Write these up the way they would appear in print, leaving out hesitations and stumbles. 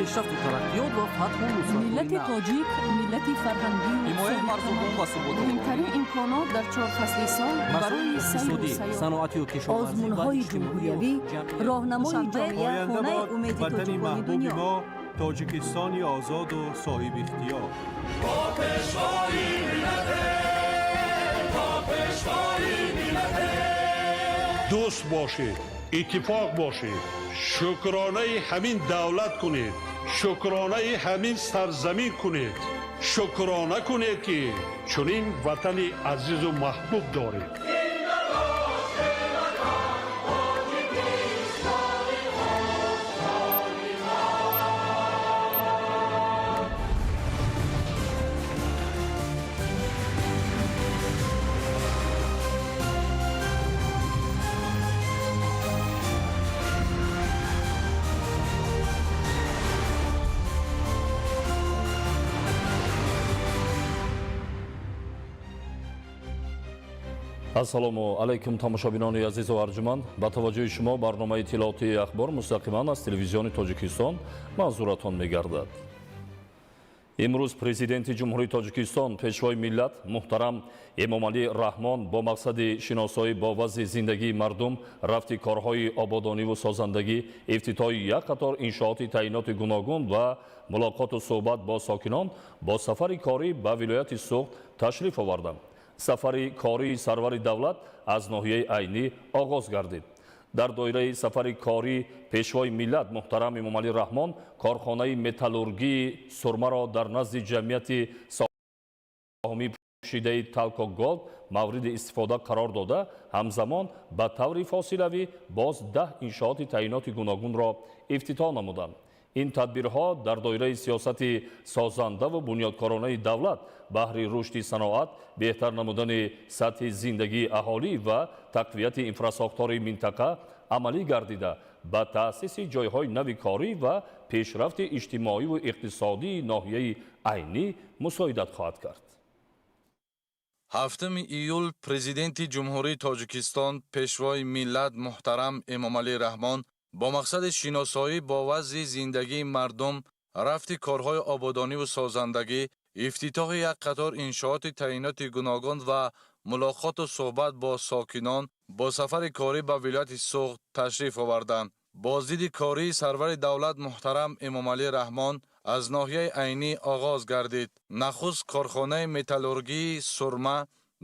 Пешрафту тараққиёт ва фатҳу нусратҳои Миллати нав. тоҷик миллати фарҳангию Ҳимояи марзубум ва суботи муҳимтарин имконот дар чор фасли сол барои масоили сайру иқтисодӣ, сайёҳат. саноатию кишоварзӣ ва Озмунҳои иҷтимоию ҷумҳуриявӣ, ҷамъиятӣ. роҳнамои Душанбе, ҷомеа, Оянда хонаи бод умеди ватани тоҷикони маҳбуби дунё. мо, Тоҷикистони озоду соҳибихтиёр. Дӯст бошед, иттифоқ бошед, шукронаи ҳамин давлат кунед, шукронаи ҳамин сарзамин кунед, шукрона кунед, ки чунин ватани азизу маҳбуб доред. Ассалому алайкум, тамошобинони азизу арҷуманд. Ба таваҷҷӯҳи шумо барномаи иттилоотии «Ахбор» мустақиман аз Телевизиони Тоҷикистон манзуратон мегардад. Имрӯз Президенти Ҷумҳурии Тоҷикистон, Пешвои миллат муҳтарам Эмомалӣ Раҳмон бо мақсади шиносоӣ бо вазъи зиндагии мардум, рафти корҳои ободониву созандагӣ, ифтитоҳи як қатор иншооти таъиноти гуногун ва мулоқоту суҳбат бо сокинон бо сафари корӣ ба вилояти Суғд ташриф оварданд. Сафари кории сарвари давлат аз ноҳияи Айнӣ оғоз гардид. Дар доираи сафари корӣ Пешвои миллат муҳтарам Эмомалӣ Раҳмон корхонаи металлургии сурмаро дар назди ҷамъияти саҳомии пӯшидаи «Талко Голд» мавриди истифода қарор дода, ҳамзамон ба таври фосилавӣ боз 10 иншооти таъиноти гуногунро ифтитоҳ намуданд. Ин тадбирҳо дар доираи сиёсати созандаву бунёдкоронаи давлат баҳри рушди саноат, беҳтар намудани сатҳи зиндагии аҳолӣ ва тақвияти инфрасохтори минтақа амалӣ гардида, ба таъсиси ҷойҳои нави корӣ ва пешрафти иҷтимоиву иқтисодии ноҳияи Айнӣ мусоидат хоҳад кард. 7 июл Президенти Ҷумҳурии Тоҷикистон, Пешвои миллат муҳтарам Эмомалӣ Раҳмон бо мақсади шиносоӣ бо вазъи зиндагии мардум, рафти корҳои ободониву созандагӣ, ифтитоҳи як қатор иншооти таъиноти гуногун ва мулоқоту суҳбат бо сокинон бо сафари корӣ ба вилояти Суғд ташриф оварданд. Боздиди кории сарвари давлат муҳтарам Эмомалӣ Раҳмон аз ноҳияи Айнӣ оғоз гардид. Нахуст корхонаи металлургии сурма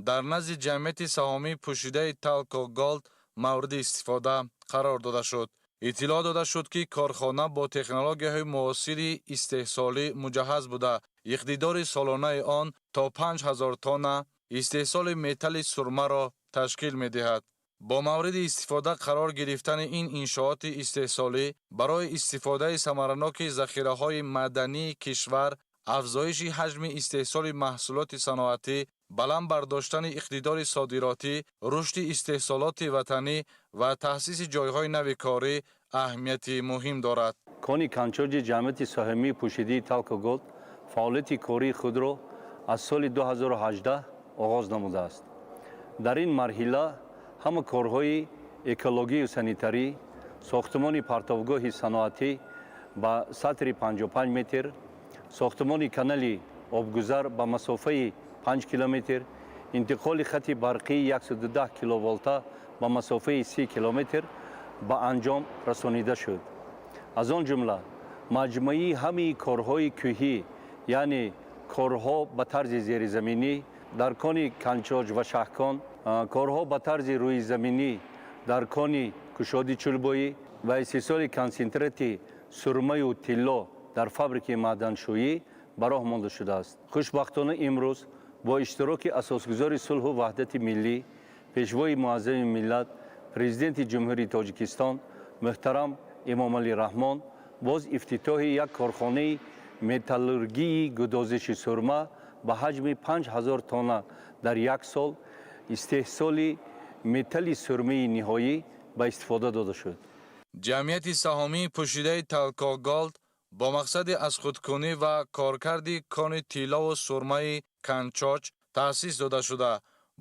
дар назди ҷамъияти саҳомии пӯшидаи «Талко Голд» мавриди истифода қарор дода шуд. Иттилоъ дода шуд, ки корхона бо технологияҳои муосири истеҳсолӣ муҷаҳҳаз буда, иқтидори солонаи он то 5000 тонна истеҳсоли металли сурмаро ташкил медиҳад. Бо мавриди истифода қарор гирифтани ин иншооти истеҳсолӣ барои истифодаи самараноки захираҳои маъдании кишвар, афзоиши ҳаҷми истеҳсоли маҳсулоти саноатӣ, баланд бардоштани иқтидори содиротӣ, рушди истеҳсолоти ватанӣ ва таъсиси ҷойҳои нави корӣ аҳамияти муҳим дорад. Кони Канчоҷи ҷамъияти саҳомии пӯшидии «Талко Голд» фаъолияти кории худро аз соли 2018 оғоз намудааст. Дар ин марҳила ҳама корҳои экологию санитарӣ, сохтмони партовгоҳи саноатӣ ба сатри 55 метр, сохтмони канали обгузар ба масофаи 5 километр, интиқоли хати барқии 110 киловолта ба масофаи 30 километр ба анҷом расонида шуд. Аз он ҷумла маҷмӯи ҳамаи корҳои кӯҳӣ, яъне корҳо ба тарзи зеризаминӣ дар кони Канчоҷ ва Шаҳкон, корҳо ба тарзи рӯизаминӣ дар кони Кушоди Чулбоӣ ва истеҳсоли консентрати сурмаю тилло дар фабрикаи маъданшӯӣ ба роҳ монда шудааст. Хушбахтона, имрӯз бо иштироки Асосгузори сулҳу ваҳдати миллӣ, Пешвои муаззами миллат, Президенти Ҷумҳурии Тоҷикистон муҳтарам Эмомалӣ Раҳмон боз ифтитоҳи як корхонаи металлургии гудозиши сурма ба ҳаҷми 5000 тонна дар як сол истеҳсоли металли сурмаи ниҳоӣ ба истифода дода шуд. Ҷамъияти саҳомии пӯшидаи «Талко Голд» бо мақсади аз худкунӣ ва коркарди кони тиллову сурмаи Канчоч таъсис дода шуда,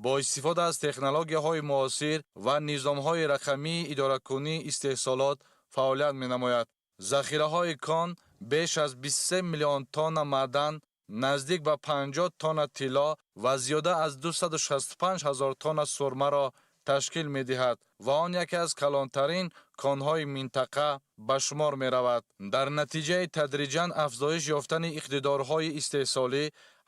бо истифода аз технологияҳои муосир ва низомҳои рақамии идоракунии истеҳсолот фаъолият менамояд. Захираҳои кон Беш аз 23 миллион тонна маъдан, наздик ба 50 тонна тилло ва зиёда аз 265 ҳазор тонна сурмаро ташкил медиҳад ва он яке аз калонтарин конҳои минтақа ба шумор меравад. Дар натиҷаи тадриҷан афзоиш ёфтани иқтидорҳои истеҳсолӣ,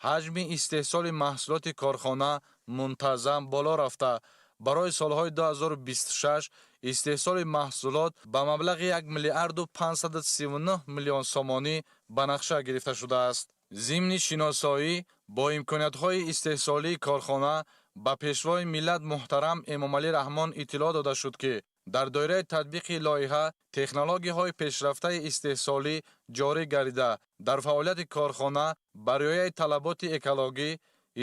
ҳаҷми истеҳсоли маҳсулоти корхона мунтазам боло рафта, барои солҳои 2026 истеҳсоли маҳсулот ба маблағи 1 миллиарду 539 миллион сомонӣ ба нақша гирифта шудааст. Зимни шиносоӣ бо имкониятҳои истеҳсолии корхона ба Пешвои миллат муҳтарам Эмомалӣ Раҳмон иттилоъ дода шуд, ки дар доираи татбиқи лоиҳа технологияҳои пешрафтаи истеҳсолӣ ҷорӣ гардида, дар фаъолияти корхона ба риояи талаботи экологӣ,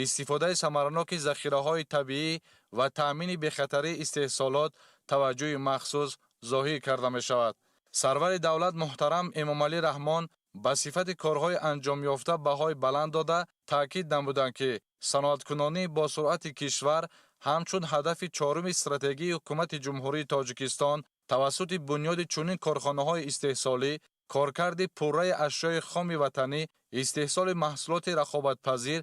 истифодаи самараноки захираҳои табиӣ ва таъмини бехатарии истеҳсолот таваҷҷӯҳи махсус зоҳир карда мешавад. Сарвари давлат муҳтарам Эмомалӣ Раҳмон ба сифати корҳои анҷомёфта баҳои баланд дода, таъкид намуданд, ки саноаткунонӣ бо суръати кишвар ҳамчун ҳадафи чоруми стратегии Ҳукумати Ҷумҳурии Тоҷикистон тавассути бунёди чунин корхонаҳои истеҳсолӣ, коркарди пурраи ашёи хоми ватанӣ, истеҳсоли маҳсулоти рақобатпазир,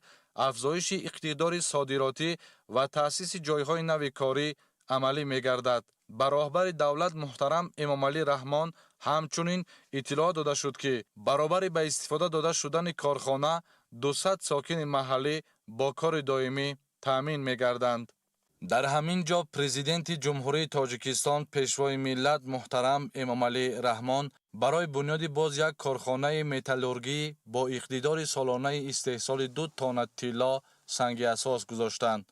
афзоиши иқтидори содиротӣ ва таъсиси ҷойҳои нави корӣ амалӣ мегардад. Ба роҳбари давлат муҳтарам Эмомалӣ Раҳмон ҳамчунин иттилоъ дода шуд, ки баробари ба истифода дода шудани корхона 200 сокини маҳаллӣ бо кори доимӣ таъмин мегарданд. Дар ҳамин ҷо Президенти Ҷумҳурии Тоҷикистон, Пешвои миллат муҳтарам Эмомалӣ Раҳмон барои бунёди боз як корхонаи металлургӣ бо иқтидори солонаи истеҳсоли 2 тонна тилло санги асос гузоштанд.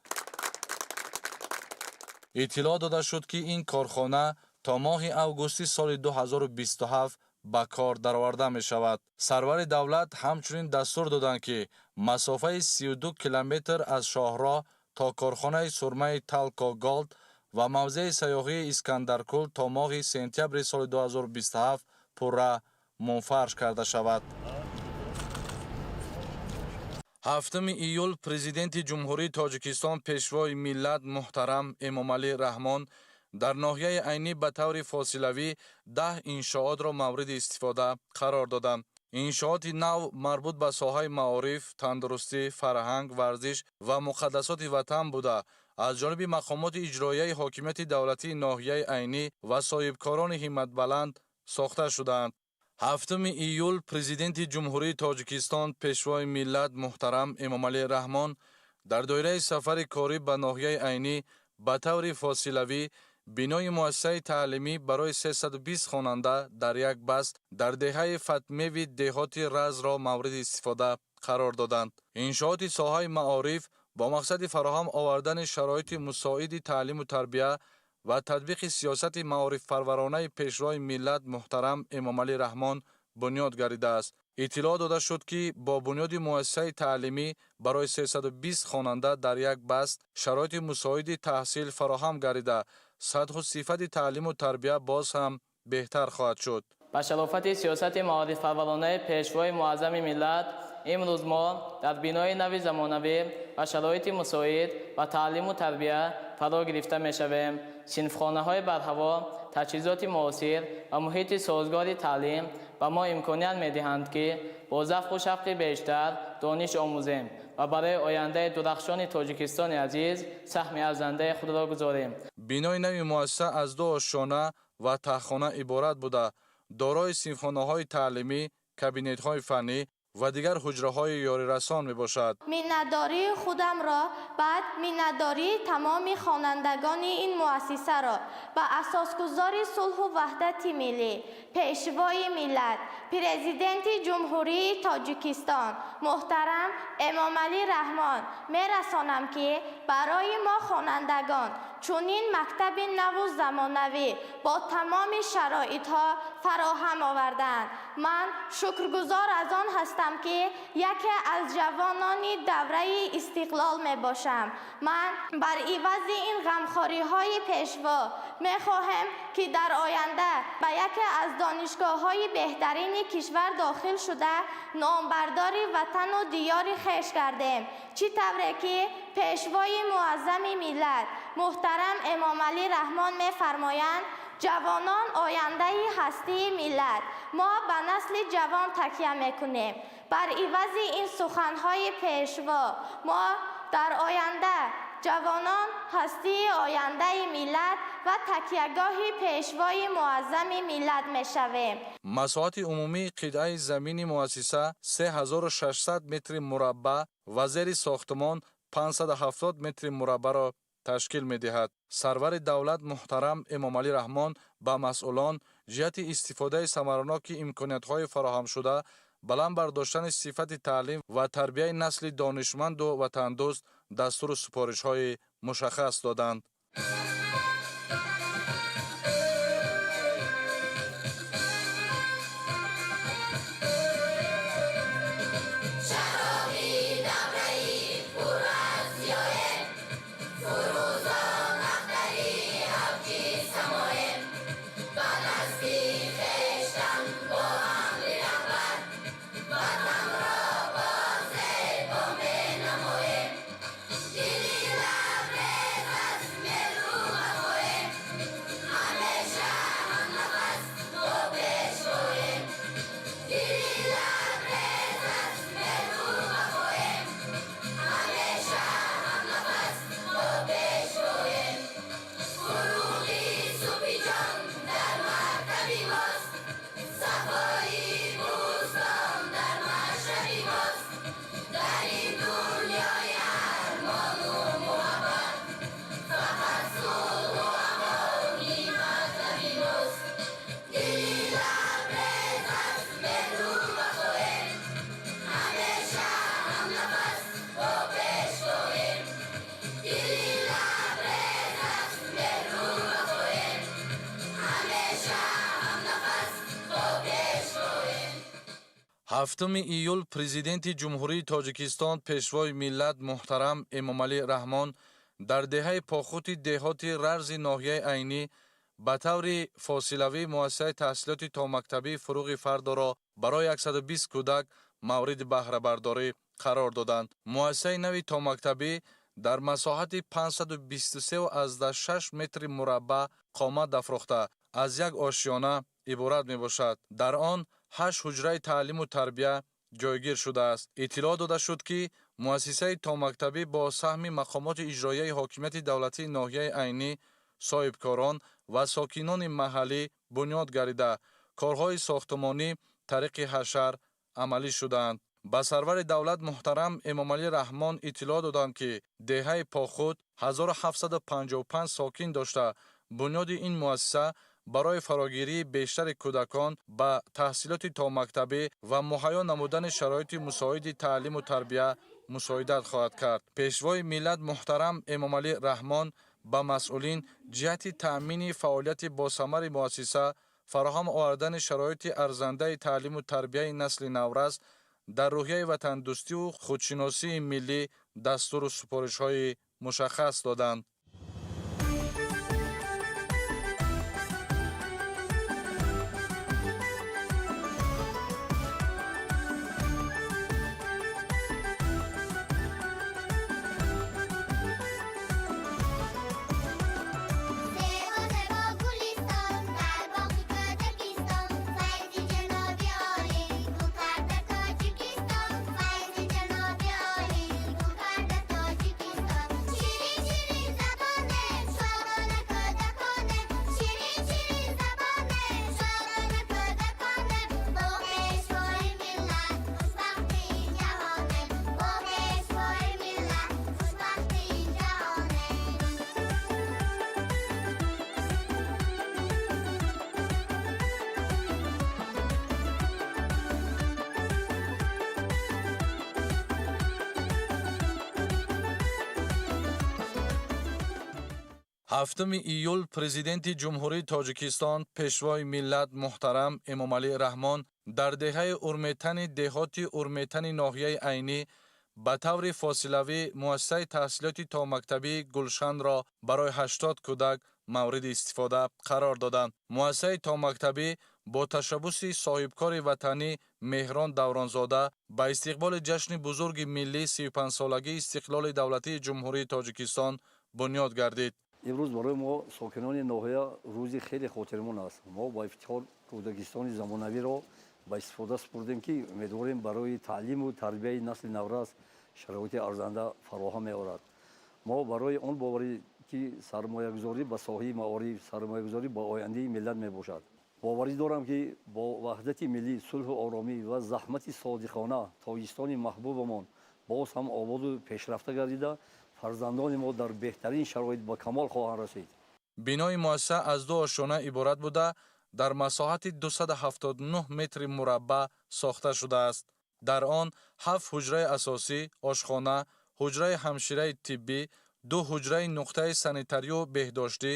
Иттилоъ дода шуд, ки ин корхона то моҳи августи соли 2027 ба кор дароварда мешавад. Сарвари давлат ҳамчунин дастур доданд, ки масофаи 32 километр аз шоҳроҳ то корхонаи сурмаи Талко Голд ва мавзеи сайёҳии Искандаркул то моҳи сентябри соли 2027 пурра мунфарш карда шавад. 7 июл Президенти Ҷумҳурии Тоҷикистон, Пешвои миллат муҳтарам Эмомалӣ Раҳмон дар ноҳияи Айнӣ ба таври фосилавӣ 10 иншоотро мавриди истифода қарор доданд. Иншооти нав марбут ба соҳаи маориф, тандурустӣ, фарҳанг, варзиш ва муқаддасоти ватан буда, аз ҷониби мақомоти иҷроияи ҳокимияти давлатии ноҳияи Айнӣ ва соҳибкорони ҳимматбаланд сохта шудаанд. 7 июл Президенти Ҷумҳурии Тоҷикистон, Пешвои миллат муҳтарам Эмомалӣ Раҳмон дар доираи сафари корӣ ба ноҳияи Айнӣ ба таври фосилавӣ бинои муассисаи таълимӣ барои 320 хонанда дар як баст дар деҳаи Фатмеви деҳоти Разро мавриди истифода қарор доданд. Иншооти соҳаи маориф бо мақсади фароҳам овардани шароити мусоиди таълиму тарбия ва татбиқи сиёсати маорифпарваронаи Пешвои миллат муҳтарам Эмомалӣ Раҳмон бунёд гардидааст. Иттилоъ дода шуд, ки бо бунёди муассисаи таълимӣ барои 320 хонанда дар як баст шароити мусоиди таҳсил фароҳам гардида, сатҳу сифати таълиму тарбия боз ҳам беҳтар хоҳад шуд. Ба шарофати сиёсати маорифпарваронаи Пешвои муаззами миллат имрӯз мо дар бинои нави замонавӣ ва шароити мусоид ба таълиму тарбия фаро гирифта мешавем. Синфхонаҳои барҳаво, таҷҳизоти муосир ва муҳити созгори таълим ба мо имконият медиҳанд, ки бо завқу шавқи бештар дониш омӯзем ва барои ояндаи дурахшони Тоҷикистони азиз саҳми арзандаи худро гузорем. Бинои нави муассиса аз 2 ошёна ва таҳхона иборат буда, дорои синфхонаҳои таълимӣ, кабинетҳои фаннӣ ва дигар ҳуҷраҳои ёрирасон мебошад. Миннатдории худамро, баъд миннатдории тамоми хонандагони ин муассисаро ба асосгузори сулҳу ваҳдати миллӣ, Пешвои миллат, Президенти Ҷумҳурии Тоҷикистон муҳтарам Эмомалӣ Раҳмон мерасонам, ки барои мо хонандагон чунин мактаби наву замонавӣ бо тамоми шароитҳо фароҳам оварданд. Ман шукргузор аз он ҳастам, ки яке аз ҷавонони давраи истиқлол мебошам. Ман бар ивази ин ғамхориҳои Пешво мехоҳем, ки дар оянда ба яке аз донишгоҳҳои беҳтарини кишвар дохил шуда, номбардори ватану диёри хеш гардем. Чӣ тавре ки Пешвои муаззами миллат муҳтарам Эмомалӣ Раҳмон мефармоянд, Ҷавонон ояндаи ҳастии миллат. Мо ба насли ҷавон такя мекунем. Бар ивази ин суханҳои пешво мо дар оянда ҷавонон ҳастии ояндаи миллат ва такягоҳи пешвои муаззами миллат мешавем. Масоҳати умумии қитъаи замини муассиса 3600 метри мураббаъ ва зери сохтмон 570 метри мураббаъро ташкил медиҳад. Сарвари давлат муҳтарам Эмомалӣ Раҳмон ба масъулон ҷиҳати истифодаи самараноки имкониятҳои фароҳамшуда, баланд бардоштани сифати таълим ва тарбияи насли донишманду ватандӯст дастуру супоришҳои мушаххас доданд. Ҳафтуми июл Президенти Ҷумҳурии Тоҷикистон Пешвои миллат муҳтарам Эмомалӣ Раҳмон дар деҳаи Похути деҳоти Рарзи ноҳияи Айнӣ ба таври фосилавӣ муассисаи таҳсилоти томактабии Фуруғи Фардоро барои 120 кӯдак мавриди баҳрабардорӣ қарор доданд. Муассисаи нави томактабӣ дар масоҳати 523,6 метри мураббаъ қомат афрохта аз як ошёна иборат мебошад. Дар он 8 ҳуҷраи таълиму тарбия ҷойгир шудааст. Иттилоъ дода шуд, ки муассисаи томактабӣ бо саҳми мақомоти иҷроияи ҳокимияти давлатии ноҳияи Айнӣ, соҳибкорон ва сокинони маҳаллӣ бунёд гардида, корҳои сохтмонӣ тариқи ҳашар амалӣ шуданд. Ба сарвари давлат муҳтарам Эмомалӣ Раҳмон иттилоъ доданд, ки деҳаи Похут 1755 сокин дошта, бунёди ин муассиса барои фарогирии бештари кӯдакон ба таҳсилоти томактабӣ ва муҳайё намудани шароити мусоиди таълиму тарбия мусоидат хоҳад кард. Пешвои миллат муҳтарам Эмомалӣ Раҳмон ба масъулин ҷиҳати таъмини фаъолияти босамари муассиса, фароҳам овардани шароити арзандаи таълиму тарбияи насли наврас дар рӯҳияи ватандӯстиву худшиносии миллӣ дастуру супоришҳои мушаххас доданд. Ҳафтуми июл Президенти Ҷумҳурии Тоҷикистон Пешвои миллат муҳтарам Эмомалӣ Раҳмон дар деҳаи Урметани деҳоти Урметани ноҳияи Айнӣ ба таври фосилавӣ муассисаи таҳсилоти томактабии Гулшанро барои 80 кӯдак мавриди истифода қарор доданд. Муассисаи томактабӣ бо ташаббуси соҳибкори ватанӣ Меҳрон Давронзода ба истиқболи ҷашни бузурги миллӣ 35-солагии истиқлоли давлатии Ҷумҳурии Тоҷикистон бунёд гардид. Имрӯз барои мо сокинони ноҳия рӯзи хеле хотирмон аст. Мо бо ифтихор кӯдакистони замонавиро ба истифода супурдем, ки умедворем барои таълиму тарбияи насли наврас шароити арзанда фароҳам меорад. Мо барои он боварӣ ки сармоягузорӣ ба соҳаи маориф, сармоягузорӣ ба ояндаи миллат мебошад. Боварӣ дорам, ки бо ваҳдати миллӣ, сулҳу оромӣ ва заҳмати содиқона Тоҷикистони маҳбубамон боз ҳам ободу пешрафта гардида, фарзандони мо дар беҳтарин шароит ба камол хоҳанд расид. Бинои муассиса аз ду ошёна иборат буда, дар масоҳати 279 метри мураббаъ сохта шудааст. Дар он 7 ҳуҷраи асосӣ, ошхона, ҳуҷраи ҳамшираи тиббӣ, 2 ҳуҷраи нуқтаи санитарию беҳдоштӣ,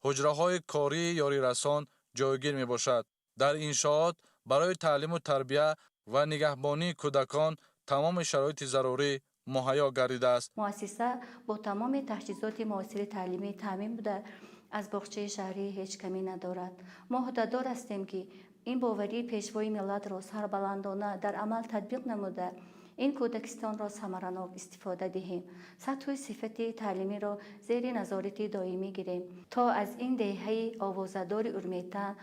ҳуҷраҳои кории ёрирасон ҷойгир мебошад. Дар иншоот барои таълиму тарбия ва нигаҳбонии кӯдакон тамоми шароити зарурӣ муҳайё гардидааст. Муассиса бо тамоми таҷҳизоти муосири таълимӣ таъмин буда, аз боғчаи шаҳрӣ ҳеҷ камӣ надорад. Мо ҳуддадор ҳастем, ки ин боварии пешвои миллатро сарбаландона дар амал татбиқ намуда, ин кӯдакистонро самаранок истифода диҳем, сатҳу сифати таълимиро зери назорати доимӣ гирем, то аз ин деҳаи овозадори Урметан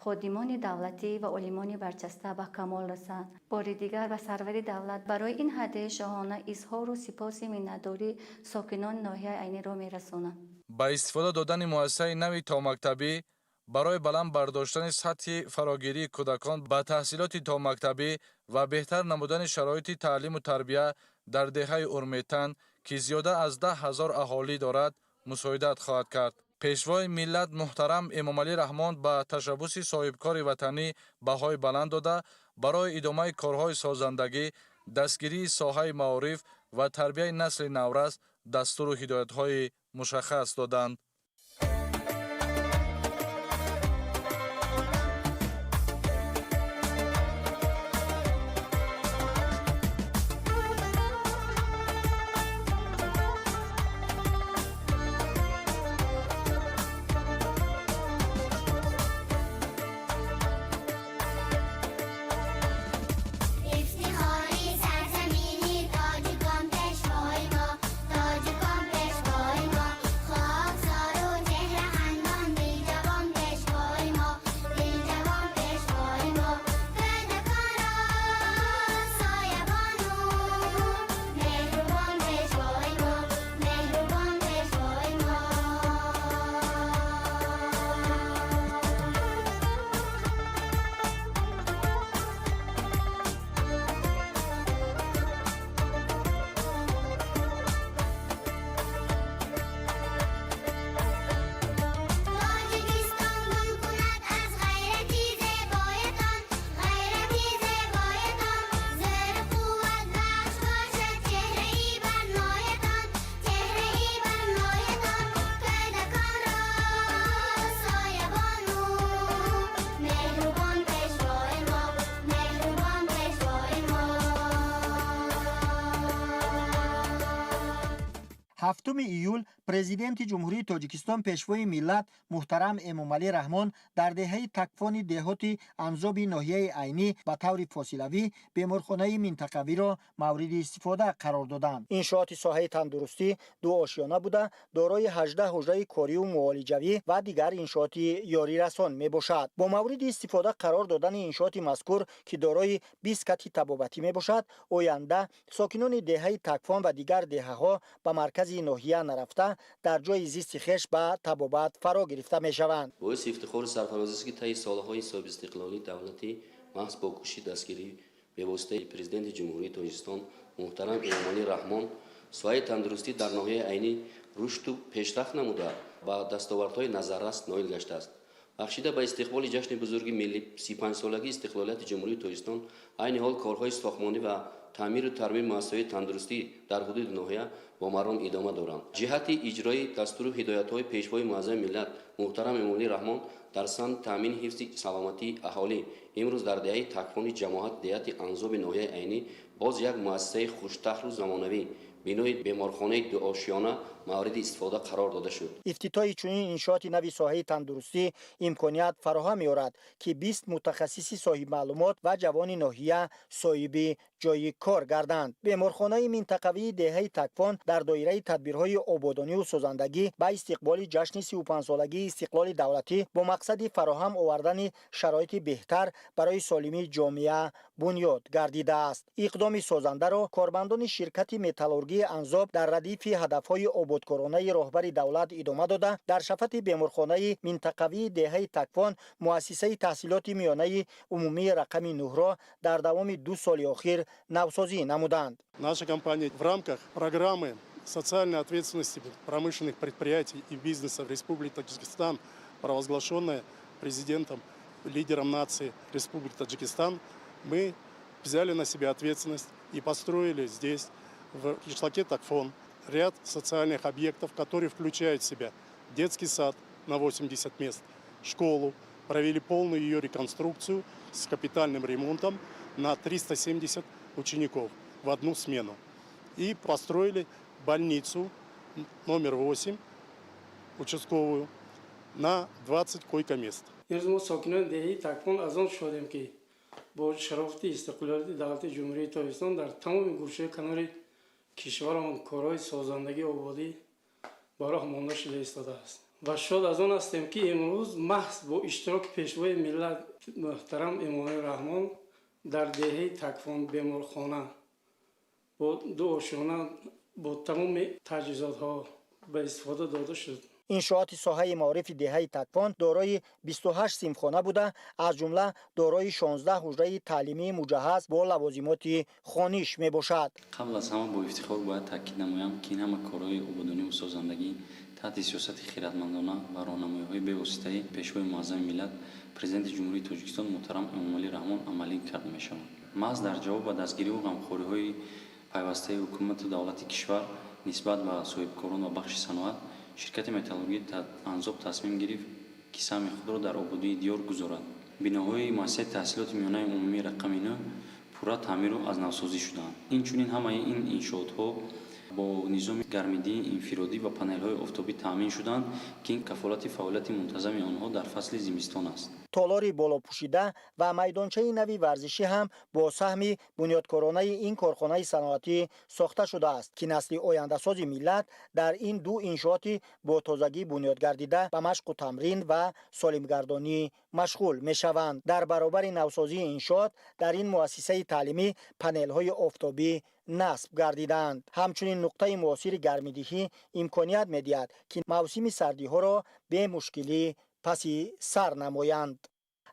ходимони давлатӣ ва олимони барҷаста ба камол расанд. Бори дигар ба сарвари давлат барои ин ҳадияи шоҳона изҳору сипоси миннатдории сокинони ноҳияи Айниро мерасонам. Ба истифода додани муассисаи нави томактабӣ барои баланд бардоштани сатҳи фарогирии кӯдакон ба таҳсилоти томактабӣ ва беҳтар намудани шароити таълиму тарбия дар деҳаи Урметан, ки зиёда аз 10 000 аҳолӣ дорад, мусоидат хоҳад кард. Пешвои миллат муҳтарам Эмомалӣ Раҳмон ба ташаббуси соҳибкори ватанӣ баҳои баланд дода, барои идомаи корҳои созандагӣ, дастгирии соҳаи маориф ва тарбияи насли наврас дастуру ҳидоятҳои мушаххас доданд. 7 июл Президенти Ҷумҳурии Тоҷикистон, Пешвои миллат муҳтарам Эмомалӣ Раҳмон дар деҳаи Такфони деҳоти Анзоби ноҳияи Айнӣ ба таври фосилавӣ беморхонаи минтақавиро мавриди истифода қарор доданд. Иншооти соҳаи тандурустӣ дуошёна буда, дорои 18 ҳуҷраи корию муолиҷавӣ ва дигар иншооти ёрирасон мебошад. Бо мавриди истифода қарор додани иншооти мазкур, ки дорои 20 кати табобатӣ мебошад, оянда сокинони деҳаи Такфон ва дигар деҳаҳо ба маркази ноҳия нарафта, дар ҷои зисти хеш ба табобат фаро гирифта мешаванд. Боиси ифтихору сарфарозист, ки таи солҳои соҳибистиқлолии давлатӣ маҳз бо кӯшиши дастгирии бевоситаи Президенти Ҷумҳурии Тоҷикистон муҳтарам Эмомалӣ Раҳмон соҳаи тандурустӣ дар ноҳияи Айнӣ рушду пешрафт намуда, ба дастовардҳои назаррас ноил гаштааст. Бахшида ба истиқболи ҷашни бузурги миллӣ 35-солагии истиқлолияти Ҷумҳурии Тоҷикистон айни ҳол корҳои сохтмонӣ ва таъмиру тармими муассисаҳои тандурустӣ дар ҳудуди ноҳия бо маром идома доранд. Ҷиҳати иҷрои дастуру ҳидоятҳои Пешвои муаззами миллат муҳтарам Эмомалӣ Раҳмон дар самти таъмини ҳифзи саломатии аҳолӣ имрӯз дар деҳаи Такфони ҷамоат деҳати Анзоби ноҳияи Айнӣ боз як муассисаи хуштаҳру замонавӣ Бинои беморхонаи дуошиёна мавриди истифода қарор дода шуд. Ифтитоҳи чунин иншооти нави соҳаи тандурустӣ имконият фароҳам меорад, ки 20 мутахассиси соҳибмаълумот ва ҷавони ноҳия соҳиби ҷойи кор гарданд. Беморхонаи минтақавии деҳаи Такфон дар доираи тадбирҳои ободониву созандагӣ ба истиқболи ҷашни 35-солагии истиқлоли давлатӣ бо мақсади фароҳам овардани шароити беҳтар барои солимии ҷомеа бунёд гардидааст. Иқдоми созандаро кормандони ширкати металлургии Анзоб дар радифи ҳадафҳои ободкоронаи роҳбари давлат идома дода, дар шафати беморхонаи минтақавии деҳаи Такфон муассисаи таҳсилоти миёнаи умумии рақами 9-ро дар давоми 2 соли охир навсозӣ намуданд. Наша компания в рамках программы социальной ответственности промышленных предприятий и бизнеса в Республике Таджикистан, провозглашенная президентом, лидером нации Республики Таджикистан, мы взяли на себя ответственность и построили здесь, в кишлаке Такфон, ряд социальных объектов, которые включают в себя детский сад на 80 мест, школу, провели полную ее реконструкцию с капитальным ремонтом на 370 учеников в одну смену. И построили больницу номер 8, участковую, на 20 койко-мест. Имрӯз мо сокинони деҳаи Такфон аз он шодем, ки бо шарофати истиқлолияти давлати Ҷумҳурии Тоҷикистон дар тамоми гӯшаи канори кишварамон корҳои созандагии ободӣ ба роҳ монда шуда истодааст ва шод аз он ҳастем, ки имрӯз маҳз бо иштироки Пешвои миллат муҳтарам Эмомалӣ Раҳмон дар деҳаи Такфон беморхона бо ду ошёна бо тамоми таҷҳизотҳо ба истифода дода шуд. Иншооти соҳаи маорифи деҳаи Такфон дорои 28 синфхона буда, аз ҷумла дорои 16 ҳуҷраи таълимии муҷаҳҳаз бо лавозимоти хониш мебошад. Қабл аз ҳама бо ифтихор бояд таъкид намоям, ки ин ҳама корҳои ободониву созандагӣ таҳти сиёсати хиратмандона ва роҳнамоиҳои бевоситаи Пешвои муаззами миллат, Президенти Ҷумҳурии Тоҷикистон муҳтарам Эмомалӣ Раҳмон амалӣ карда мешаванд. Маҳз дар ҷавоб ба дастгириву ғамхориҳои пайвастаи ҳукумату давлати кишвар нисбат ба соҳибкорон ва бахши саноат, ширкати металлургии Анзоб тасмим гирифт, ки саҳми худро дар ободии диёр гузорад. Биноҳои муассисаи таҳсилоти миёнаи умумии рақами 9 пурра таъмиру аз навсозӣ шудаанд. Инчунин ҳамаи ин иншоотҳо бо низоми гармидиҳии инфиродӣ ва панелҳои офтобӣ таъмин шуданд, ки ин кафолати фаъолияти мунтазами онҳо дар фасли зимистон аст. Толори болопӯшида ва майдончаи нави варзишӣ ҳам бо саҳми бунёдкоронаи ин корхонаи саноатӣ сохта шудааст, ки насли ояндасози миллат дар ин ду иншооти бо тозагӣ бунёд гардида ба машқу тамрин ва солимгардонӣ машғул мешаванд. Дар баробари навсозии иншоот дар ин муассисаи таълимӣ панелҳои офтобӣ насб гардидаанд. Ҳамчунин нуқтаи муосири гармидиҳӣ имконият медиҳад, ки мавсими сардиҳоро бемушкилӣ паси сар намоянд.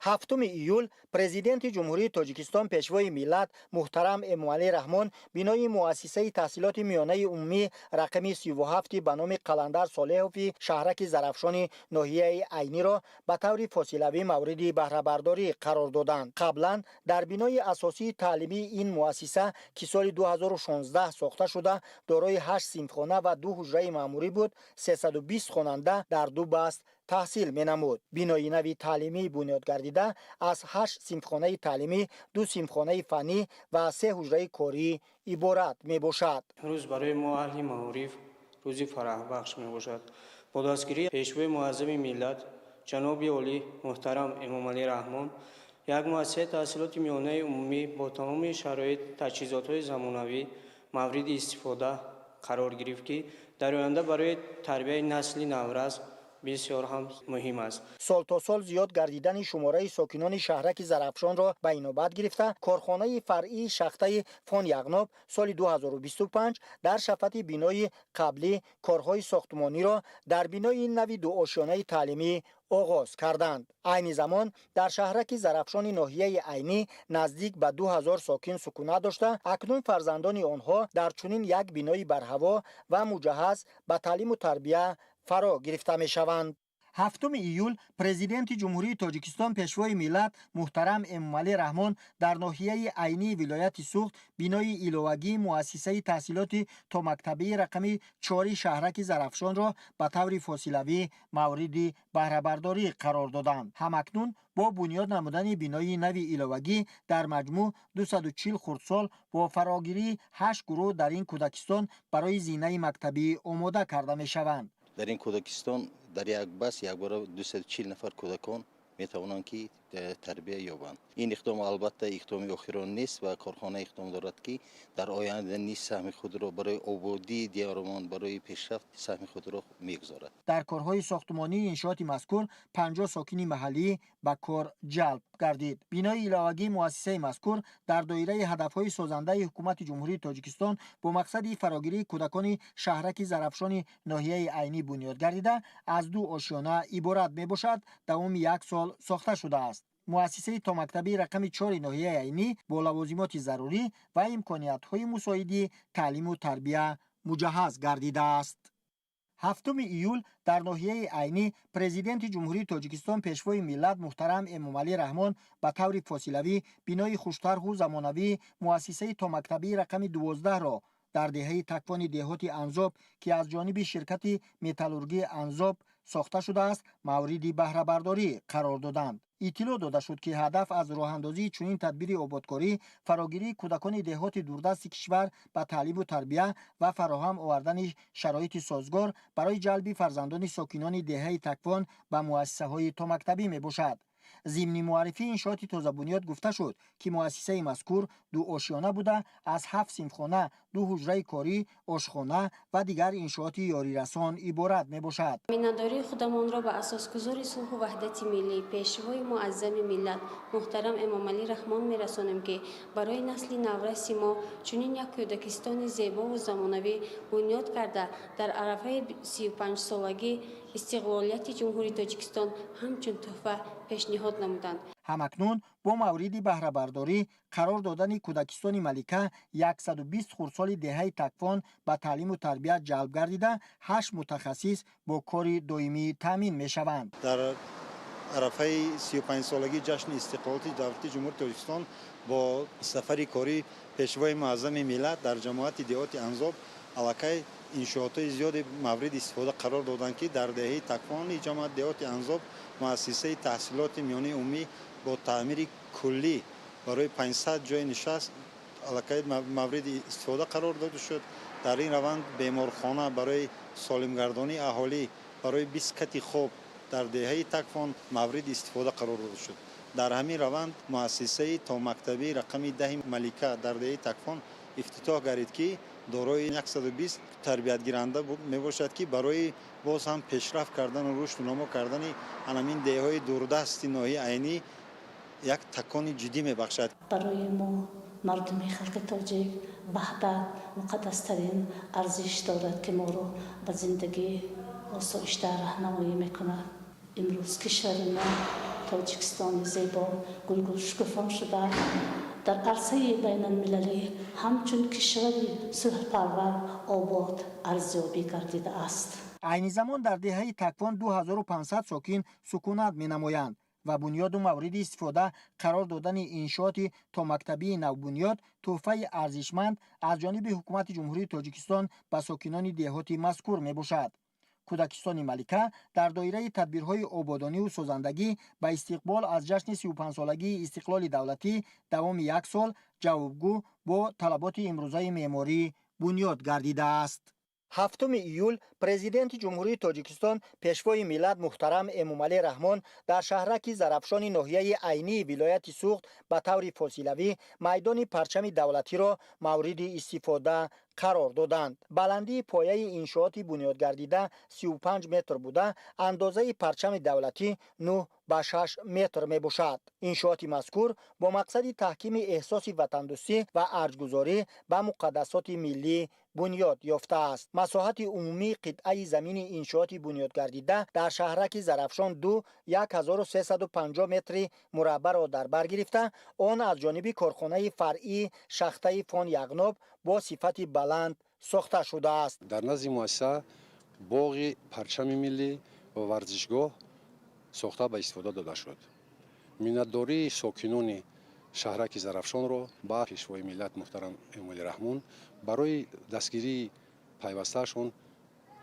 7 июл Президенти Ҷумҳурии Тоҷикистон, Пешвои миллат муҳтарам Эмомалӣ Раҳмон бинои муассисаи таҳсилоти миёнаи умумӣ рақами 37 ба номи Қаландар Солеҳови шаҳраки Зарафшони ноҳияи Айниро ба таври фосилавӣ мавриди баҳрабардорӣ қарор доданд. Қаблан дар бинои асосии таълимии ин муассиса, ки соли 2016 сохта шуда, дорои 8 синфхона ва 2 ҳуҷраи маъмурӣ буд, 320 хонанда дар ду баст таҳсил менамуд. Бинои нави таълимӣ бунёд гардида аз 8 синфхонаи таълимӣ, 2 синфхонаи фаннӣ ва 3 ҳуҷраи корӣ иборат мебошад. Рӯз барои мо, аҳли маориф, рӯзи фараҳбахш мебошад. Бо дастгирии Пешвои муаззами миллат ҷаноби олӣ муҳтарам Эмомалӣ Раҳмон як муассисаи таҳсилоти миёнаи умумӣ бо тамоми шароит, таҷҳизотҳои замонавӣ мавриди истифода қарор гирифт, ки дар оянда барои тарбияи насли наврас бисёр ҳам муҳим аст. Сол то сол зиёд гардидани шумораи сокинони шаҳраки Зарафшонро ба инобат гирифта, корхонаи фаръии шахтаи Фон Яғноб соли 2025 дар шафати бинои қаблӣ корҳои сохтмониро дар бинои нави дуошёнаи таълимӣ оғоз карданд. Айни замон дар шаҳраки Зарафшони ноҳияи Айнӣ наздик ба 2000 сокин сукунат дошта, акнун фарзандони онҳо дар чунин як бинои барҳаво ва муҷаҳҳаз ба таълиму тарбия фаро гирифта мешаванд. 7 июл Президенти Ҷумҳурии Тоҷикистон, Пешвои миллат муҳтарам Эмомалӣ Раҳмон дар ноҳияи Айнии вилояти Суғд бинои иловагии муассисаи таҳсилоти томактабии рақами 4 шаҳраки Зарафшонро ба таври фосилавӣ мавриди баҳрабардорӣ қарор доданд. Ҳамакнун бо бунёд намудани бинои нави иловагӣ дар маҷмӯъ 240 хурдсол бо фарогирии 8 гурӯҳ дар ин кӯдакистон барои зинаи мактабӣ омода карда мешаванд. Дар ин кӯдакистон дар як бас якбора 240 нафар кӯдакон метавонанд ки тарбия ёбанд. Ин иқдом албатта иқдоми охирон нест ва корхона иқдом дорад ки дар оянда низ саҳми худро барои ободии диёрмон, барои пешрафт саҳми худро мегузорад. Дар корҳои сохтмонии иншооти мазкур 50 сокини маҳаллӣ ба кор ҷалб гардид. Бинои иловагии муассисаи мазкур дар доираи ҳадафҳои созандаи ҳукумати Ҷумҳурии Тоҷикистон бо мақсади фарогирии кӯдакони шаҳраки Зарафшони ноҳияи Айнӣ бунёд гардида, аз 2 ошёна иборат мебошад, давоми як сол сохта шудааст. Муассисаи томактабии рақами 4 ноҳияи Айнӣ бо лавозимоти зарурӣ ва имкониятҳои мусоиди таълиму тарбия муҷаҳҳаз гардидааст. 7 июл дар ноҳияи Айнӣ Президенти Ҷумҳурии Тоҷикистон, Пешвои миллат муҳтарам Эмомалӣ Раҳмон ба таври фосилавӣ бинои хуштарҳу замонавии муассисаи томактабии рақами 12-ро дар деҳаи Такфони деҳоти Анзоб, ки аз ҷониби ширкати металлургии Анзоб сохта шудааст, мавриди баҳрабардорӣ қарор доданд. Иттилоъ дода шуд, ки ҳадаф аз роҳандозии чунин тадбири ободкорӣ фарогирии кӯдакони деҳоти дурдасти кишвар ба таълиму тарбия ва фароҳам овардани шароити созгор барои ҷалби фарзандони сокинони деҳаи Такфон ба муассисаҳои томактабӣ мебошад. Зимни муаррифии иншооти тозабунёд гуфта шуд, ки муассисаи мазкур дуошёна буда, аз 7 синфхона, 2 ҳуҷраи корӣ, ошхона ва дигар иншооти ёрирасон иборат мебошад. Миннатдории худамонро ба асосгузори сулҳу ваҳдати миллӣ, Пешвои муаззами миллат муҳтарам Эмомалӣ Раҳмон мерасонем, ки барои насли навраси мо чунин як кӯдакистони зебову замонавӣ бунёд карда, дар арафаи 35-солагии истиқлолияти Ҷумҳурии Тоҷикистон ҳамчун тӯҳфа пешниҳод намуданд. Ҳамакнун бо мавриди баҳрабардорӣ қарор додани кӯдакистони Малика 120 хурдсоли деҳаи Такфон ба таълиму тарбия ҷалб гардида, 8 мутахассис бо кори доимӣ таъмин мешаванд. Дар арафаи 35-солагии ҷашни истиқлолияти давлати Ҷумҳурии Тоҷикистон бо сафари корӣ Пешвои муаззами миллат дар ҷамоати деҳоти Анзоб аллакай иншоотҳои зиёде мавриди истифода қарор доданд, ки дар деҳаи Такфони ҷамоати деҳоти Анзоб муассисаи таҳсилоти миёнаи умумӣ бо таъмири куллӣ барои 500 ҷойи нишаст аллакай мавриди истифода қарор дода шуд. Дар ин раванд беморхона барои солимгардонии аҳолӣ барои 20 кати хоб дар деҳаи Такфон мавриди истифода қарор дода шуд. Дар ҳамин раванд муассисаи томактабии рақами 10 Малика дар деҳаи Такфон ифтитоҳ гардид, ки дорои 120 тарбиятгиранда мебошад, ки барои боз ҳам пешрафт кардану рушду намо кардани ҳамин деҳаҳои дурдасти ноҳияи Айнӣ як такони ҷиддӣ мебахшад. Барои мо мардуми халқи тоҷик ваҳдат муқаддастарин арзиш дорад, ки моро ба зиндагӣ осоишта раҳнамоӣ мекунад. Имрӯз кишвари мо Тоҷикистони зебо гулгул шукуфон шуда, дар арсаи байналмилалӣ ҳамчун кишвари сулҳпарвар обод арзёбӣ гардидааст. Айни замон дар деҳаи Такфон 2500 сокин сукунат менамоянд ва бунёду мавриди истифода қарор додани иншооти томактабии навбунёд тӯҳфаи арзишманд аз ҷониби ҳукумати Ҷумҳурии Тоҷикистон ба сокинони деҳоти мазкур мебошад. Кӯдакистони Малика дар доираи тадбирҳои ободониву созандагӣ ба истиқбол аз ҷашни 35-солагии истиқлоли давлатӣ давоми як сол ҷавобгӯ бо талаботи имрӯзаи меъморӣ бунёд гардидааст. 7 июл Президенти Ҷумҳурии Тоҷикистон, Пешвои миллат муҳтарам Эмомалӣ Раҳмон дар шаҳраки Зарафшони ноҳияи Айнии вилояти Суғд ба таври фосилавӣ майдони парчами давлатиро мавриди истифода қарор доданд. Баландии пояи иншооти бунёдгардида 35 метр буда, андозаи парчами давлатӣ 9 ба 6 метр мебошад. Иншооти мазкур бо мақсади таҳкими эҳсоси ватандӯстӣ ва арҷгузорӣ ба муқаддасоти миллӣ бунёд ёфтааст. Масоҳати умумии қитъаи замини иншооти бунёдгардида дар шаҳраки Зарафшон 2 1350 метри мураббаъро дар бар гирифта, он аз ҷониби корхонаи фаръии шахтаи фон Яғноб бо сифати баланд сохта шудааст. Дар назди муассиса боғи парчами миллӣ ва варзишгоҳ Сохта ба истифода дода шуд. Миннатдории сокинони шаҳраки Зарафшонро ба Пешвои миллат муҳтарам Эмомалӣ Раҳмон барои дастгирии пайвастаашон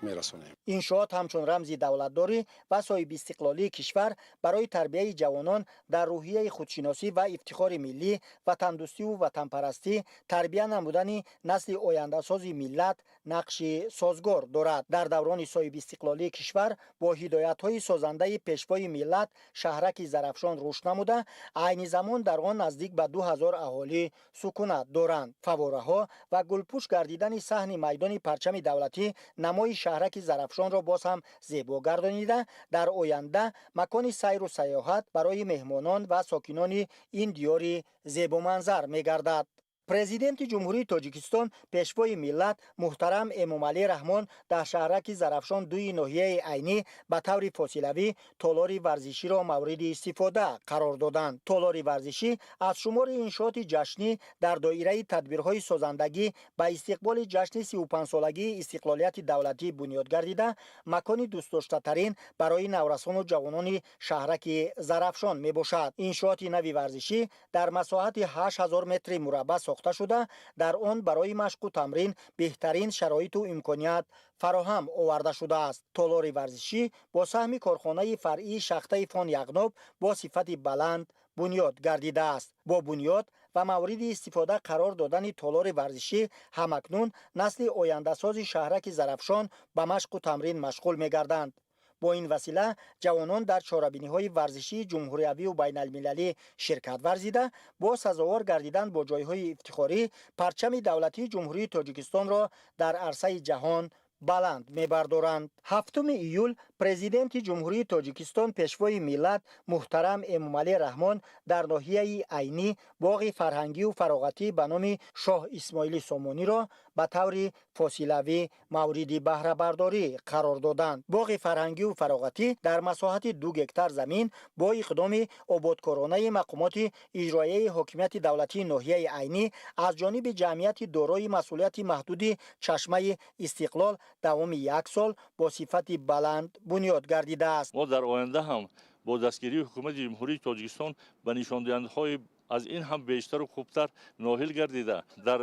мерасонем. Иншоот ҳамчун рамзи давлатдорӣ ва соҳибистиқлолии кишвар барои тарбияи ҷавонон дар рӯҳияи худшиносӣ ва ифтихори миллӣ, ватандӯстиву ватанпарастӣ, тарбия намудани насли ояндасози миллат нақши созгор дорад. Дар даврони соҳибистиқлолии кишвар бо ҳидоятҳои созандаи Пешвои миллат шаҳраки Зарафшон рушд намуда, айни замон дар он наздик ба 2000 аҳолӣ сукунат доранд. Фаввораҳо ва гулпӯш гардидани саҳни майдони парчами давлатӣ намои шаҳраки Зарафшонро боз ҳам зебо гардонида, дар оянда макони сайру сайёҳат барои меҳмонон ва сокинони ин диёри зебоманзар мегардад. Президенти Ҷумҳурии Тоҷикистон, Пешвои миллат муҳтарам Эмомалӣ Раҳмон дар шаҳраки Зарафшон дуи ноҳияи Айнӣ ба таври фосилавӣ толори варзиширо мавриди истифода қарор доданд. Толори варзишӣ аз шумори иншооти ҷашнӣ дар доираи тадбирҳои созандагӣ ба истиқболи ҷашни 35-солагии истиқлолияти давлатӣ бунёд гардида, макони дӯстдоштатарин барои наврасону ҷавонони шаҳраки Зарафшон мебошад. Иншооти нави варзишӣ дар масоҳати 8000 метри мураббаъ сохта шуда, дар он барои машқу тамрин беҳтарин шароиту имконият фароҳам оварда шудааст. Толори варзишӣ бо саҳми корхонаи фаръии шахтаи фон Яғноб бо сифати баланд бунёд гардидааст. Бо бунёд ва мавриди истифода қарор додани толори варзишӣ ҳамакнун насли ояндасози шаҳраки Зарафшон ба машқу тамрин машғул мегарданд. Бо ин васила ҷавонон дар чорабиниҳои варзишии ҷумҳуриявию байналмилалӣ ширкат варзида, бо сазовор гардидан бо ҷойҳои ифтихорӣ парчами давлатии Ҷумҳурии Тоҷикистонро дар арсаи ҷаҳон баланд мебардоранд. 7 июл Президенти Ҷумҳурии Тоҷикистон, Пешвои миллат муҳтарам Эмомалӣ Раҳмон дар ноҳияи Айнӣ боғи фарҳангию фароғатӣ ба номи Шоҳ Исмоили Сомониро ба таври фосилавӣ мавриди баҳрабардорӣ қарор доданд. Боғи фарҳангию фароғатӣ дар масоҳати 2 гектар замин бо иқдоми ободкоронаи мақомоти иҷроияи ҳокимияти давлатии ноҳияи Айнӣ аз ҷониби ҷамъияти дорои масъулияти маҳдуди Чашмаи Истиқлол давоми як сол бо сифати баланд бунёд гардидааст. Мо дар оянда ҳам бо дастгирии Ҳукумати Ҷумҳурии Тоҷикистон ба нишондиҳандаҳои аз ин ҳам бештару хубтар ноҳил гардида, дар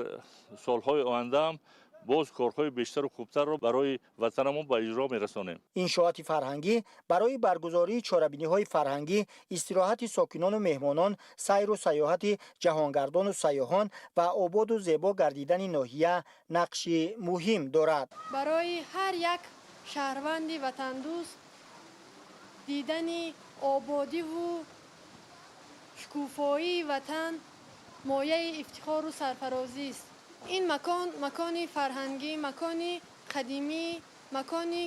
солҳои оянда ҳам боз корҳои бештару хубтарро барои ватанамон ба иҷро мерасонем. Иншооти фарҳангӣ барои баргузории чорабиниҳои фарҳангӣ, истироҳати сокинону меҳмонон, сайру сайёҳати ҷаҳонгардону сайёҳон ва ободу зебо гардидани ноҳия нақши муҳим дорад. Барои ҳар як шаҳрванди ватандӯст дидани ободиву шукуфоии ватан мояи ифтихору сарфарозист. Ин макон макони фарҳангӣ, макони қадимӣ, макони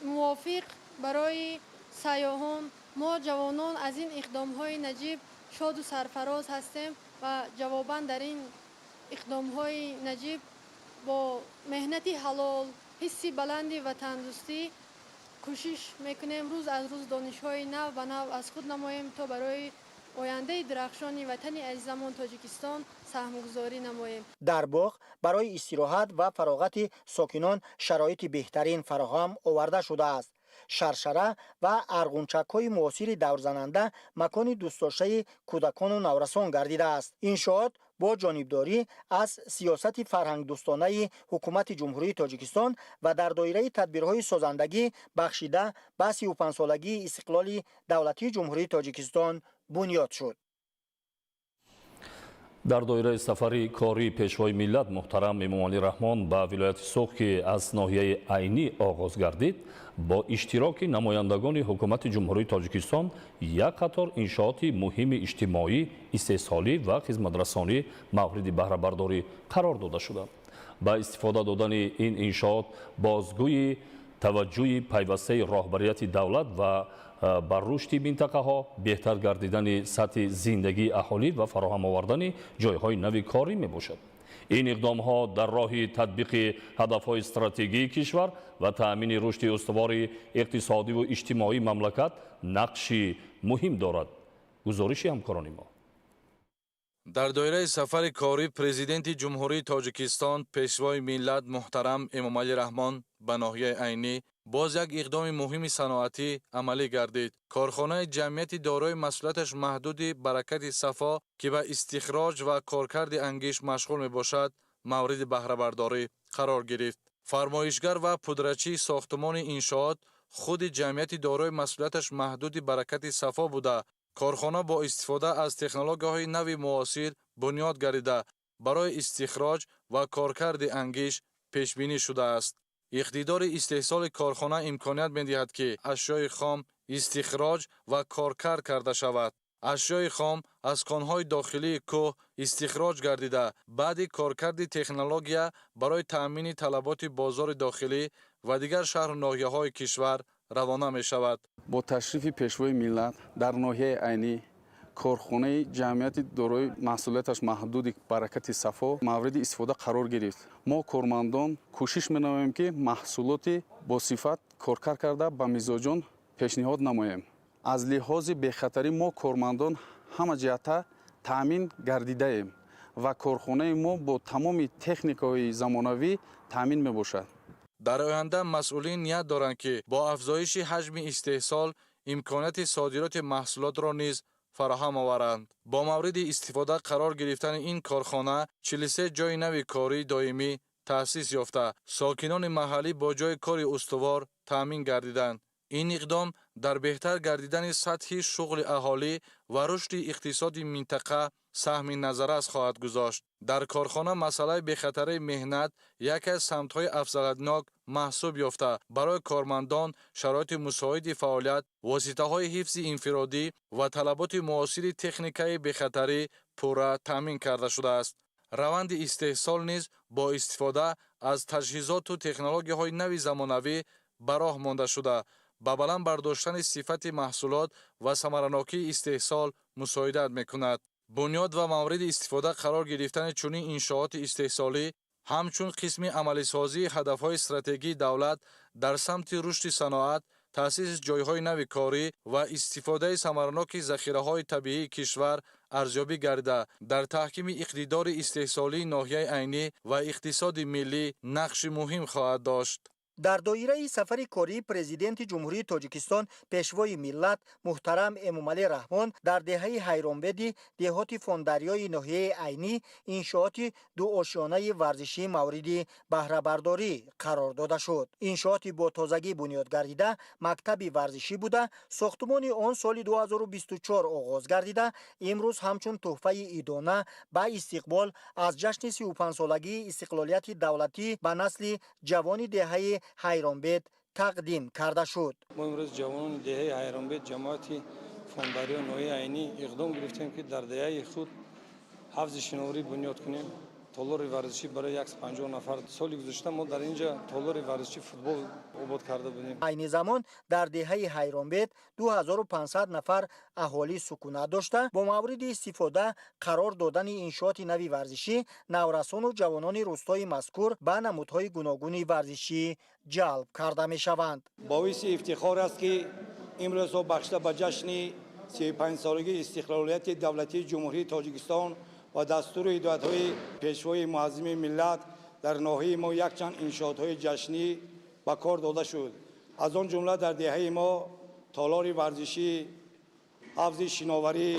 мувофиқ барои сайёҳон. Мо ҷавонон аз ин иқдомҳои наҷиб шоду сарфароз ҳастем ва ҷавобан дар ин иқдомҳои наҷиб бо меҳнати ҳалол, ҳисси баланди ватандӯстӣ кӯшиш мекунем рӯз аз рӯз донишҳои нав ба нав аз худ намоем, то барои ояндаи дурахшони ватани азизамон Тоҷикистон саҳмгузорӣ намоем. Дар боғ барои истироҳат ва фароғати сокинон шароити беҳтарин фароҳам оварда шудааст. Шаршара ва арғунчакҳои муосири даврзананда макони дӯстдоштаи кӯдакону наврасон гардидааст. Иншоот бо ҷонибдорӣ аз сиёсати фарҳангдӯстонаи Ҳукумати Ҷумҳурии Тоҷикистон ва дар доираи тадбирҳои созандагӣ бахшида ба 35-солагии истиқлоли давлатии Ҷумҳурии Тоҷикистон бунёд шуд. Дар доираи сафари кории Пешвои миллат муҳтарам Эмомалӣ Раҳмон ба вилояти Суғд, ки аз ноҳияи Айнӣ оғоз гардид, бо иштироки намояндагони Ҳукумати Ҷумҳурии Тоҷикистон як қатор иншооти муҳими иҷтимоӣ, истеҳсолӣ ва хизматрасонӣ мавриди баҳрабардорӣ қарор дода шуданд. Ба истифода додани ин иншоот бозгӯи таваҷҷӯҳи пайвастаи роҳбарияти давлат ва ба рушди минтақаҳо, беҳтар гардидани сатҳи зиндагии аҳолӣ ва фароҳам овардани ҷойҳои нави корӣ мебошад. Ин иқдомҳо дар роҳи татбиқи ҳадафҳои стратегии кишвар ва таъмини рушди устувори иқтисодиву иҷтимоии мамлакат нақши муҳим дорад. Гузориши ҳамкорони мо. Дар доираи сафари корӣ Президенти Ҷумҳурии Тоҷикистон, Пешвои миллат муҳтарам Эмомалӣ Раҳмон ба ноҳияи Айнӣ Боз як иқдоми муҳими саноатӣ амалӣ гардид. Корхонаи ҷамъияти дорои масъулияташ маҳдуди Баракати Сафо, ки ба истихроҷ ва коркарди ангишт машғул мебошад, мавриди баҳрабардорӣ қарор гирифт. Фармоишгар ва пудрачии сохтумони иншоот худи ҷамъияти дорои масъулияташ маҳдуди Баракати Сафо буда, корхона бо истифода аз технологияҳои нави муосир бунёд гардида, барои истихроҷ ва коркарди ангишт пешбинӣ шудааст. Иқтидори истеҳсоли корхона имконият медиҳад, ки ашёи хом истихроҷ ва коркард карда шавад. Ашёи хом аз конҳои дохилии кӯҳ истихроҷ гардида, баъди коркарди технология барои таъмини талаботи бозори дохилӣ ва дигар шаҳру ноҳияҳои кишвар равона мешавад. Бо ташрифи Пешвои миллат дар ноҳияи Айнӣ корхонаи ҷамъияти дорои масъулияташ маҳдуди Баракати Сафо мавриди истифода қарор гирифт. Мо, кормандон, кӯшиш менамоем, ки маҳсулоти босифат коркард карда, ба мизоҷон пешниҳод намоем. Аз лиҳози бехатарӣ мо, кормандон, ҳама ҷиҳата таъмин гардидаем ва корхонаи мо бо тамоми техникаҳои замонавӣ таъмин мебошад. Дар оянда масъулин ният доранд, ки бо афзоиши ҳаҷми истеҳсол имконияти содироти маҳсулотро низ фароҳам оваранд. Бо мавриди истифода қарор гирифтани ин корхона 43 ҷойи нави кории доимӣ таъсис ёфта, сокинони маҳаллӣ бо ҷойи кори устувор таъмин гардиданд. Ин иқдом дар беҳтар гардидани сатҳи шуғли аҳолӣ ва рушди иқтисоди минтақа саҳми назаррас хоҳад гузошт. Дар корхона масъалаи бехатарии меҳнат яке аз самтҳои афзалиятнок маҳсуб ёфта, барои кормандон шароити мусоиди фаъолият, воситаҳои ҳифзи инфиродӣ ва талаботи муосири техникаи бехатарӣ пурра таъмин карда шудааст. Раванди истеҳсол низ бо истифода аз таҷҳизоту технологияҳои нави замонавӣ ба роҳ монда шуда, ба баланд бардоштани сифати маҳсулот ва самаранокии истеҳсол мусоидат мекунад. Бунёд ва мавриди истифода қарор гирифтани чунин иншооти истеҳсолӣ ҳамчун қисми амалисозии ҳадафҳои стратегии давлат дар самти рушди саноат, таъсиси ҷойҳои нави корӣ ва истифодаи самараноки захираҳои табиии кишвар арзёбӣ гардида, дар таҳкими иқтидори истеҳсолии ноҳияи Айнӣ ва иқтисоди миллӣ нақши муҳим хоҳад дошт. Дар доираи сафари кории Президенти Ҷумҳурии Тоҷикистон, Пешвои миллат муҳтарам Эмомалӣ Раҳмон дар деҳаи Ҳайронбеди деҳоти Фондарёи ноҳияи Айнӣ иншооти дуошёнаи варзишӣ мавриди баҳрабардорӣ қарор дода шуд. Иншооти бо тозагӣ бунёд гардида мактаби варзишӣ буда, сохтумони он соли 2024 оғоз гардида, имрӯз ҳамчун тӯҳфаи идона ба истиқбол аз ҷашни 35-солагии истиқлолияти давлатӣ ба насли ҷавони деҳаи Ҳайронбед тақдим карда шуд. Мо имрӯз, ҷавонони деҳаи Ҳайронбед, ҷамоати Фондарё, ноҳияи Айнӣ, иқдом гирифтем, ки дар деҳаи худ ҳавзи шиноворӣ бунёд кунем, толори варзишӣ барои 150 нафар. Соли гузашта мо дар инҷа толори варзиши футбол обод карда будем. Айни замон дар деҳаи Ҳайронбед 2500 нафар аҳолӣ сукунат дошта, бо мавриди истифода қарор додани иншооти нави варзишӣ наврасону ҷавонони рӯстои мазкур ба намудҳои гуногуни варзишӣ ҷалб карда мешаванд. Боиси ифтихор аст, ки имрӯзҳо бахшида ба ҷашни 35-солагии истиқлолияти давлатии Ҷумҳурии Тоҷикистон ва дастуру ҳидоятҳои Пешвои муаззими миллат дар ноҳияи мо якчанд иншоотҳои ҷашнӣ ба кор дода шуд. Аз он ҷумла дар деҳаи мо толори варзишӣ, ҳавзи шиноварӣ,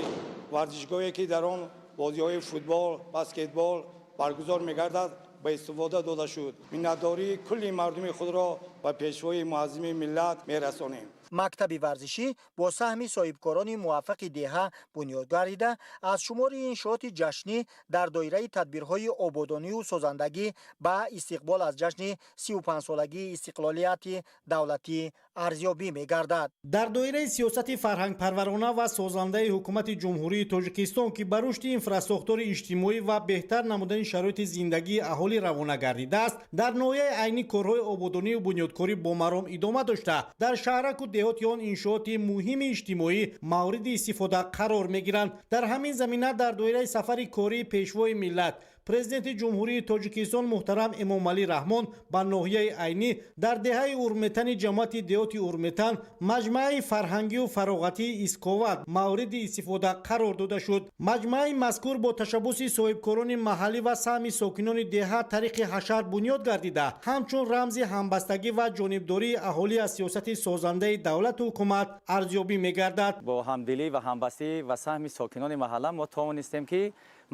варзишгоҳе, ки дар он бозиҳои футбол, баскетбол баргузор мегардад, ба истифода дода шуд. Миннатдории кулли мардуми худро ба Пешвои муаззими миллат мерасонем. Мактаби варзишӣ бо саҳми соҳибкорони муваффақи деҳа бунёд гардида, аз шумори иншооти ҷашнӣ дар доираи тадбирҳои ободонию созандагӣ ба истиқбол аз ҷашни 35-солагии истиқлолияти давлатӣ арзёбӣ мегардад. Дар доираи сиёсати фарҳангпарварона ва созандаи Ҳукумати Ҷумҳурии Тоҷикистон, ки ба рушди инфрасохтори иҷтимоӣ ва беҳтар намудани шароити зиндагии аҳолӣ равона гардидааст, дар ноҳияи Айнӣ корҳои ободонию бунёдкорӣ бо маром идома дошта, дар шаҳраку деҳоти он иншооти муҳими иҷтимоӣ мавриди истифода қарор мегиранд. Дар ҳамин замина, дар доираи сафари кории Пешвои миллат, Президенти Ҷумҳурии Тоҷикистон муҳтарам Эмомалӣ Раҳмон ба ноҳияи Айнӣ дар деҳаи Урметани ҷамоати деҳоти Урметан маҷмӯаи фарҳангию фароғатии Исковат мавриди истифода қарор дода шуд. Маҷмӯаи мазкур бо ташаббуси соҳибкорони маҳаллӣ ва саҳми сокинони деҳа тариқи ҳашар бунёд гардида, ҳамчун рамзи ҳамбастагӣ ва ҷонибдории аҳолӣ аз сиёсати созандаи давлату ҳукумат арзёбӣ мегардад. Бо ҳамдилӣ ва ҳамбастагӣ ва саҳми сокинони маҳалла мо тавонистем, ки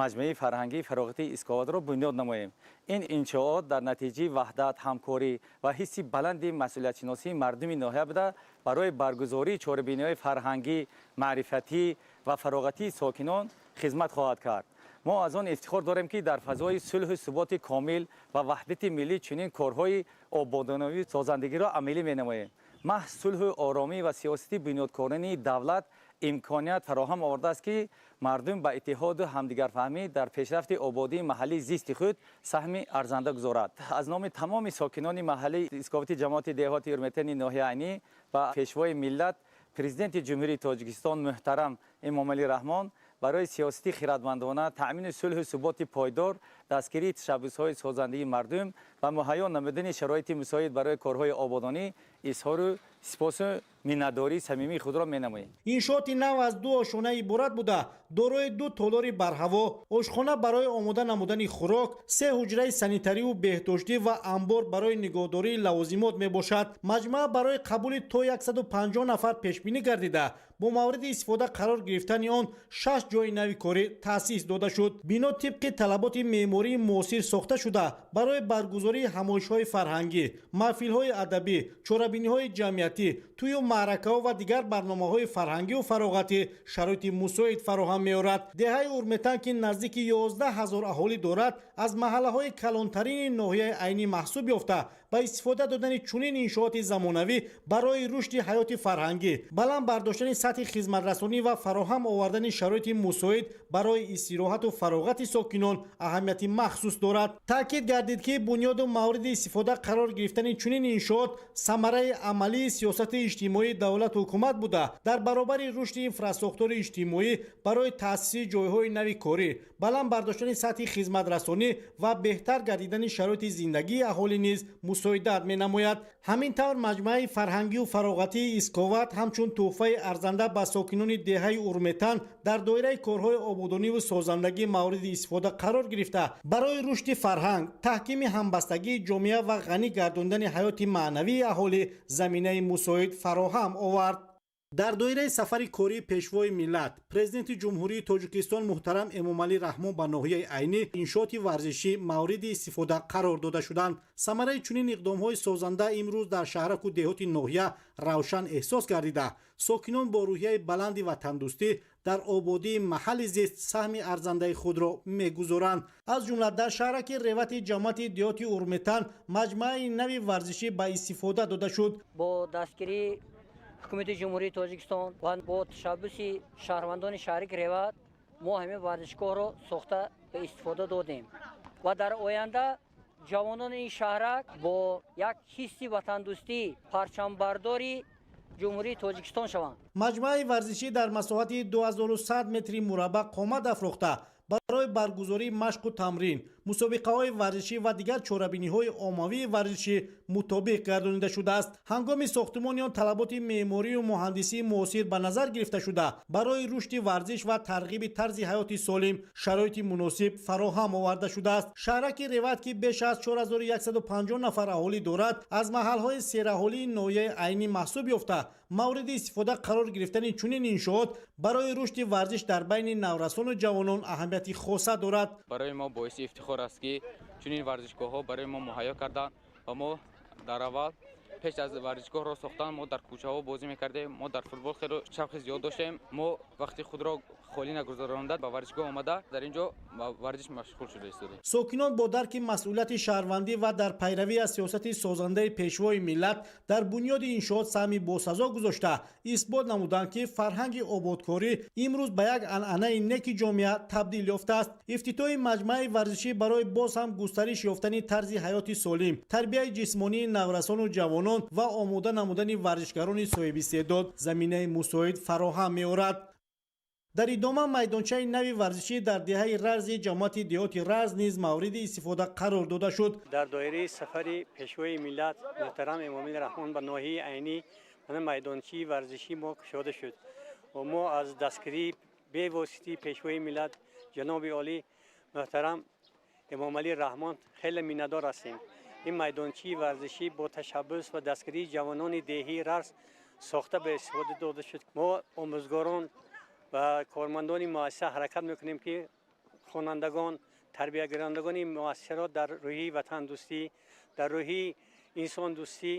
маҷмӯаи фарҳангии фароғатии Исковатро бунёд намоем. Ин иншоот дар натиҷаи ваҳдат, ҳамкорӣ ва ҳисси баланди масъулиятшиносии мардуми ноҳия буда, барои баргузории чорабиниҳои фарҳангӣ, маърифатӣ ва фароғатии сокинон хизмат хоҳад кард. Мо аз он ифтихор дорем, ки дар фазои сулҳу суботи комил ва ваҳдати миллӣ чунин корҳои ободонавию созандагиро амалӣ менамоем. Маҳз сулҳу оромӣ ва сиёсати бунёдкоронаи давлат имконият фароҳам овардааст, ки мардум ба иттиҳоду ҳамдигарфаҳмӣ дар пешрафти ободии маҳаллии зисти худ саҳми арзанда гузорад. Аз номи тамоми сокинони маҳаллии Исковати ҷамоати деҳоти Урметани ноҳияи Айнӣ ва Пешвои миллат, Президенти Ҷумҳурии Тоҷикистон муҳтарам Эмомалӣ Раҳмон барои сиёсати хирадмандона, таъмини сулҳу суботи пойдор, дастгирии ташаббусҳои созандагии мардум ва муҳайё намудани шароити мусоид барои корҳои ободонӣ изҳору сипосу миннатдории самимии худро менамоем. Иншооти нав аз ду ошёна иборат буда, дорои ду толори барҳаво, ошхона барои омода намудани хӯрок, се ҳуҷраи санитарию беҳдоштӣ ва анбор барои нигоҳдории лавозимот мебошад. Маҷмӯа барои қабули то 150 нафар пешбинӣ гардида, бо мавриди истифода қарор гирифтани он шаш ҷойи нави корӣ таъсис дода шуд. Бино тибқи талаботи меъмории муосир сохта шуда, барои баргузории ҳамоишҳои фарҳангӣ, маҳфилҳои адабӣ, чорабиниҳои ҷамъиятӣ, тӯю маъракаҳо ва дигар барномаҳои фарҳангию фароғатӣ шароити мусоид фароҳам меорад. Деҳаи Урметан, ки наздики 11 000 аҳолӣ дорад, аз маҳаллаҳои калонтарини ноҳияи Айнӣ маҳсуб ёфта, ба истифода додани чунин иншооти замонавӣ барои рушди ҳаёти фарҳангӣ, баланд бардоштани сатҳи хизматрасонӣ ва фароҳам овардани шароити мусоид барои истироҳату фароғати сокинон аҳамияти махсус дорад. Таъкид гардид, ки бунёду мавриди истифода қарор гирифтани чунин иншоот самараи амалии сиёсати иҷтимоии давлату ҳукумат буда, дар баробари рушди инфрасохтори иҷтимоӣ барои таъсиси ҷойҳои нави корӣ, баланд бардоштани сатҳи хизматрасонӣ ва беҳтар гардидани шароити зиндагии аҳолӣ низ мусоидат менамояд. Ҳамин тавр, маҷмӯаи фарҳангию фароғатии Исковат ҳамчун тӯҳфаи арзанда ба сокинони деҳаи Урметан дар доираи корҳои ободониву созандагӣ мавриди истифода қарор гирифта, барои рушди фарҳанг, таҳкими ҳамбастагии ҷомеа ва ғанӣ гардондани ҳаёти маънавии аҳолӣ заминаи мусоид фароҳам овард. Дар доираи сафари кории Пешвои миллат, Президенти Ҷумҳурии Тоҷикистон муҳтарам Эмомалӣ Раҳмон ба ноҳияи Айнӣ иншооти варзишӣ мавриди истифода қарор дода шуданд. Самараи чунин иқдомҳои созанда имрӯз дар шаҳраку деҳоти ноҳия равшан эҳсос гардида, сокинон бо рӯҳияи баланди ватандӯстӣ дар ободии маҳалли зист саҳми арзандаи худро мегузоранд. Аз ҷумла дар шаҳраки Ревати ҷамоати деҳоти Урметан маҷмӯаи нави варзишӣ ба истифода дода шуд. Бо дастгирии ҳукумати Ҷумҳурии Тоҷикистон ва бо ташаббуси шаҳрвандони шаҳраки Реват мо ҳамин варзишгоҳро сохта ба истифода додем ва дар оянда ҷавонони ин шаҳрак бо як ҳисси ватандӯстӣ парчамбардори Ҷумҳурии Тоҷикистон шаванд. Маҷмӯаи варзишӣ дар масоҳати 2100 метри мураббаъ қомат афрохта, барои баргузории машқу тамрин, мусобиқаҳои варзишӣ ва дигар чорабиниҳои оммавии варзишӣ мутобиқ гардонида шудааст. Ҳангоми сохтумони он талаботи меъморию муҳандисии муосир ба назар гирифта шуда, барои рушди варзиш ва тарғиби тарзи ҳаёти солим шароити муносиб фароҳам оварда шудааст. Шаҳраки Реват, ки беш аз 4150 нафар аҳолӣ дорад, аз маҳалҳои сераҳолии ноҳияи Айнӣ маҳсуб ёфта, мавриди истифода қарор гирифтани чунин иншоот барои рушди варзиш дар байни наврасону ҷавонон аҳамияти хоса дорад. Барои мо боиси ифтихор аст, ки чунин варзишгоҳҳо барои мо муҳайё карданд ва мо дар аввал, пеш аз варзишгоҳро сохтан, мо дар кӯчаҳо бозӣ мекардем. Мо дар футбол хеле шавқи зиёд доштем. Мо вақти худро холӣ нагузаронда, ба варзишгоҳ омада, дар ин ҷо ба варзиш машғул шуда истодем. Сокинон бо дарки масъулияти шаҳрвандӣ ва дар пайравӣ аз сиёсати созандаи Пешвои миллат дар бунёди иншоот саҳми босазо гузошта, исбот намуданд, ки фарҳанги ободкорӣ имрӯз ба як анъанаи неки ҷомеа табдил ёфтааст. Ифтитоҳи маҷмӯаи варзишӣ барои боз ҳам густариш ёфтани тарзи ҳаёти солим, тарбияи ҷисмонии наврасону ҷавонон ва омода намудани варзишгарони соҳибистеъдод заминаи мусоид фароҳам меорад. Дар идома майдончаи нави варзишӣ дар деҳаи Рарзи ҷамоати деҳоти Рарз низ мавриди истифода қарор дода шуд. Дар доираи сафари Пешвои миллат муҳтарам Эмомалӣ Раҳмон ба ноҳияи Айнӣ майдончаи варзишии мо кушода шуд ва мо аз дастгирии бевоситаи Пешвои миллат ҷаноби олӣ муҳтарам Эмомалӣ Раҳмон хеле миннатдор ҳастем. Ин майдончаи варзишӣ бо ташаббус ва дастгирии ҷавонони деҳии Рарз сохта ба истифода дода шуд. Мо омӯзгорон ва кормандони муассиса ҳаракат мекунем, ки хонандагон, тарбиягирандагони муассисаро дар рӯҳии ватандӯстӣ, дар рӯҳии инсондӯстӣ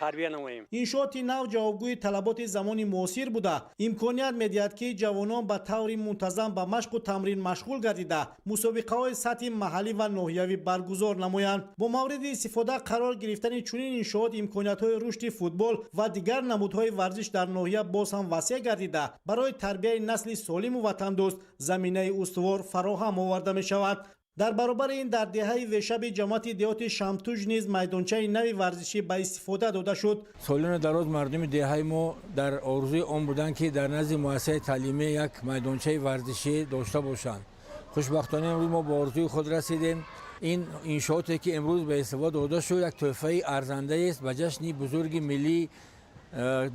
тарбия намоем. Иншооти нав ҷавобгӯи талаботи замони муосир буда, имконият медиҳад, ки ҷавонон ба таври мунтазам ба машқу тамрин машғул гардида, мусобиқаҳои сатҳи маҳаллӣ ва ноҳиявӣ баргузор намоянд. Бо мавриди истифода қарор гирифтани чунин иншоот имкониятҳои рушди футбол ва дигар намудҳои варзиш дар ноҳия боз ҳам васеъ гардида, барои тарбияи насли солиму ватандӯст заминаи устувор фароҳам оварда мешавад. Дар баробари ин дар деҳаи Вешаби ҷамоати деҳоти Шамтуж низ майдончаи нави варзишӣ ба истифода дода шуд. Солони дароз мардуми деҳаи мо дар орзуи он буданд, ки дар назди муассисаи таълимӣ як майдончаи варзишӣ дошта бошанд. Хушбахтона, имрӯз мо ба орзуи худ расидем. Ин иншооте, ки имрӯз ба истифода дода шуд, як тӯҳфаи арзандаест ба ҷашни бузурги миллии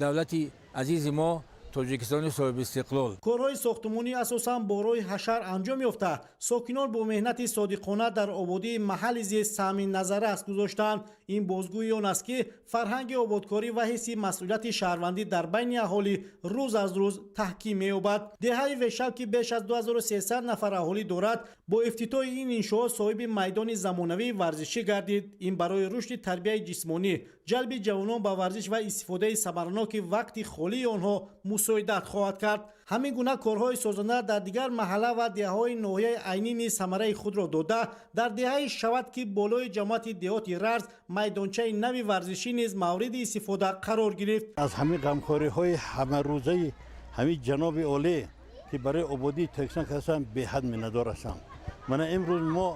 давлати азизи мо, Тоҷикистони соҳибистиқлол. Корҳои сохтмонӣ асосан бо роҳи ҳашар анҷом ёфта, сокинон бо меҳнати содиқона дар ободии маҳалли зист саҳми назаррас гузоштанд. Ин бозгӯи он аст, ки фарҳанги ободкорӣ ва ҳисси масъулияти шаҳрвандӣ дар байни аҳолӣ рӯз аз рӯз таҳким меёбад. Деҳаи Вешаб, ки беш аз 2300 нафар аҳолӣ дорад, бо ифтитоҳи ин иншоот соҳиби майдони замонавии варзишӣ гардид. Ин барои рушди тарбияи ҷисмонӣ, ҷалби ҷавонон ба варзиш ва истифодаи самараноки вақти холии онҳо мусоидат хоҳад кард. Ҳамин гуна корҳои созанда дар дигар маҳалла ва деҳаҳои ноҳияи Айнӣ низ самараи худро дода, дар деҳаи Шавад, ки болои ҷамоати деҳоти Рарз, майдончаи нави варзишӣ низ мавриди истифода қарор гирифт. Аз ҳамин ғамхориҳои ҳамарӯзаи ҳамин ҷаноби олӣ, ки барои ободии Тоҷикистон карданд, беҳад миннатдор ҳастам. Мана имрӯз мо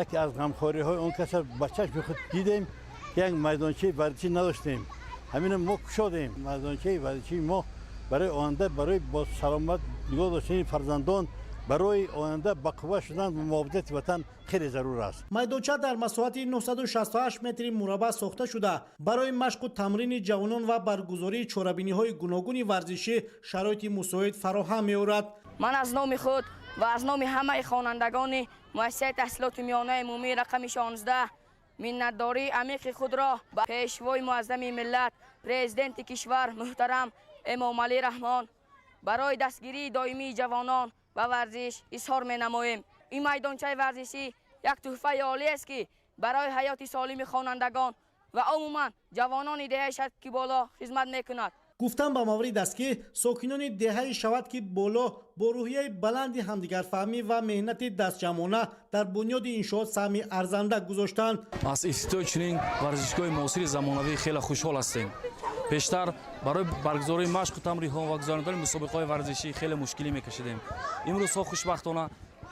яке аз ғамхориҳои он каса ба чашми худ дидем, ки як майдончаи варзишӣ надоштем, ҳамина мо кушодем. Майдончаи варзишии мо барои оянда, барои бо саломат нигоҳ доштани фарзандон, барои оянда ба қувва шудан ва муҳофизати ватан хеле зарур аст. Майдонча дар масоҳати 968 метри мураббаъ сохта шуда, барои машқу тамрини ҷавонон ва баргузории чорабиниҳои гуногуни варзишӣ шароити мусоид фароҳам меорад. Ман аз номи худ ва аз номи ҳамаи хонандагони муассисаи таҳсилоти миёнаи умумии рақами 16 миннатдории амиқи худро ба Пешвои муаззами миллат, Президенти кишвар муҳтарам Эмомалӣ Раҳмон барои дастгирии доимии ҷавонон ва варзиш изҳор менамоем. Ин майдончаи варзишӣ як тӯҳфаи олиест, ки барои ҳаёти солими хонандагон ва умуман ҷавонони деҳаи Шаватки Боло хизмат мекунад. Гуфтан ба маврид аст, ки сокинони деҳаи Шаватки Боло бо рӯҳияи баланди ҳамдигарфаҳмӣ ва меҳнати дастҷамъона дар бунёди иншоот саҳми арзанда гузоштанд. Аз ифтитоҳи чунин варзишгоҳи муосири замонавӣ хеле хушҳол ҳастем. Пештар барои баргузории машқу тамринҳо ва гузаронидани мусобиқаҳои варзишӣ хеле мушкилӣ мекашидем. Имрӯзҳо хушбахтона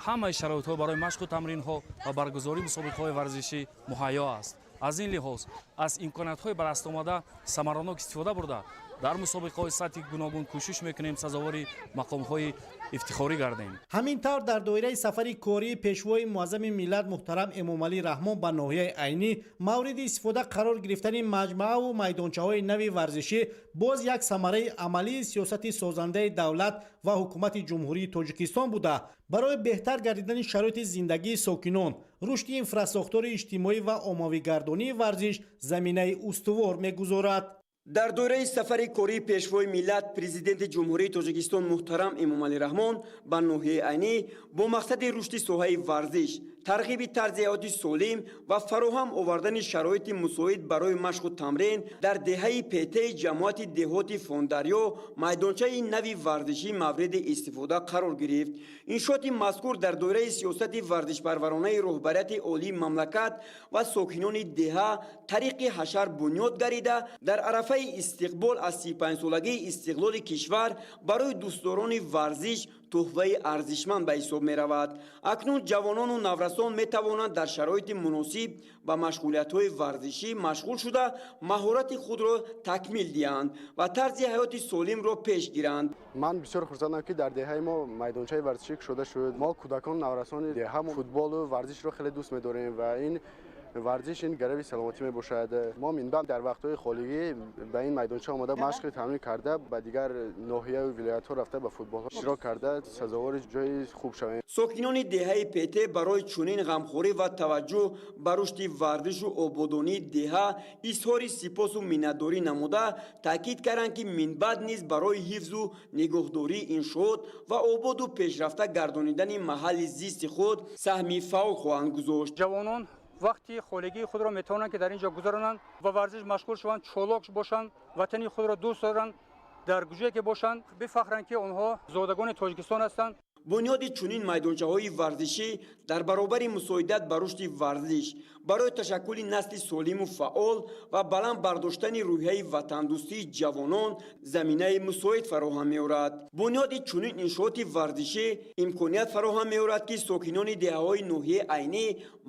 ҳамаи шароитҳо барои машқу тамринҳо ва баргузории мусобиқаҳои варзишӣ муҳайё аст. Аз ин лиҳоз аз имкониятҳои ба даст омада самаранок истифода бурда, дар мусобиқаҳои сатҳи гуногун кӯшиш мекунем сазовори мақомҳои ифтихорӣ гардем. Ҳамин тавр, дар доираи сафари кории Пешвои муаззами миллат муҳтарам Эмомалӣ Раҳмон ба ноҳияи Айнӣ мавриди истифода қарор гирифтани маҷмӯааву майдончаҳои нави варзишӣ боз як самараи амалии сиёсати созандаи давлат ва ҳукумати Ҷумҳурии Тоҷикистон буда, барои беҳтар гардидани шароити зиндагии сокинон, рушди инфрасохтори иҷтимоӣ ва оммавигардонии варзиш заминаи устувор мегузорад. Дар доираи сафари кории Пешвои миллат, Президенти Ҷумҳурии Тоҷикистон муҳтарам Эмомалӣ Раҳмон ба ноҳияи Айнӣ бо мақсади рушди соҳаи варзиш, тарғиби тарзи ҳаёти солим ва фароҳам овардани шароити мусоид барои машқу тамрин дар деҳаи Петеи ҷамоати деҳоти Фондарё майдончаи нави варзишӣ мавриди истифода қарор гирифт. Иншооти мазкур дар доираи сиёсати варзишпарваронаи роҳбарияти олии мамлакат ва сокинони деҳа тариқи ҳашар бунёд гардида, дар арафаи Арафаи истиқбол аз 35-солагии истиқлоли кишвар барои дӯстдорони варзиш туҳфаи арзишманд ба ҳисоб меравад. Акнун ҷавонону наврасон метавонанд дар шароити муносиб ба машғулиятҳои варзишӣ машғул шуда, маҳорати худро такмил диҳанд ва тарзи ҳаёти солимро пеш гиранд. Ман бисёр хурсандам, ки дар деҳаи мо майдончаи варзишӣ кушода шуд. Мо кӯдакон, наврасони деҳа футболу варзишро хеле дӯст медорем ва ин варзиш ин гарави саломатӣ мебошад. Мо минбаъд дар вақтҳои холигӣ ба ин майдонча омада, машқи тамрин карда, ба дигар ноҳияю вилоятҳо рафта, ба футболҳо иштирок карда, сазовори ҷои хуб шавем. Сокинони деҳаи Пете барои чунин ғамхорӣ ва таваҷҷӯҳ ба рушди варзишу ободонии деҳа изҳори сипосу миннатдорӣ намуда, таъкид карданд, ки минбаъд низ барои ҳифзу нигоҳдории иншоот ва ободу пешрафта гардонидани маҳалли зисти худ саҳми фаъол хоҳанд гузошт. Ҷавонон вақти холигии худро метавонанд, ки дар ин ҷо гузаронанд, ба варзиш машғул шаванд, чолок бошанд, ватани худро дӯст доранд, дар куҷое ки бошанд бифахранд, ки онҳо зодагони Тоҷикистон ҳастанд. Бунёди чунин майдончаҳои варзишӣ дар баробари мусоидат ба рушди варзиш барои ташаккули насли солиму фаъол ва баланд бардоштани рӯҳияи ватандӯстии ҷавонон заминаи мусоид фароҳам меорад. Бунёди чунин иншооти варзишӣ имконият фароҳам меорад, ки сокинони деҳаҳои ноҳияи Айнӣ,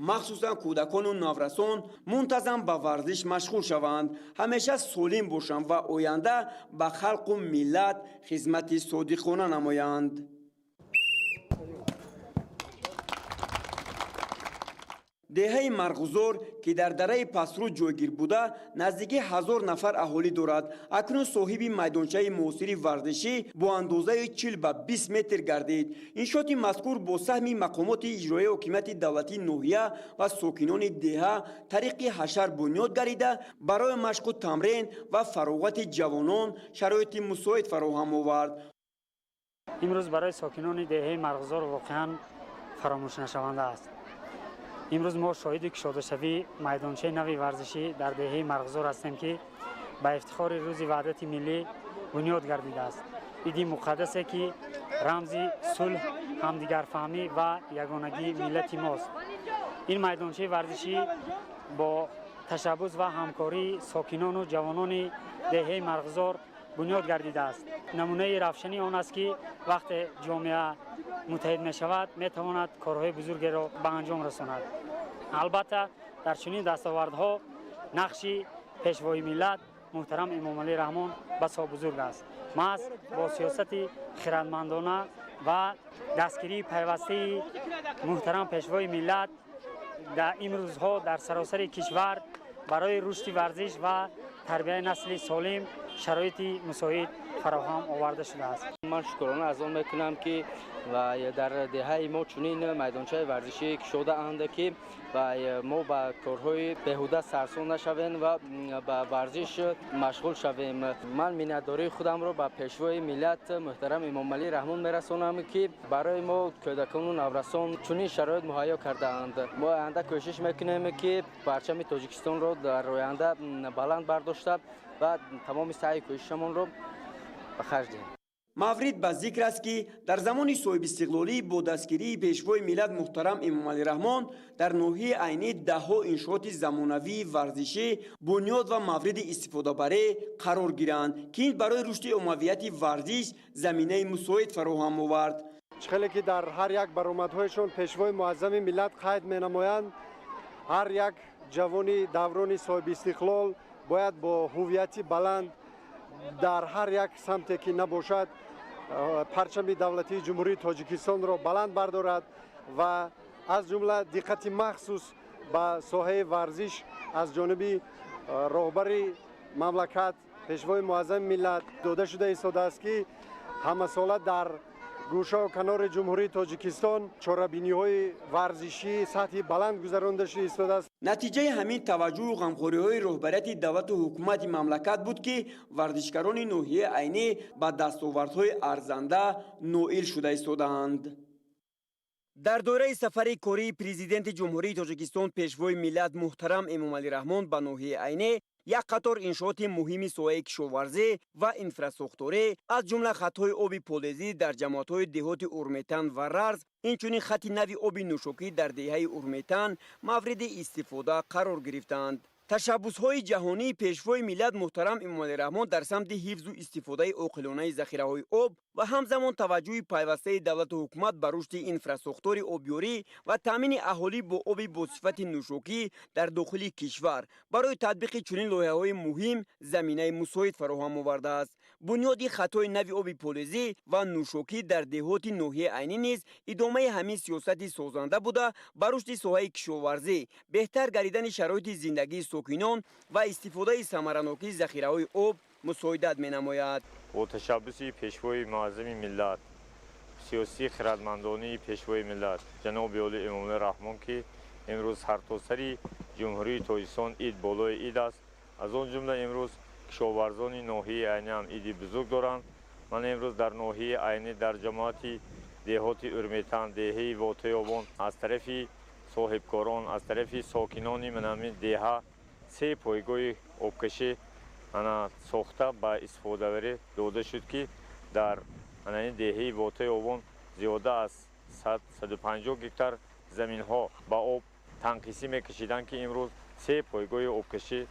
махсусан кӯдакону наврасон, мунтазам ба варзиш машғул шаванд, ҳамеша солим бошанд ва оянда ба халқу миллат хизмати содиқона намоянд. Деҳаи Марғузор, ки дар дараи Пасруд ҷойгир буда, наздики 1000 нафар аҳолӣ дорад, акнун соҳиби майдончаи муосири варзишӣ бо андозаи 40 ба 20 метр гардид. Иншооти мазкур бо саҳми мақомоти иҷроияи ҳокимияти давлатии ноҳия ва сокинони деҳа тариқи ҳашар бунёд гардида, барои машқу тамрин ва фароғати ҷавонон шароити мусоид фароҳам овард. Имрӯз барои сокинони деҳаи Марғузор воқеан фаромӯшнашаванда аст. Имрӯз мо шоҳиди кушодашавии майдончаи нави варзишӣ дар деҳаи Марғузор ҳастем, ки ба ифтихори рӯзи ваҳдати миллӣ бунёд гардидааст. Иди муқаддасе, ки рамзи сулҳ, ҳамдигарфаҳмӣ ва ягонагии миллати мост. Ин майдончаи варзишӣ бо ташаббус ва ҳамкории сокинону ҷавонони деҳаи Марғузор бунёд гардидааст. Намунаи равшании он аст, ки вақте ҷомеа муттаҳид мешавад, метавонад корҳои бузургеро ба анҷом расонад. Албатта, дар чунин дастовардҳо нақши пешвои миллат муҳтарам Эмомалӣ Раҳмон басо бузург аст. Маҳз бо сиёсати хирадмандона ва дастгирии пайвастаи муҳтарам пешвои миллат дар имрӯзҳо дар саросари кишвар барои рушди варзиш ва тарбияи насли солим шароити мусоид фароҳам оварда шудааст. Ман шукрона аз он мекунам, ки дар деҳаи мо чунин майдончаи варзишӣ кушодаанд, ки мо ба корҳои беҳуда сарсон нашавем ва ба варзиш машғул шавем. Ман миннатдории худамро ба пешвои миллат муҳтарам Эмомалӣ Раҳмон мерасонам, ки барои мо кӯдакону наврасон чунин шароит муҳайё кардаанд. Мо оянда кӯшиш мекунем, ки парчами Тоҷикистонро дар оянда баланд бардошта ва тамоми саъю кӯшишамонро ба харҷ диҳем. Маврид ба зикр аст, ки дар замони соҳибистиқлолӣ бо дастгирии пешвои миллат муҳтарам Эмомалӣ Раҳмон дар ноҳияи Айнӣ даҳҳо иншооти замонавии варзишӣ бунёд ва мавриди истифодабарӣ қарор гиранд, ки ин барои рушди оммавияти варзиш заминаи мусоид фароҳам овард. Чӣ хеле ки дар ҳар як баромадҳояшон пешвои муаззами миллат қайд менамоянд, ҳар як ҷавони даврони соҳибистиқлол бояд бо ҳуввияти баланд дар ҳар як самте ки набошад парчами давлатии Ҷумҳурии Тоҷикистонро баланд бардорад ва аз ҷумла диққати махсус ба соҳаи варзиш аз ҷониби роҳбари мамлакат пешвои муаззами миллат дода шуда истодааст, ки ҳамасола дар гӯшаву канори Ҷумҳурии Тоҷикистон чорабиниҳои варзишии сатҳи баланд гузаронда шуда истодааст. Натиҷаи ҳамин таваҷҷӯҳу ғамхориҳои роҳбарияти давлату ҳукумати мамлакат буд, ки варзишгарони ноҳияи Айнӣ ба дастовардҳои арзанда ноил шуда истодаанд. Дар доираи сафари кории Президенти Ҷумҳурии Тоҷикистон пешвои миллат муҳтарам Эмомалӣ Раҳмон ба ноҳияи Айнӣ як қатор иншооти муҳими соҳаи кишоварзӣ ва инфрасохторӣ, аз ҷумла хатҳои оби полезӣ дар ҷамоатҳои деҳоти Урметан ва Рарз, инчунин хати нави оби нӯшокӣ дар деҳаи Урметан мавриди истифода қарор гирифтанд. Ташаббусҳои ҷаҳонии Пешвои миллат муҳтарам Эмомалӣ Раҳмон дар самти ҳифзу истифодаи оқилонаи захираҳои об ва ҳамзамон таваҷҷӯҳи пайвастаи давлату ҳукумат ба рушди инфрасохтори обёрӣ ва таъмини аҳолӣ бо оби босифати нӯшокӣ дар дохили кишвар барои татбиқи чунин лоиҳаҳои муҳим заминаи мусоид фароҳам овардааст. Бунёди хатҳои нави оби полезӣ ва нӯшокӣ дар деҳоти ноҳияи Айнӣ низ идомаи ҳамин сиёсати созанда буда, ба рушди соҳаи кишоварзӣ, беҳтар гардидани шароити зиндагии сокинон ва истифодаи самаранокии захираҳои об мусоидат менамояд. Бо ташаббуси Пешвои муаззами миллат, сиёсии хирадмандонии Пешвои миллат ҷаноби олӣ Эмомалӣ Раҳмон, ки имрӯз сартосари Ҷумҳурии Тоҷикистон ид болои ид аст, аз он ҷумла имрӯз кишоварзони ноҳияи Айнӣ ҳам иди бузург доранд. Ман имрӯз дар ноҳияи Айнӣ дар ҷамоати деҳоти Урметан, деҳаи Вотаёбон аз тарафи соҳибкорон, аз тарафи сокинони манами деҳа се пойгоҳи обкашӣ ана сохта ба истифодабарӣ дода шуд, ки дар ин деҳаи Вотаёбон зиёда аз 150 гектар заминҳо ба об танқисӣ мекашиданд, ки имрӯз се пойгоҳи обкашӣ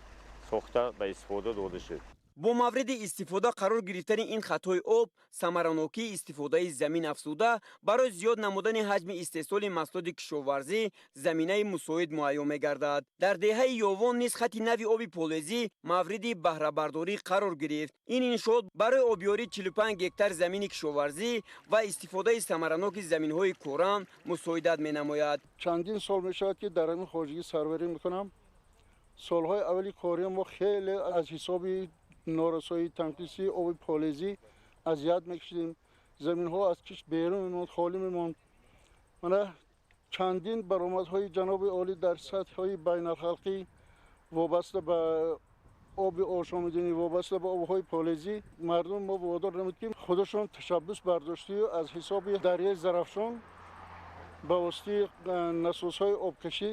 сохта ба истифода дода шуд. Бо мавриди истифода қарор гирифтани ин хатҳои об, самаранокии истифодаи замин афзуда, барои зиёд намудани ҳаҷми истеҳсоли маҳсулоти кишоварзӣ заминаи мусоид муҳайё мегардад. Дар деҳаи Ёвон низ хати нави оби полезӣ мавриди баҳрабардорӣ қарор гирифт. Ин иншоот барои обёрии 45 гектар замини кишоварзӣ ва истифодаи самараноки заминҳои корам мусоидат менамояд. Чандин сол мешавад, ки дар ҳамин хоҷагӣ сарварӣ мекунам. Солҳои аввали кории мо хеле аз ҳисоби норасоии танқисии оби полезӣ азият мекашидем. Заминҳо аз кишт берун мемонд, холӣ мемонд. Мана чандин баромадҳои ҷаноби олӣ дар сатҳҳои байналхалқӣ вобаста ба оби ошомиданӣ, вобаста ба обҳои полезӣ мардум мо водор намуд, ки худашон ташаббус бардоштию аз ҳисоби дарёи Зарафшон ба воситаи насосҳои обкашӣ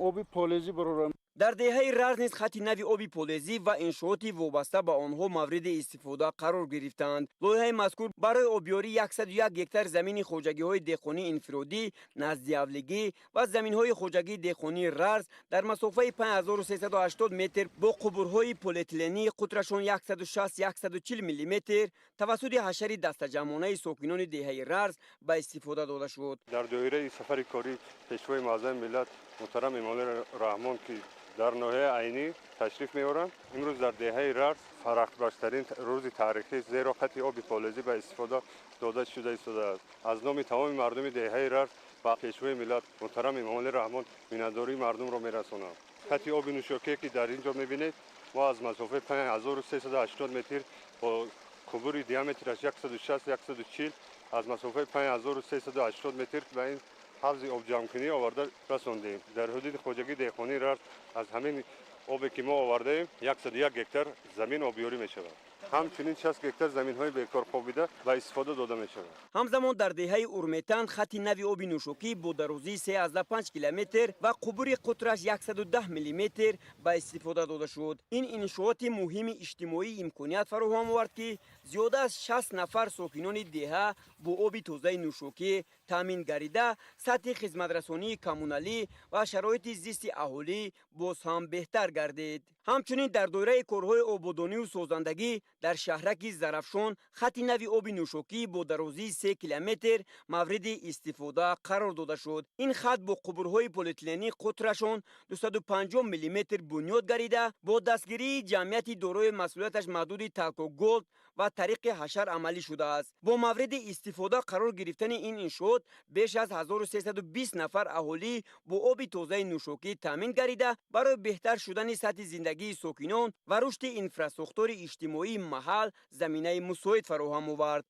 оби полезӣ бароранд. Дар деҳаи Рарз низ хати нави оби полезӣ ва иншооти вобаста ба онҳо мавриди истифода қарор гирифтанд. Лоиҳаи мазкур барои обёрии 101 гектар замини хоҷагиҳои деҳқонии инфиродӣ, наздиавлигӣ ва заминҳои хоҷагии деҳқонии Рарз дар масофаи 5380 метр бо қубурҳои полиэтилении қутрашон 160-140 миллиметр тавассути ҳашари дастаҷамъонаи сокинони деҳаи Рарз ба истифода дода шуд. Дар доираи сафари корӣ Пешвои муаззами миллат муҳтарам Эмомалӣ Раҳмон, ки дар ноҳияи Айнӣ ташриф меоранд, имрӯз дар деҳаи Рарз фарахбахштарин рӯзи таърихӣ, зеро хати оби полезӣ ба истифода дода шуда истодааст. Аз номи тамоми мардуми деҳаи Рарз ба Пешвои миллат муҳтарам Эмомалӣ Раҳмон миннатдории мардумро мерасонам. Хати оби нӯшокие, ки дар ин ҷо мебинед, мо аз масофаи 5380 метр бо қубури диаметраш 160-140 аз масофаи 5380 метр ба ин ҳавзи обҷамъкунӣ оварда расондем. Дар ҳудуди хоҷагии деҳқонии Рарз аз ҳамин обе, ки мо овардаем, 101 гектар замин обёрӣ мешавад. Ҳамчунин 60 гектар заминҳои бекор хобида ба истифода дода мешавад. Ҳамзамон дар деҳаи Урметан хати нави оби нӯшокӣ бо дарозии 3,5 километр ва қубури қутраш 110 миллиметр ба истифода дода шуд. Ин иншооти муҳими иҷтимоӣ имконият фароҳам овард, ки зиёда аз 60 нафар сокинони деҳа бо оби тозаи нӯшокӣ таъмин гардида, сатҳи хизматрасонии коммуналӣ ва шароити зисти аҳолӣ боз ҳам беҳтар гардид. Ҳамчунин дар доираи корҳои ободонию созандагӣ дар шаҳраки Зарафшон хати нави оби нӯшокӣ бо дарозии 3 километр мавриди истифода қарор дода шуд. Ин хат бо қубурҳои полиэтилении қутрашон 250 миллиметр бунёд гардида, бо дастгирии ҷамъияти дорои масъулияташ маҳдуди Талко Голд ва тариқи ҳашар амалӣ шудааст. Бо мавриди истифода қарор гирифтани ин иншоот беш аз 1320 нафар аҳолӣ бо оби тозаи нӯшокӣ таъмин гардида, барои беҳтар шудани сатҳи зиндагии сокинон ва рушди инфрасохтори иҷтимоии маҳал заминаи мусоид фароҳам овард.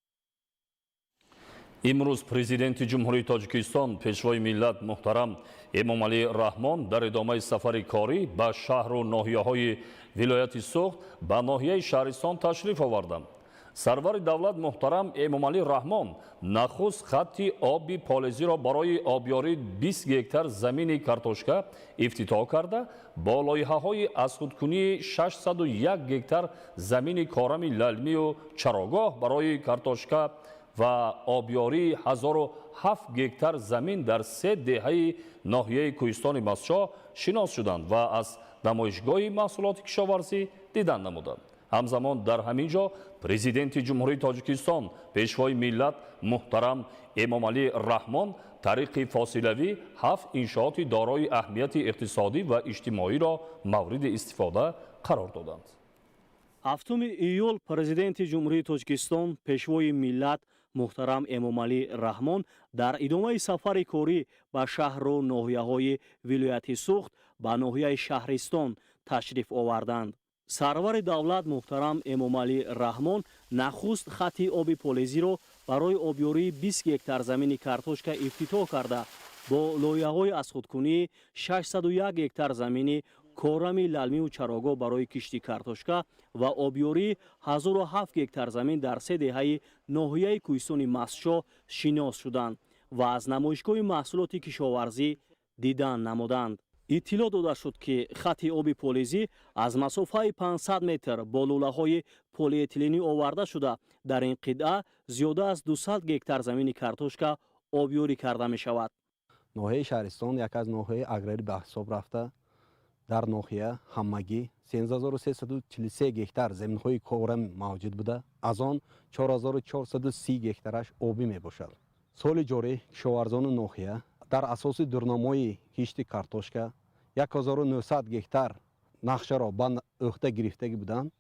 Имрӯз Президенти Ҷумҳурии Тоҷикистон, Пешвои миллат муҳтарам Эмомалӣ Раҳмон дар идомаи сафари корӣ ба шаҳру ноҳияҳои вилояти Суғд ба ноҳияи Шаҳристон ташриф оварданд. Сарвари давлат муҳтарам Эмомалӣ Раҳмон нахуст хатти оби полезиро барои обёрии 20 гектар замини картошка ифтитоҳ карда, бо лоиҳаҳои азхудкунии 601 гектар замини корами лалмию чарогоҳ барои картошка Ва обёрии 1007 гектар замин дар се деҳаи ноҳияи Кӯҳистони Мастчоҳ шинос шуданд ва аз намоишгоҳи маҳсулоти кишоварзӣ дидан намуданд. Ҳамзамон дар ҳамин ҷо Президенти Ҷумҳурии Тоҷикистон, Пешвои миллат муҳтарам Эмомалӣ Раҳмон тариқи фосилавӣ ҳафт иншооти дорои аҳамияти иқтисодӣ ва иҷтимоиро мавриди истифода қарор доданд. 7 июл Президенти Ҷумҳурии Тоҷикистон, Пешвои миллат муҳтарам Эмомалӣ Раҳмон дар идомаи сафари корӣ ба шаҳру ноҳияҳои вилояти Суғд ба ноҳияи Шаҳристон ташриф оварданд. Сарвари давлат муҳтарам Эмомалӣ Раҳмон нахуст хати оби полезиро барои обёрии 20 гектар замини картошка ифтитоҳ карда, бо лоиҳаҳои азхудкунии 601 гектар замини корами лалмиву чарогоҳ барои кишти картошка ва обёрии 1007 гектар замин дар се деҳаи ноҳияи Кӯҳистони Мастчоҳ шинос шуданд ва аз намоишгоҳи маҳсулоти кишоварзӣ дидан намуданд. Иттилоъ дода шуд, ки хати оби полезӣ аз масофаи 500 метр бо лӯлаҳои полиэтиленӣ оварда шуда, дар ин қитъа зиёда аз 200 гектар замини картошка обёрӣ карда мешавад. Ноҳияи Шаҳристон яке аз ноҳияи аграрӣ ба ҳисоб рафта, дар ноҳия ҳамагӣ 13343 гектар заминҳои корам мавҷуд буда, аз он 4430 гектараш обӣ мебошад. Соли ҷорӣ кишоварзони ноҳия дар асоси дурнамои кишти картошка 1900 гектар нақшаро ба ӯҳда гирифтагӣ буданд.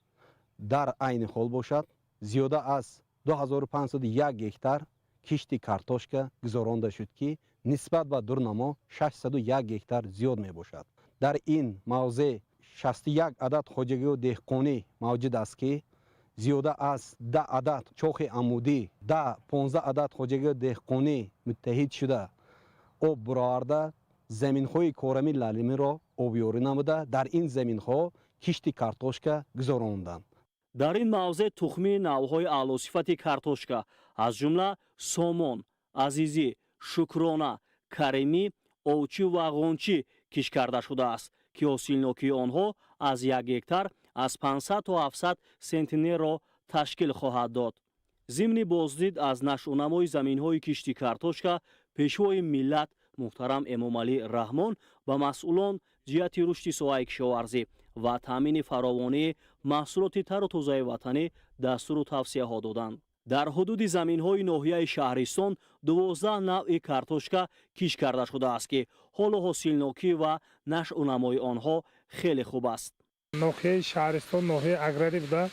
Дар айни ҳол бошад, зиёда аз 2501 гектар кишти картошка гузаронда шуд, ки нисбат ба дурнамо 601 гектар зиёд мебошад. Дар ин мавзеъ 61 адад хоҷагию деҳқонӣ мавҷуд аст, ки зиёда аз 10 адад чохи амудӣ, 15 адад хоҷагию деҳқонӣ муттаҳид шуда, об буроварда, заминҳои корами лалмиро обёрӣ намуда, дар ин заминҳо кишти картошка гузаронданд. Дар ин мавзеъ тухмии навъҳои аълосифати картошка, аз ҷумла Сомон, Азизӣ, Шукрона, Каримӣ, Овчӣ ва Ғончӣ кишт карда шудааст, ки ҳосилнокии онҳо аз як гектар аз 500 то 700 сентнерро ташкил хоҳад дод. Зимни боздид аз нашъунамои заминҳои кишти картошка, Пешвои миллат муҳтарам Эмомалӣ Раҳмон ба масъулон ҷиҳати рушди соҳаи кишоварзӣ ва таъмини фаровонии маҳсулоти тару тозаи ватанӣ дастуру тавсияҳо доданд. Дар ҳудуди заминҳои ноҳияи Шаҳристон 12 навъи картошка кишт карда шудааст, ки ҳоло ҳосилнокӣ ва нашъунамои онҳо хеле хуб аст. Ноҳияи Шаҳристон ноҳияи аграрӣ буда,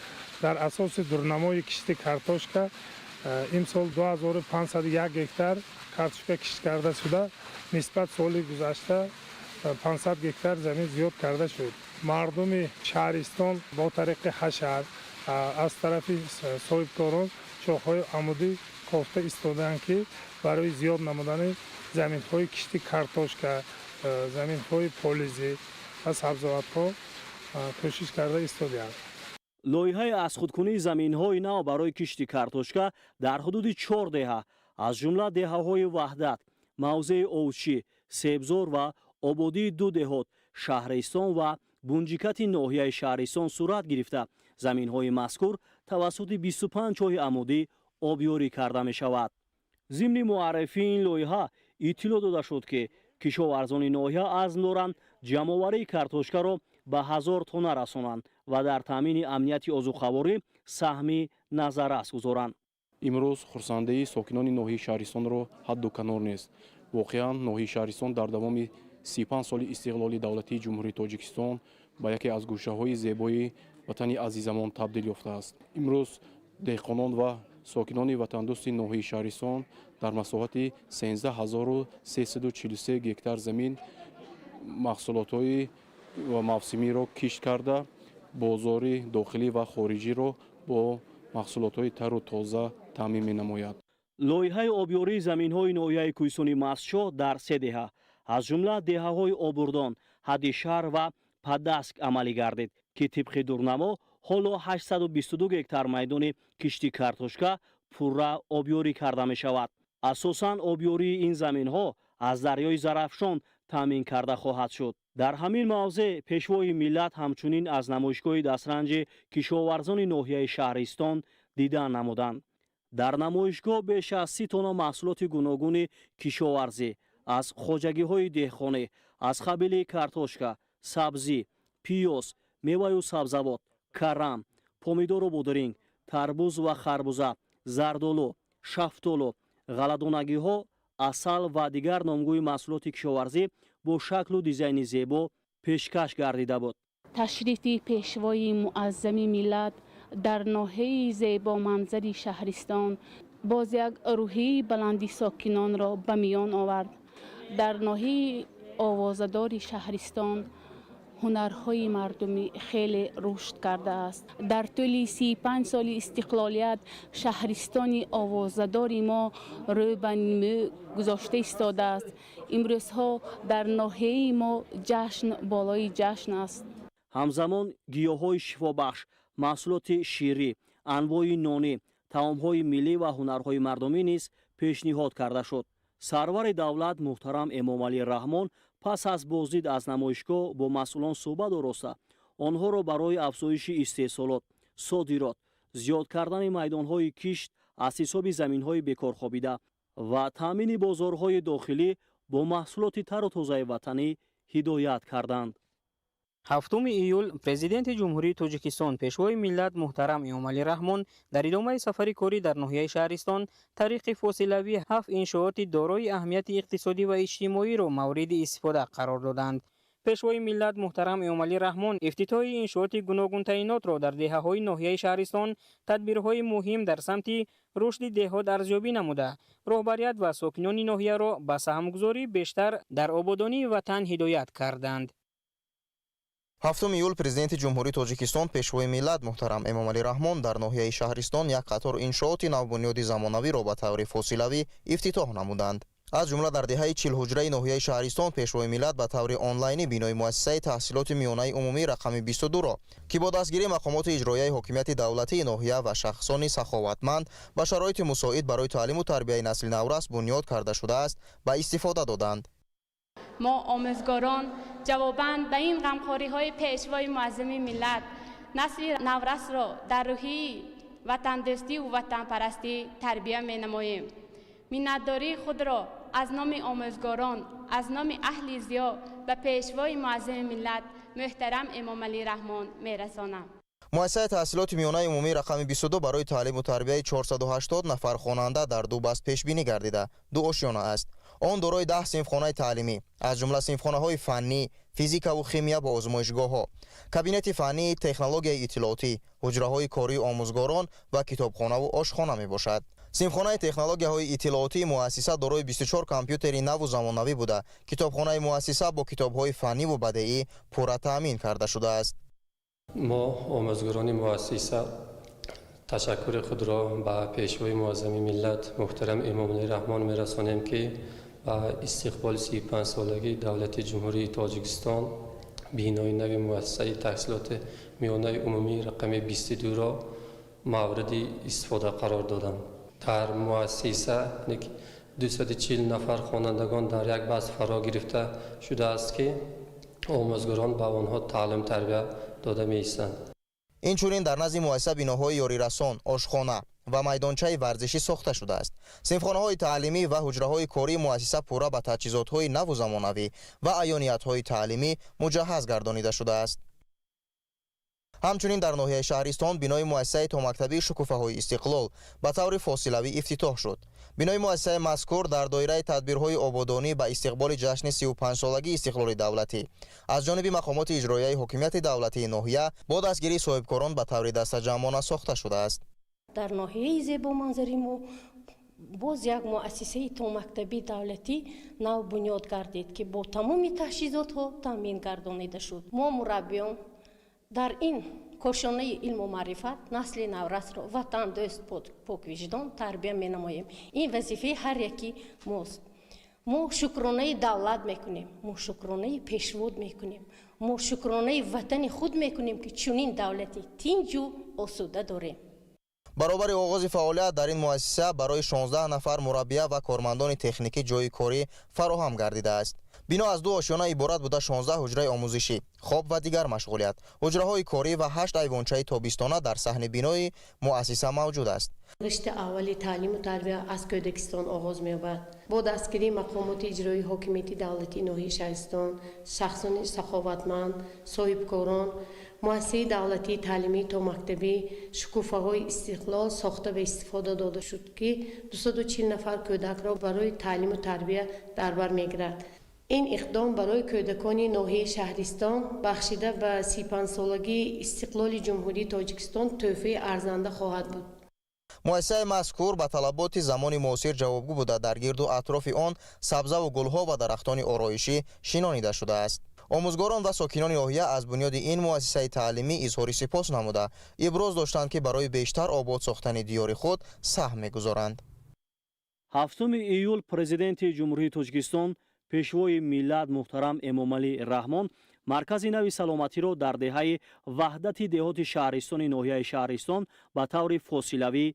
дар асоси дурнамои кишти картошка имсол 2501 гектар картошка кишт карда шуда, нисбат соли гузашта 500 гектар замин зиёд карда шуд. Мардуми Шаҳристон бо тариқи ҳашар аз тарафи соҳибкорон чоҳҳои амудӣ кофта истодаанд, ки барои зиёд намудани заминҳои кишти картошка, заминҳои полизӣ ва сабзавотҳо кӯшиш карда истодаанд. Лоиҳаи азхудкунии заминҳои нав барои кишти картошка дар ҳудуди чор деҳа, аз ҷумла деҳаҳои Ваҳдат, мавзеи Овчӣ, Себзор ва Ободии ду деҳот, Шаҳристон ва Бунҷикати ноҳияи Шаҳристон сурат гирифта, заминҳои мазкур тавассути 25 чоҳи амудӣ обёрӣ карда мешавад. Зимни муаррифии ин лоиҳа иттилоъ дода шуд, ки кишоварзони ноҳия азм доранд ҷамъоварии картошкаро ба 1000 тонна расонанд ва дар таъмини амнияти озуқаворӣ саҳми назаррас гузоранд. Имрӯз хурсандии сокинони ноҳияи Шаҳристонро ҳадду канор нест. Воқеан, ноҳияи Шаҳристон дар давоми 35 соли истиқлоли давлатии Ҷумҳурии Тоҷикистон ба яке аз гӯшаҳои зебои ватани азизамон табдил ёфтааст. Имрӯз деҳқонон ва сокинони ватандӯсти ноҳияи Шаҳристон дар масоҳати 13 343 гектар замин маҳсулотҳои мавсимиро кишт карда, бозори дохилӣ ва хориҷиро бо маҳсулотҳои тару тоза таъмин менамояд. Лоиҳаи обёрии заминҳои ноҳияи Кӯҳистони Мастчоҳ дар се деҳа, аз ҷумла деҳаҳои Обурдон, Ҳадди шаҳр ва Падаск амалӣ гардид, ки тибқи дурнамо ҳоло 822 гектар майдони кишти картошка пурра обёрӣ карда мешавад. Асосан обёрии ин заминҳо аз дарёи Зарафшон таъмин карда хоҳад шуд. Дар ҳамин мавзеъ Пешвои миллат ҳамчунин аз намоишгоҳи дастранҷи кишоварзони ноҳияи Шаҳристон дидан намуданд. Дар намоишгоҳ беш аз 30 тонна маҳсулоти гуногуни кишоварзӣ аз хоҷагиҳои деҳқонӣ аз қабили картошка, сабзӣ, пиёз, меваю сабзавот, карам, помидору бодиринг, тарбуз ва харбуза, зардолу, шафтолу, ғалладонагиҳо, асал ва дигар номгӯи маҳсулоти кишоварзӣ бо шаклу дизайни зебо пешкаш гардида буд. Ташрифи Пешвои Муаззами миллат дар ноҳияи зебоманзари Шаҳристон боз як рӯҳияи баланди сокинонро ба миён овард. Дар ноҳияи овозадори Шаҳристон ҳунарҳои мардумӣ хеле рушд кардааст. Дар тӯли 35 соли истиқлолият шаҳристони овозадори мо рӯ ба нимӯ гузошта истодааст. Имрӯзҳо дар ноҳияи мо ҷашн болои ҷашн аст. Ҳамзамон гиёҳҳои шифобахш, маҳсулоти ширӣ, анвои нонӣ, таомҳои миллӣ ва ҳунарҳои мардумӣ низ пешниҳод карда шуд. Сарвари давлат муҳтарам Эмомалӣ Раҳмон пас аз боздид аз намоишгоҳ бо масъулон суҳбат ороста, онҳоро барои афзоиши истеҳсолот, содирот, зиёд кардани майдонҳои кишт аз ҳисоби заминҳои бекорхобида ва таъмини бозорҳои дохилӣ бо маҳсулоти тару тозаи ватанӣ ҳидоят карданд. 7 июл Президенти Ҷумҳурии Тоҷикистон, Пешвои миллат муҳтарам Эмомалӣ Раҳмон дар идомаи сафари корӣ дар ноҳияи Шаҳристон тариқи фосилавӣ ҳафт иншооти дорои аҳамияти иқтисодӣ ва иҷтимоиро мавриди истифода қарор доданд. Пешвои миллат муҳтарам Эмомалӣ Раҳмон ифтитоҳи иншооти гуногунтаъинотро дар деҳаҳои ноҳияи Шаҳристон тадбирҳои муҳим дар самти рушди деҳот арзёбӣ намуда, роҳбарият ва сокинони ноҳияро ба саҳмгузории бештар дар ободонии ватан ҳидоят карданд. 7 июл Президенти Ҷумҳурии Тоҷикистон, Пешвои миллат муҳтарам Эмомалӣ Раҳмон дар ноҳияи Шаҳристон як қатор иншооти навбунёди замонавиро ба таври фосилавӣ ифтитоҳ намуданд. Аз ҷумла дар деҳаи Чилҳуҷраи ноҳияи Шаҳристон Пешвои миллат ба таври онлайнӣ бинои муассисаи таҳсилоти миёнаи умумӣ рақами 22-ро, ки бо дастгирии мақомоти иҷроияи ҳокимияти давлатии ноҳия ва шахсони саховатманд ба шароити мусоид барои таълиму тарбияи насли наврас бунёд карда шудааст, ба истифода доданд. Мо омӯзгорон ҷавобан ба ин ғамхориҳои Пешвои Муаззами миллат насли наврасро дар рӯҳии ватандӯстиву ватанпарастӣ тарбия менамоем. Миннатдории худро аз номи омӯзгорон, аз номи аҳли зиё ба Пешвои Муаззами миллат муҳтарам Эмомалӣ Раҳмон мерасонам. Муассисаи таҳсилоти миёнаи умумии рақами 22 барои таълиму тарбияи 480 нафар хонанда дар ду баст пешбинӣ гардида, ду ошёна аст. Он дорои 10 синфхонаи таълимӣ, аз ҷумла синфхонаҳои фаннӣ, физикаву химия бо озмоишгоҳҳо, кабинети фаннии технологияи иттилоотӣ, ҳуҷраҳои кории омӯзгорон ва китобхонаву ошхона мебошад. Синфхонаи технологияҳои иттилоотии муассиса дорои 24 компютери наву замонавӣ буда, китобхонаи муассиса бо китобҳои фанниву бадеӣ пурра таъмин карда шудааст. Мо, омӯзгорони муассиса, ташаккури худро ба Пешвои Муаззами миллат муҳтарам Эмомалӣ Раҳмон мерасонем, ки ба истиқболи 35-солагии давлати Ҷумҳурии Тоҷикистон бинои нави муассисаи таҳсилоти миёнаи умумии рақами 22-ро мавриди истифода қарор доданд. Дар муассиса 240 нафар хонандагон дар як баст фаро гирифта шудааст, ки омӯзгорон ба онҳо таълим тарбия дода меистанд. Инчунин дар назди муассиса биноҳои ёрирасон, ошхона ва майдончаи варзишӣ сохта шудааст. Синфхонаҳои таълимӣ ва ҳуҷраҳои кории муассиса пурра ба таҷҳизотҳои наву замонавӣ ва аёниятҳои таълимӣ муҷаҳҳаз гардонида шудааст. Ҳамчунин дар ноҳияи Шаҳристон бинои муассисаи томактабии «Шукуфаҳои истиқлол» ба таври фосилавӣ ифтитоҳ шуд. Бинои муассисаи мазкур дар доираи тадбирҳои ободонӣ ба истиқболи ҷашни 35-солагии истиқлоли давлатӣ аз ҷониби мақомоти иҷроияи ҳокимияти давлатии ноҳия бо дастгирии соҳибкорон ба таври дастаҷамъона сохта шудааст. Дар ноҳияи зебоманзари мо боз як муассисаи томактабии давлатӣ нав бунёд гардид, ки бо тамоми таҷҳизотҳо таъмин гардонида шуд. Мо, мураббиён, дар ин кошонаи илму маърифат насли наврасро ватандӯст, поквиҷдон тарбия менамоем. Ин вазифаи ҳар яки мост. Мо шукронаи давлат мекунем, мо шукронаи пешвод мекунем, мо шукронаи ватани худ мекунем, ки чунин давлати тинҷу осуда дорем. Баробари оғози фаъолият дар ин муассиса барои 16 нафар мураббия ва кормандони техникӣ ҷойи корӣ фароҳам гардидааст. Бино аз ду ошёна иборат буда, 16 ҳуҷраи омӯзишӣ, хоб ва дигар машғулият, ҳуҷраҳои корӣ ва ҳашт айвончаи тобистона дар саҳни бинои муассиса мавҷуд аст. Рушди аввали таълиму тарбия аз кӯдакистон оғоз меёбад. Бо дастгирии мақомоти иҷроии ҳокимияти давлатии ноҳияи Шаҳристон, шахсони саховатманд, соҳибкорон, муассисаи давлатии таълимии томактабӣ «Шукуфаҳои истиқлол» сохта ба истифода дода шуд, ки 240 нафар кӯдакро барои таълиму тарбия дар бар мегирад. Ин иқдом барои кӯдакони ноҳияи Шаҳристон, бахшида ба 35-солагии истиқлоли Ҷумҳурии Тоҷикистон, тӯҳфаи арзанда хоҳад буд. Муассисаи мазкур ба талаботи замони муосир ҷавобгӯ буда, дар гирду атрофи он сабзаву гулҳо ва дарахтони ороишӣ шинонида шудааст. Омӯзгорон ва сокинони ноҳия аз бунёди ин муассисаи таълимӣ изҳори сипос намуда, иброз доштанд, ки барои бештар обод сохтани диёри худ саҳм мегузоранд. 7 июл Президенти Ҷумҳурии Тоҷикистон, Пешвои миллат муҳтарам Эмомалӣ Раҳмон маркази нави саломатиро дар деҳаи Ваҳдати деҳоти шаҳристони ноҳияи Шаҳристон ба таври фосилавӣ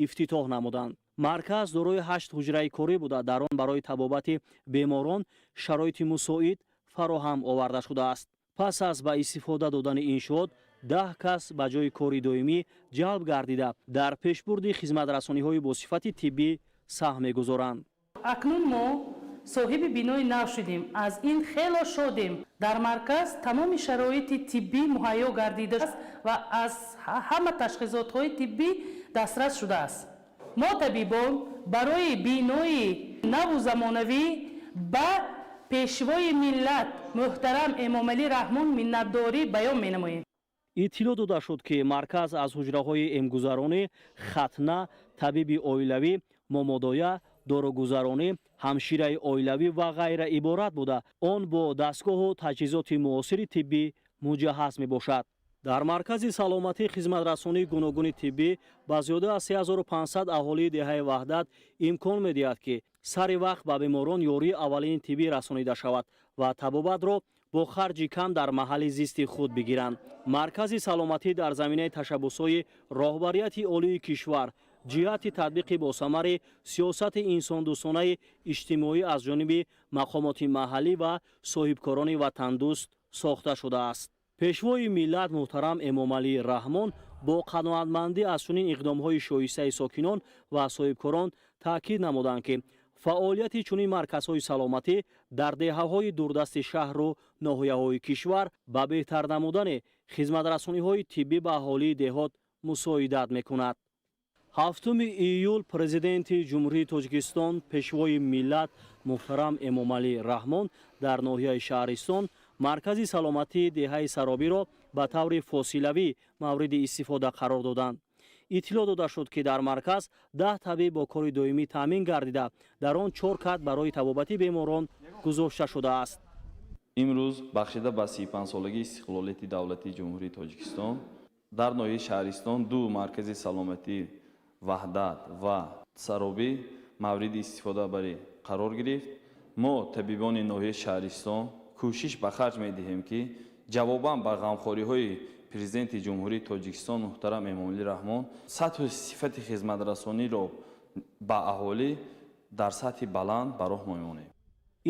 ифтитоҳ намуданд. Марказ дорои ҳашт ҳуҷраи корӣ буда, дар он барои табобати беморон шароити мусоид фароҳам оварда шудааст. Пас аз ба истифода додани иншоот, 10 кас ба ҷои кори доимӣ ҷалб гардида, дар пешбурди хизматрасониҳои босифати тиббӣ саҳм мегузоранд. Акнун мо соҳиби бинои нав шудем, аз ин хело шодем. Дар марказ тамоми шароити тиббӣ муҳайё гардидааст ва аз ҳама ташхисотҳои тиббӣ дастрас шудааст. Мо, табибон, барои бинои наву замонавӣ ба Пешвои миллат муҳтарам Эмомалӣ Раҳмон миннатдорӣ баён менамоем. Иттилоъ дода шуд, ки марказ аз ҳуҷраҳои эмгузаронӣ, хатна, табиби оилавӣ, момодоя, доругузаронӣ, ҳамшираи оилавӣ ва ғайра иборат буда, он бо дастгоҳу таҷҳизоти муосири тиббӣ муҷаҳҳаз мебошад. Дар маркази саломатӣ хизматрасонии гуногуни тиббӣ ба зиёда аз 3500 аҳолии деҳаи Ваҳдат имкон медиҳад, ки сари вақт ба беморон ёрии аввалини тиббӣ расонида шавад ва табобатро бо харҷи кам дар маҳалли зисти худ бигиранд. Маркази саломатӣ дар заминаи ташаббусҳои роҳбарияти олии кишвар ҷиҳати татбиқи босамари сиёсати инсондӯстонаи иҷтимоӣ аз ҷониби мақомоти маҳаллӣ ва соҳибкорони ватандӯст сохта шудааст. Пешвои миллат муҳтарам Эмомалӣ Раҳмон бо қаноатмандӣ аз чунин иқдомҳои шоистаи сокинон ва соҳибкорон таъкид намуданд, ки фаъолияти чунин марказҳои саломатӣ дар деҳаҳои дурдасти шаҳру ноҳияҳои кишвар ба беҳтар намудани хизматрасониҳои тиббӣ ба аҳолии деҳот мусоидат мекунад. 7 июл Президенти Ҷумҳурии Тоҷикистон, Пешвои миллат муҳтарам Эмомалӣ Раҳмон дар ноҳияи Шаҳристон маркази саломатии деҳаи Саробиро ба таври фосилавӣ мавриди истифода қарор доданд. Иттилоъ дода шуд, ки дар марказ 10 табиб бо кори доимӣ таъмин гардида, дар он чор кат барои табобати беморон гузошта шудааст. Имрӯз, бахшида ба 35-солагии истиқлолияти давлатии Ҷумҳурии Тоҷикистон, дар ноҳияи Шаҳристон ду маркази саломатӣ, Ваҳдат ва Саробӣ, мавриди истифодабарӣ қарор гирифт. Мо, табибони ноҳияи Шаҳристон, кӯшиш ба харҷ медиҳем, ки ҷавобан ба ғамхориҳои Президенти Ҷумҳурии Тоҷикистон муҳтарам Эмомалӣ Раҳмон сатҳу сифати хизматрасониро ба аҳолӣ дар сатҳи баланд ба роҳ мемонем.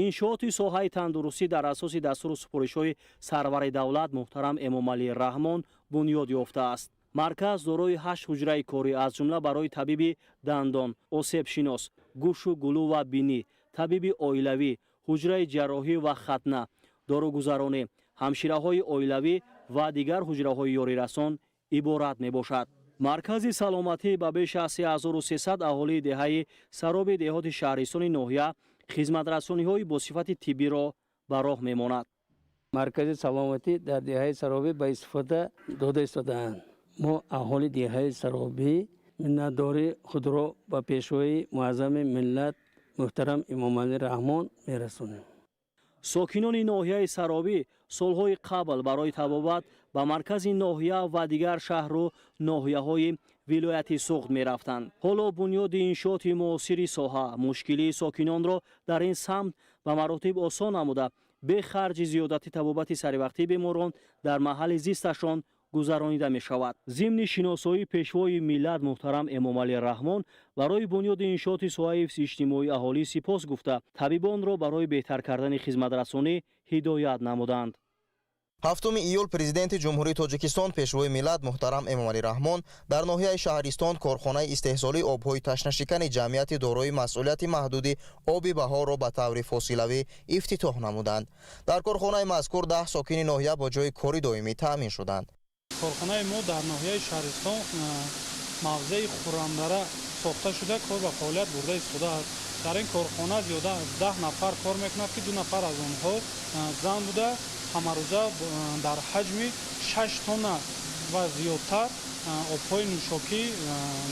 Иншооти соҳаи тандурустӣ дар асоси дастуру супоришҳои сарвари давлат муҳтарам Эмомалӣ Раҳмон бунёд ёфтааст. Марказ дорои ҳашт ҳуҷраи корӣ, аз ҷумла барои табиби дандон, осебшинос, гӯшу гулӯ ва бинӣ, табиби оилавӣ, ҳуҷраи ҷарроҳӣ ва хатна, доругузаронӣ, ҳамшираҳои оилавӣ ва дигар ҳуҷраҳои ёрирасон иборат мебошад. Маркази саломатӣ ба беш аз 3300 аҳолии деҳаи Сароби деҳоти шаҳристони ноҳия хизматрасониҳои босифати тиббиро ба роҳ мемонад. Маркази саломатӣ дар деҳаи Саробӣ ба истифода дода истодаанд. Мо, аҳоли деҳаи Саробӣ, миннатдории худро ба Пешвои муаззами миллат муҳтарам Эмомалӣ Раҳмон мерасонем. Сокинони ноҳияи Саробӣ солҳои қабл барои табобат ба маркази ноҳия ва дигар шаҳру ноҳияҳои вилояти Суғд мерафтанд. Ҳоло бунёди иншооти муосири соҳа мушкилии сокинонро дар ин самт ба маротиб осон намуда, бе харҷи зиёдатӣ табобати саривақтии беморон дар маҳалли зисташон Гузаронида мешавад. Зимни шиносоии Пешвои миллат муҳтарам Эмомалӣ Раҳмон барои бунёди иншооти соҳаи ҳифзи иҷтимоии аҳолӣ сипос гуфта, табибонро барои беҳтар кардани хизматрасонӣ ҳидоят намуданд. 7 июл Президенти Ҷумҳурии Тоҷикистон, Пешвои миллат муҳтарам Эмомалӣ Раҳмон дар ноҳияи Шаҳристон корхонаи истеҳсолии обҳои ташнашикани ҷамъияти дорои масъулияти маҳдуди «Оби баҳорро» ба таври фосилавӣ ифтитоҳ намуданд. Дар корхонаи мазкур 10 сокини ноҳия бо ҷойи кори доимӣ таъмин шуданд. Корхонаи мо дар ноҳияи Шаҳристон, мавзеи Хуррамдара сохта шуда, кор ба фаъолият бурда истодааст. Дар ин корхона зиёда аз 10 нафар кор мекунад, ки ду нафар аз онҳо зан буда, ҳамарӯза дар ҳаҷми 6 тонна ва зиёдтар обҳои нӯшокӣ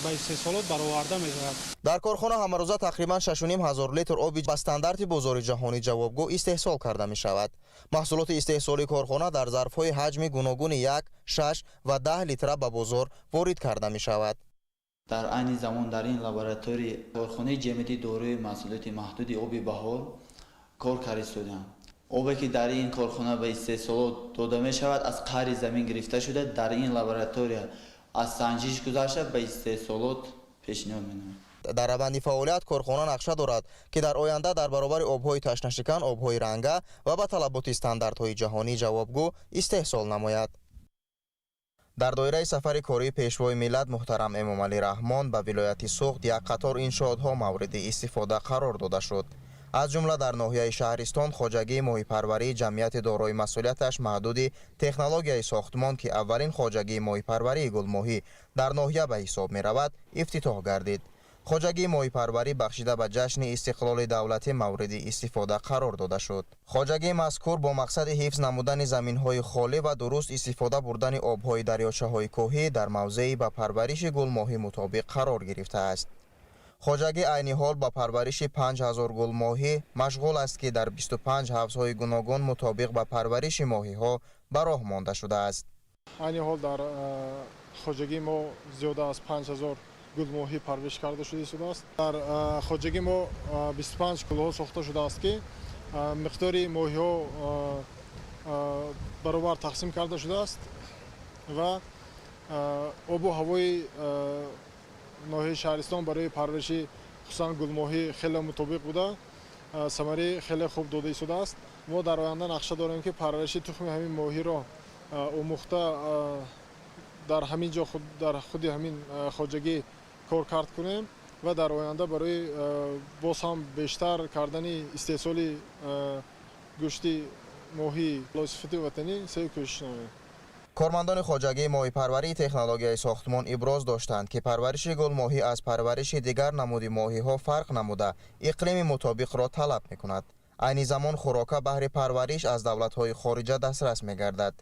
ба истеҳсолот бароварда мешавад. Дар корхона ҳамарӯза тақрибан 6,5 ҳазор литр оби ба стандарти бозори ҷаҳонӣ ҷавобгӯ истеҳсол карда мешавад. Маҳсулоти истеҳсолии корхона дар зарфҳои ҳаҷми гуногуни 1, 6 ва 10 литра ба бозор ворид карда мешавад. Дар айни замон дар ин лаборатории корхонаи ҷамъияти дорои масъулияти маҳдуди «Оби баҳор» кор карда истодаам. Обе ки дар ин корхона ба истеҳсолот дода мешавад, аз қаъри замин гирифта шуда, дар ин лаборатория аз санҷиш гузашта, ба истеҳсолот пешниҳод менамояд. Дар раванди фаъолият корхона нақша дорад, ки дар оянда дар баробари обҳои ташнашикан обҳои ранга ва ба талаботи стандартҳои ҷаҳонӣ ҷавобгӯ истеҳсол намояд. Дар доираи сафари кории Пешвои миллат муҳтарам Эмомалӣ Раҳмон ба вилояти Суғд як қатор иншоотҳо мавриди истифода қарор дода шуд. Аз ҷумла дар ноҳияи Шаҳристон хоҷагии моҳипарварии ҷамъияти дорои масъулияташ маҳдуди «Технологияи сохтмон», ки аввалин хоҷагии моҳипарварии гулмоҳӣ дар ноҳия ба ҳисоб меравад, ифтитоҳ гардид. Хоҷагии моҳипарварӣ бахшида ба ҷашни истиқлоли давлатӣ мавриди истифода қарор дода шуд. Хоҷагии мазкур бо мақсади ҳифз намудани заминҳои холӣ ва дуруст истифода бурдани обҳои дарёчаҳои кӯҳӣ дар мавзеи ба парвариши гулмоҳӣ мутобиқ қарор гирифтааст. Хоҷагӣ айни ҳол ба парвариши 5000 гулмоҳӣ машғул аст, ки дар 25 ҳавзҳои гуногун мутобиқ ба парвариши моҳиҳо ба роҳ монда шудааст. Айни ҳол дар хоҷагии мо зиёда аз 5000 гулмоҳӣ парвариш карда шуда истодааст. Дар хоҷагии мо 25 кӯлҳо сохта шудааст, ки миқдори моҳиҳо баробар тақсим карда шудааст ва обу ҳавои ноҳияи Шаҳристон барои парвариши хусусан гулмоҳӣ хеле мутобиқ буда, самараи хеле хуб дода истодааст. Мо дар оянда нақша дорем, ки парвариши тухми ҳамин моҳиро омӯхта, дар ҳамин ҷо, дар худи ҳамин хоҷагӣ коркард кунем ва дар оянда барои боз ҳам бештар кардани истеҳсоли гӯшти моҳии сифати ватанӣ саъю кӯшиш намоем. Кормандони хоҷагии моҳипарварии «Технологияи сохтмон» иброз доштанд, ки парвариши гулмоҳӣ аз парвариши дигар намуди моҳиҳо фарқ намуда, иқлими мутобиқро талаб мекунад. Айни замон хӯрока баҳри парвариш аз давлатҳои хориҷа дастрас мегардад.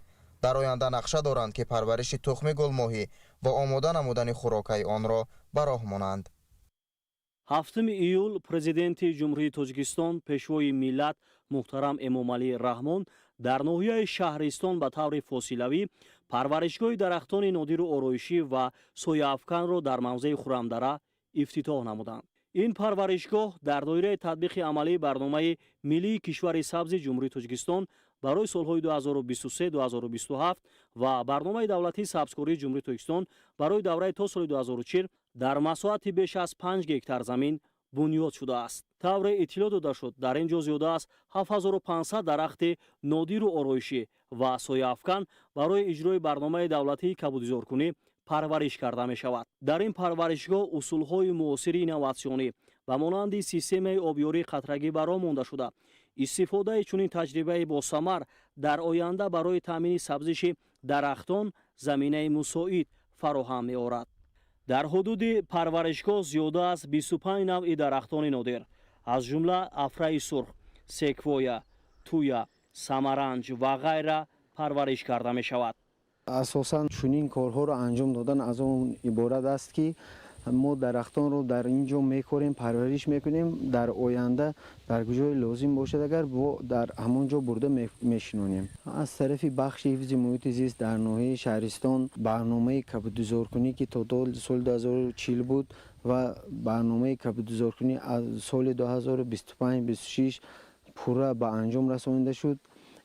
Дар оянда нақша доранд, ки парвариши тухми гулмоҳӣ ва омода намудани хӯрокаи онро ба роҳ монанд. 7 июл Президенти Ҷумҳурии Тоҷикистон, Пешвои миллат муҳтарам Эмомалӣ Раҳмон дар ноҳияи Шаҳристон ба таври фосилавӣ парваришгоҳи дарахтони нодиру ороишӣ ва сояафканро дар мавзеи Хуррамдара ифтитоҳ намуданд. Ин парваришгоҳ дар доираи татбиқи амалии барномаи миллии «Кишвари сабзи Ҷумҳурии Тоҷикистон» барои солҳои 2023-2027 ва барномаи давлатии сабзкории Ҷумҳурии Тоҷикистон барои давраи то соли 2040 дар масоҳати беш аз 5 гектар замин бунёд шудааст. Тавре иттилоъ дода шуд, дар ин ҷо зиёда аз 7500 дарахти нодиру ороишӣ ва сояафкан барои иҷрои барномаи давлатии кабудизоркунӣ парвариш карда мешавад. Дар ин парваришгоҳ усулҳои муосири инноватсионӣ ба монанди системаи обёрии қатрагӣ ба роҳ монда шуда, истифодаи чунин таҷрибаи босамар дар оянда барои таъмини сабзиши дарахтон заминаи мусоид фароҳам меорад. Дар ҳудуди парваришгоҳ зиёда аз 25 навъи дарахтони нодир, аз ҷумла афраи сурх, секвоя, туя, самаранҷ ва ғайра парвариш карда мешавад. Асосан чунин корҳоро анҷом додан аз он иборат аст, ки мо дарахтонро дар ин ҷо мекорем, парвариш мекунем, дар оянда дар куҷое лозим бошад, агар бо дар ҳамон ҷо бурда мешинонем. Аз тарафи бахши ҳифзи муҳити зист дар ноҳияи Шаҳристон барномаи кабудизоркунӣ, ки то соли 2040 буд, ва барномаи кабудизоркунӣ аз соли 2025-26 пурра ба анҷом расонида шуд.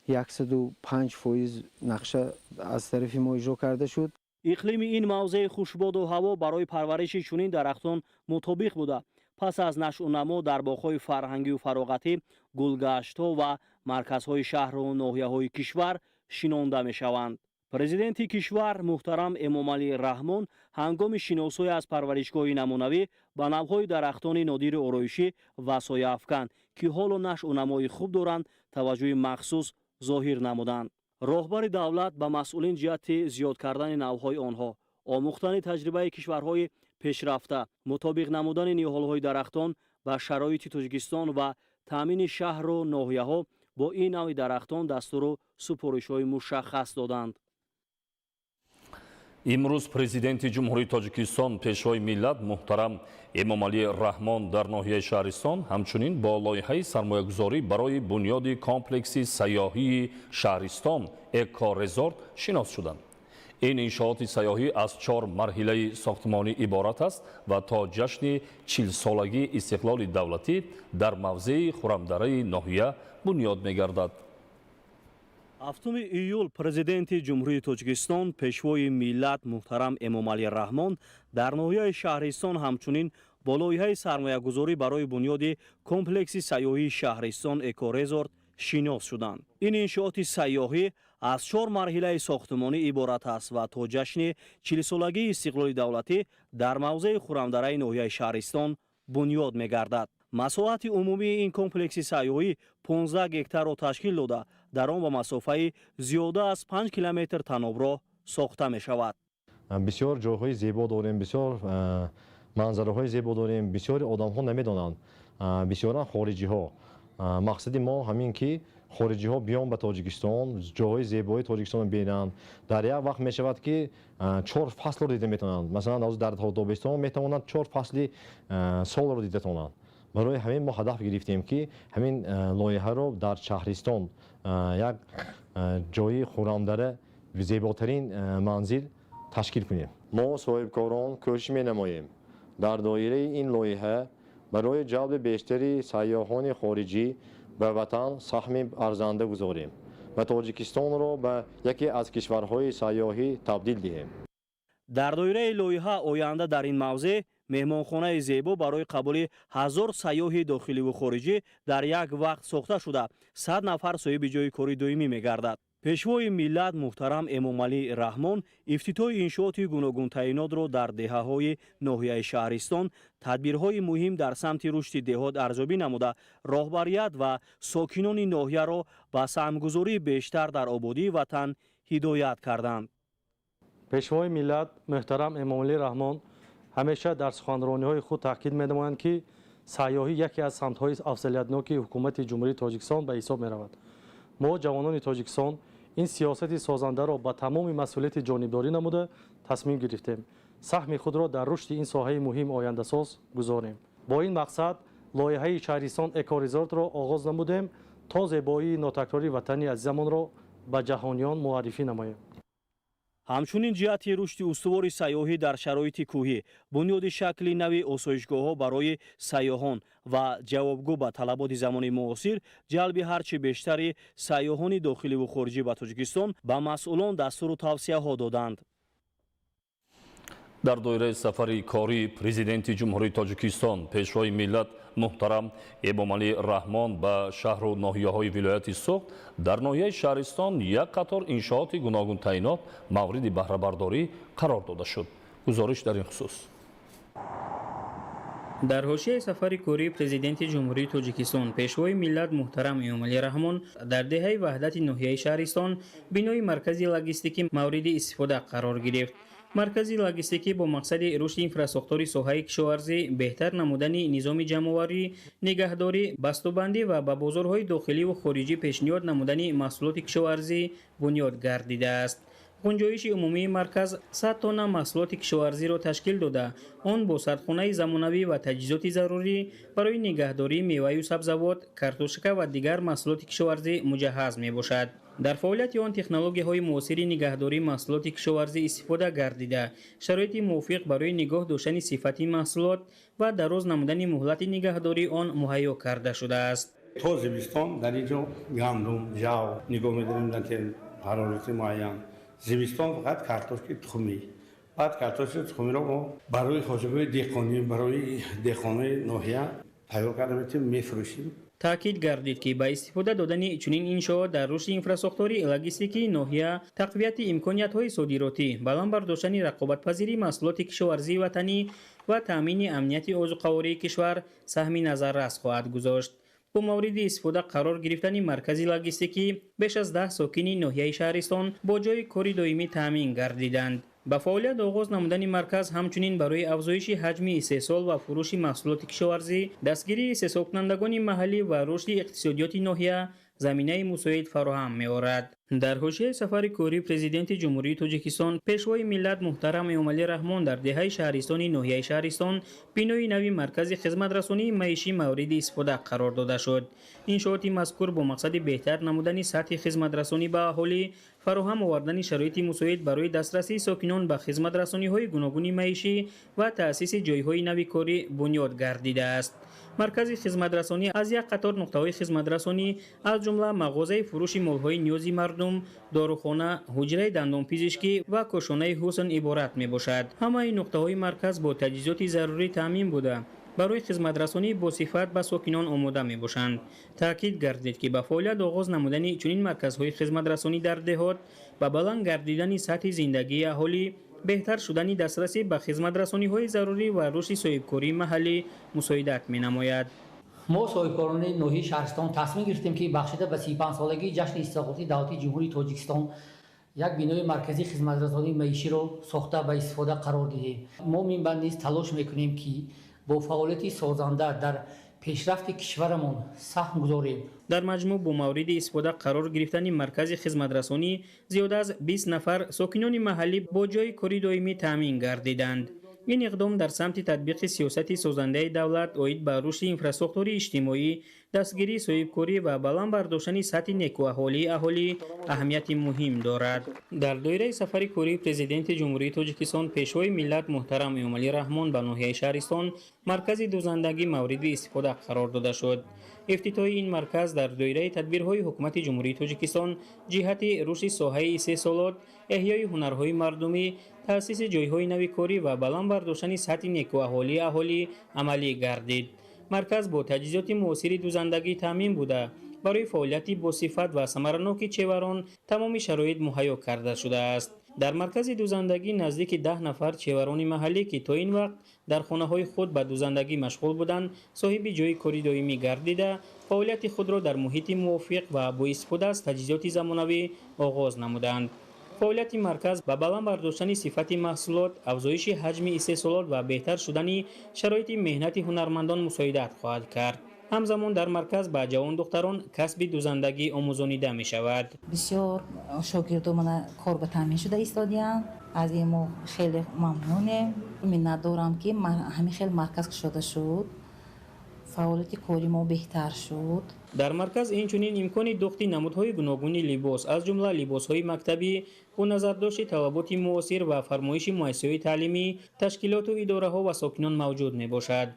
105% нақша аз тарафи мо иҷро карда шуд. Иқлими ин мавзеи хушбоду ҳаво барои парвариши чунин дарахтон мутобиқ буда, пас аз нашъунамо дар боғҳои фарҳангию фароғатӣ, гулгаштҳо ва марказҳои шаҳру ноҳияҳои кишвар шинонда мешаванд. Президенти кишвар муҳтарам Эмомалӣ Раҳмон ҳангоми шиносоӣ аз парваришгоҳи намунавӣ ба навъҳои дарахтони нодири ороишӣ ва сояафкан, ки ҳоло нашъунамои хуб доранд, таваҷҷӯҳи махсус зоҳир намуданд. Роҳбари давлат ба масъулин ҷиҳати зиёд кардани навъҳои онҳо, омӯхтани таҷрибаи кишварҳои пешрафта, мутобиқ намудани ниҳолҳои дарахтон ба шароити Тоҷикистон ва таъмини шаҳру ноҳияҳо бо ин навъи дарахтон дастуру супоришҳои мушаххас доданд. Имрӯз Президенти Ҷумҳурии Тоҷикистон, Пешвои миллат муҳтарам Эмомалӣ Раҳмон дар ноҳияи Шаҳристон ҳамчунин бо лоиҳаи сармоягузорӣ барои бунёди комплекси сайёҳии Шаҳристон Экорезорт шинос шуданд. Ин иншооти сайёҳӣ аз 4 марҳилаи сохтмонӣ иборат аст ва то ҷашни 40-солагии истиқлоли давлатӣ дар мавзеи Хурамдараи ноҳия бунёд мегардад. 7 июл Президенти Ҷумҳурии Тоҷикистон, Пешвои миллат муҳтарам Эмомалӣ Раҳмон дар ноҳияи Шаҳристон ҳамчунин бо лоиҳаи сармоягузорӣ барои бунёди комплекси сайёҳии Шаҳристон Экорезорт шинос шуданд. Ин иншооти сайёҳӣ аз 4 марҳилаи сохтмонӣ иборат аст ва то ҷашни 40-солагии истиқлоли давлатӣ дар мавзеи Хурамдараи ноҳияи Шаҳристон бунёд мегардад. Масоҳати умумии ин комплекси сайёҳӣ 15 гектарро ташкил дода, дар он ба масофаи зиёда аз 5 километр таноброҳ сохта мешавад. Бисёр ҷойҳои зебо дорем, бисёр манзараҳои зебо дорем, бисёри одамҳо намедонанд, бисёран хориҷиҳо. Мақсади мо ҳамин ки хориҷиҳо биён ба Тоҷикистон, ҷойҳои зебои Тоҷикистонро бинанд. Дар як вақт мешавад ки 4 фаслро дида метавонанд. Масалан, дар тобистон метавонанд 4 фасли солро дида тавонанд. Барои ҳамин мо ҳадаф гирифтем ки ҳамин лоиҳаро дар Шаҳристон як ҷои Хурамдара зеботарин манзил ташкил кунем. Мо соҳибкорон кӯшиш менамоем дар доираи ин лоиҳа барои ҷалби бештари сайёҳони хориҷӣ ба ватан саҳми арзанда гузорем ва Тоҷикистонро ба яке аз кишварҳои сайёҳӣ табдил диҳем. Дар доираи лоиҳа оянда дар ин мавзеъ меҳмонхонаи зебо барои қабули 1000 сайёҳи дохиливу хориҷӣ дар як вақт сохта шуда, 100 нафар соҳиби ҷойи кори доимӣ мегардад. Пешвои миллат муҳтарам Эмомалӣ Раҳмон ифтитоҳи иншооти гуногунтаъинотро дар деҳаҳои ноҳияи Шаҳристон тадбирҳои муҳим дар самти рушди деҳот арзёбӣ намуда, роҳбарият ва сокинони ноҳияро ба саҳмгузории бештар дар ободии ватан ҳидоят карданд. Пешвои миллат муҳтарам Эмомалӣ Раҳмон ҳамеша дар суханрониҳои худ таъкид менамоянд, ки сайёҳӣ яке аз самтҳои афзалиятноки ҳукумати Ҷумҳурии Тоҷикистон ба ҳисоб меравад. Мо ҷавонони Тоҷикистон ин сиёсати созандаро ба тамоми масъулияти ҷонибдорӣ намуда тасмим гирифтем саҳми худро дар рушди ин соҳаи муҳим ояндасоз гузорем. Бо ин мақсад лоиҳаи Шаҳристон Экорезортро оғоз намудем то зебоии нотакрори ватани азизамонро ба ҷаҳониён муаррифӣ намоем. Ҳамчунин ҷиҳати рушди устувори сайёҳӣ дар шароити кӯҳӣ, бунёди шакли нави осоишгоҳҳо барои сайёҳон ва ҷавобгӯ ба талаботи замони муосир, ҷалби ҳарчи бештари сайёҳони дохиливу хориҷӣ ба Тоҷикистон ба масъулон дастуру тавсияҳо доданд. Дар доираи сафари кории Президенти Ҷумҳурии Тоҷикистон, Пешвои миллат муҳтарам Эмомалӣ Раҳмон ба шаҳру ноҳияҳои вилояти Суғд, дар ноҳияи Шаҳристон як қатор иншооти гуногунтаъинот мавриди баҳрабардорӣ қарор дода шуд. Гузориш дар ин хусус. Дар ҳошияи сафари кории Президенти Ҷумҳурии Тоҷикистон, Пешвои миллат муҳтарам Эмомалӣ Раҳмон дар деҳаи Ваҳдати ноҳияи Шаҳристон бинои маркази логистикӣ мавриди истифода қарор гирифт. Маркази логистикӣ бо мақсади рушди инфрасохтори соҳаи кишоварзӣ, беҳтар намудани низоми ҷамъоварӣ, нигаҳдорӣ, бастубандӣ ва ба бозорҳои дохиливу хориҷӣ пешниҳод намудани маҳсулоти кишоварзӣ бунёд гардидааст. Гунҷоиши умумии марказ 100 тонна маҳсулоти кишоварзиро ташкил дода, он бо сардхонаи замонавӣ ва таҷҳизоти зарурӣ барои нигаҳдории меваю сабзавот, картошка ва дигар маҳсулоти кишоварзӣ муҷаҳҳаз мебошад. Дар фаъолияти он технологияҳои муосири нигаҳдории маҳсулоти кишоварзӣ истифода гардида, шароити мувофиқ барои нигоҳ доштани сифати маҳсулот ва дароз намудани муҳлати нигаҳдории он муҳайё карда шудааст. То зимистон дар ин ҷо гандум, ҷав нигоҳ медорем дар ҳарорати муайян. Зимистон фақат картошки тухмӣ. Баъд картошки тухмиро мо барои хоҷагиҳои деҳқонӣ, барои деҳқонои ноҳия тайёр карда метавонем, мефурӯшем. Таъкид гардид, ки ба истифода додани чунин иншоот дар рушди инфрасохтори логистикии ноҳия, тақвияти имкониятҳои содиротӣ, баланд бардоштани рақобатпазирии маҳсулоти кишоварзии ватанӣ ва таъмини амнияти озуқавории кишвар саҳми назаррас хоҳад гузошт. Бо мавриди истифода қарор гирифтани маркази логистикӣ беш аз 10 сокини ноҳияи Шаҳристон бо ҷойи кори доимӣ таъмин гардиданд. Ба фаъолият оғоз намудани марказ ҳамчунин барои афзоиши ҳаҷми истеҳсол ва фурӯши маҳсулоти кишоварзӣ, дастгирии истеҳсолкунандагони маҳаллӣ ва рушди иқтисодиёти ноҳия заминаи мусоид фароҳам меорад. Дар ҳошияи сафари кории Президенти Ҷумҳурии Тоҷикистон, Пешвои миллат муҳтарам Эмомалӣ Раҳмон дар деҳаи Шаҳристони ноҳияи Шаҳристон бинои нави маркази хизматрасонии маишӣ мавриди истифода қарор дода шуд. Иншооти мазкур бо мақсади беҳтар намудани сатҳи хизматрасонӣ ба аҳолӣ, фароҳам овардани шароити мусоид барои дастрасии сокинон ба хизматрасониҳои гуногуни маишӣ ва таъсиси ҷойҳои нави корӣ бунёд гардидааст. Маркази хизматрасонӣ аз як қатор нуқтаҳои хизматрасонӣ, аз ҷумла мағозаи фурӯши молҳои ниёзи мардум, дорухона, ҳуҷраи дандонпизишкӣ ва кошонаи ҳусн иборат мебошад. Ҳамаи нуқтаҳои марказ бо таҷҳизоти зарурӣ таъмин буда, барои хизматрасонӣ бо сифат ба сокинон омода мебошанд. Таъкид гардид, ки ба фаъолият оғоз намудани чунин марказҳои хизматрасонӣ дар деҳот ба баланд гардидани сатҳи зиндагии аҳолӣ, беҳтар шудани дастрасӣ ба хизматрасониҳои зарурӣ ва рушди соҳибкории маҳаллӣ мусоидат менамояд. Мо соҳибкорони ноҳияи Шаҳристон тасмим гирифтем, ки бахшида ба 35-солагии ҷашни истиқлолияти давлатии Ҷумҳурии Тоҷикистон як бинои марказии хизматрасонии маиширо сохта ба истифода қарор диҳем. Мо минбаъд низ талош мекунем, ки бо фаъолияти созанда дар пешрафти кишварамон саҳм гузорем. Дар маҷмӯъ бо мавриди истифода қарор гирифтани маркази хизматрасонӣ зиёда аз 20 нафар сокинони маҳаллӣ бо ҷойи кори доимӣ таъмин гардиданд. Ин иқдом дар самти татбиқи сиёсати созандаи давлат оид ба рушди инфрасохтори иҷтимоӣ, дастгирии соҳибкорӣ ва баланд бардоштани сатҳи некӯаҳолии аҳолӣ аҳамияти муҳим дорад. Дар доираи сафари кории Президенти Ҷумҳурии Тоҷикистон, Пешвои миллат муҳтарам Эмомалӣ Раҳмон ба ноҳияи Шаҳристон маркази дӯзандагӣ мавриди истифода қарор дода шуд. Ифтитоҳи ин марказ дар доираи тадбирҳои Ҳукумати Ҷумҳурии Тоҷикистон ҷиҳати рушди соҳаи истеҳсолот, эҳёи ҳунарҳои мардумӣ, таъсиси ҷойҳои нави корӣ ва баланд бардоштани сатҳи некӯаҳолии аҳолӣ амалӣ гардид. Марказ бо таҷҳизоти муосири дӯзандагӣ таъмин буда, барои фаъолияти босифат ва самараноки чеварон тамоми шароит муҳайё карда шудааст. Дар маркази дӯзандагӣ наздики 10 нафар чеварони маҳаллӣ, ки то ин вақт дар хонаҳои худ ба дӯзандагӣ машғул буданд, соҳиби ҷойи кори доимӣ гардида, фаъолияти худро дар муҳити мувофиқ ва бо истифода аз таҷҳизоти замонавӣ оғоз намуданд. Фаъолияти марказ ба баланд бардоштани сифати маҳсулот, афзоиши ҳаҷми истеҳсолот ва беҳтар шудани шароити меҳнати ҳунармандон мусоидат хоҳад кард. Ҳамзамон дар марказ ба ҷавондухтарон касби дӯзандагӣ омӯзонида мешавад. Бисёр шогирдо мана кор ба таъмин шуда истодиянд. Аз ин мо хеле мамнунем. Миннатдорам, ки ҳамин хел марказ кушода шуд, фаъолияти кори мо беҳтар шуд. Дар марказ инчунин имкони дӯхти намудҳои гуногуни либос, аз ҷумла либосҳои мактабӣ бо назардошти талаботи муосир ва фармоиши муассисаҳои таълимӣ, ташкилоту идораҳо ва сокинон мавҷуд мебошад.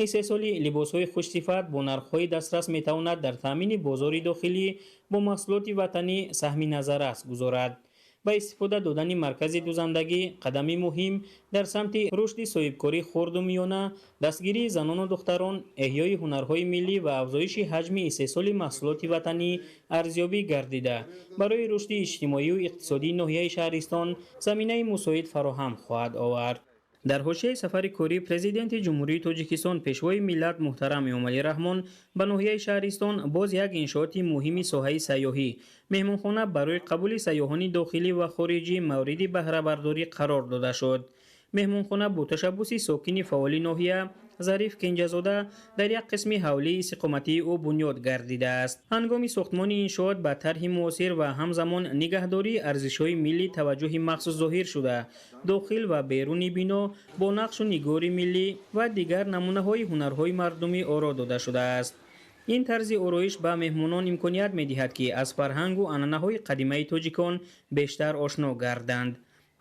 Истеҳсоли либосҳои хушсифат бо нархҳои дастрас метавонад дар таъмини бозори дохилӣ бо маҳсулоти ватанӣ саҳми назаррас гузорад. Ба истифода додани маркази дӯзандагӣ қадами муҳим дар самти рушди соҳибкории хурду миёна, дастгирии занону духтарон, эҳёи ҳунарҳои миллӣ ва афзоиши ҳаҷми истеҳсоли маҳсулоти ватанӣ арзёбӣ гардида, барои рушди иҷтимоию иқтисодии ноҳияи Шаҳристон заминаи мусоид фароҳам хоҳад овард. Дар ҳошияи сафари кории Президенти Ҷумҳурии Тоҷикистон, Пешвои миллат муҳтарам Эмомалӣ Раҳмон ба ноҳияи Шаҳристон боз як иншооти муҳими соҳаи сайёҳӣ, меҳмонхона барои қабули сайёҳони дохилӣ ва хориҷӣ мавриди баҳрабардорӣ қарор дода шуд. Меҳмонхона бо ташаббуси сокини фаъоли ноҳия Зариф Кенҷазода дар як қисми ҳавлии истиқоматии ӯ бунёд гардидааст. Ҳангоми сохтмони иншоот ба тарҳи муосир ва ҳамзамон нигаҳдории арзишҳои миллӣ таваҷҷӯҳи махсус зоҳир шуда, дохил ва беруни бино бо нақшу нигори миллӣ ва дигар намунаҳои ҳунарҳои мардумӣ оро дода шудааст. Ин тарзи ороиш ба меҳмонон имконият медиҳад, ки аз фарҳангу анъанаҳои қадимаи тоҷикон бештар ошно гарданд.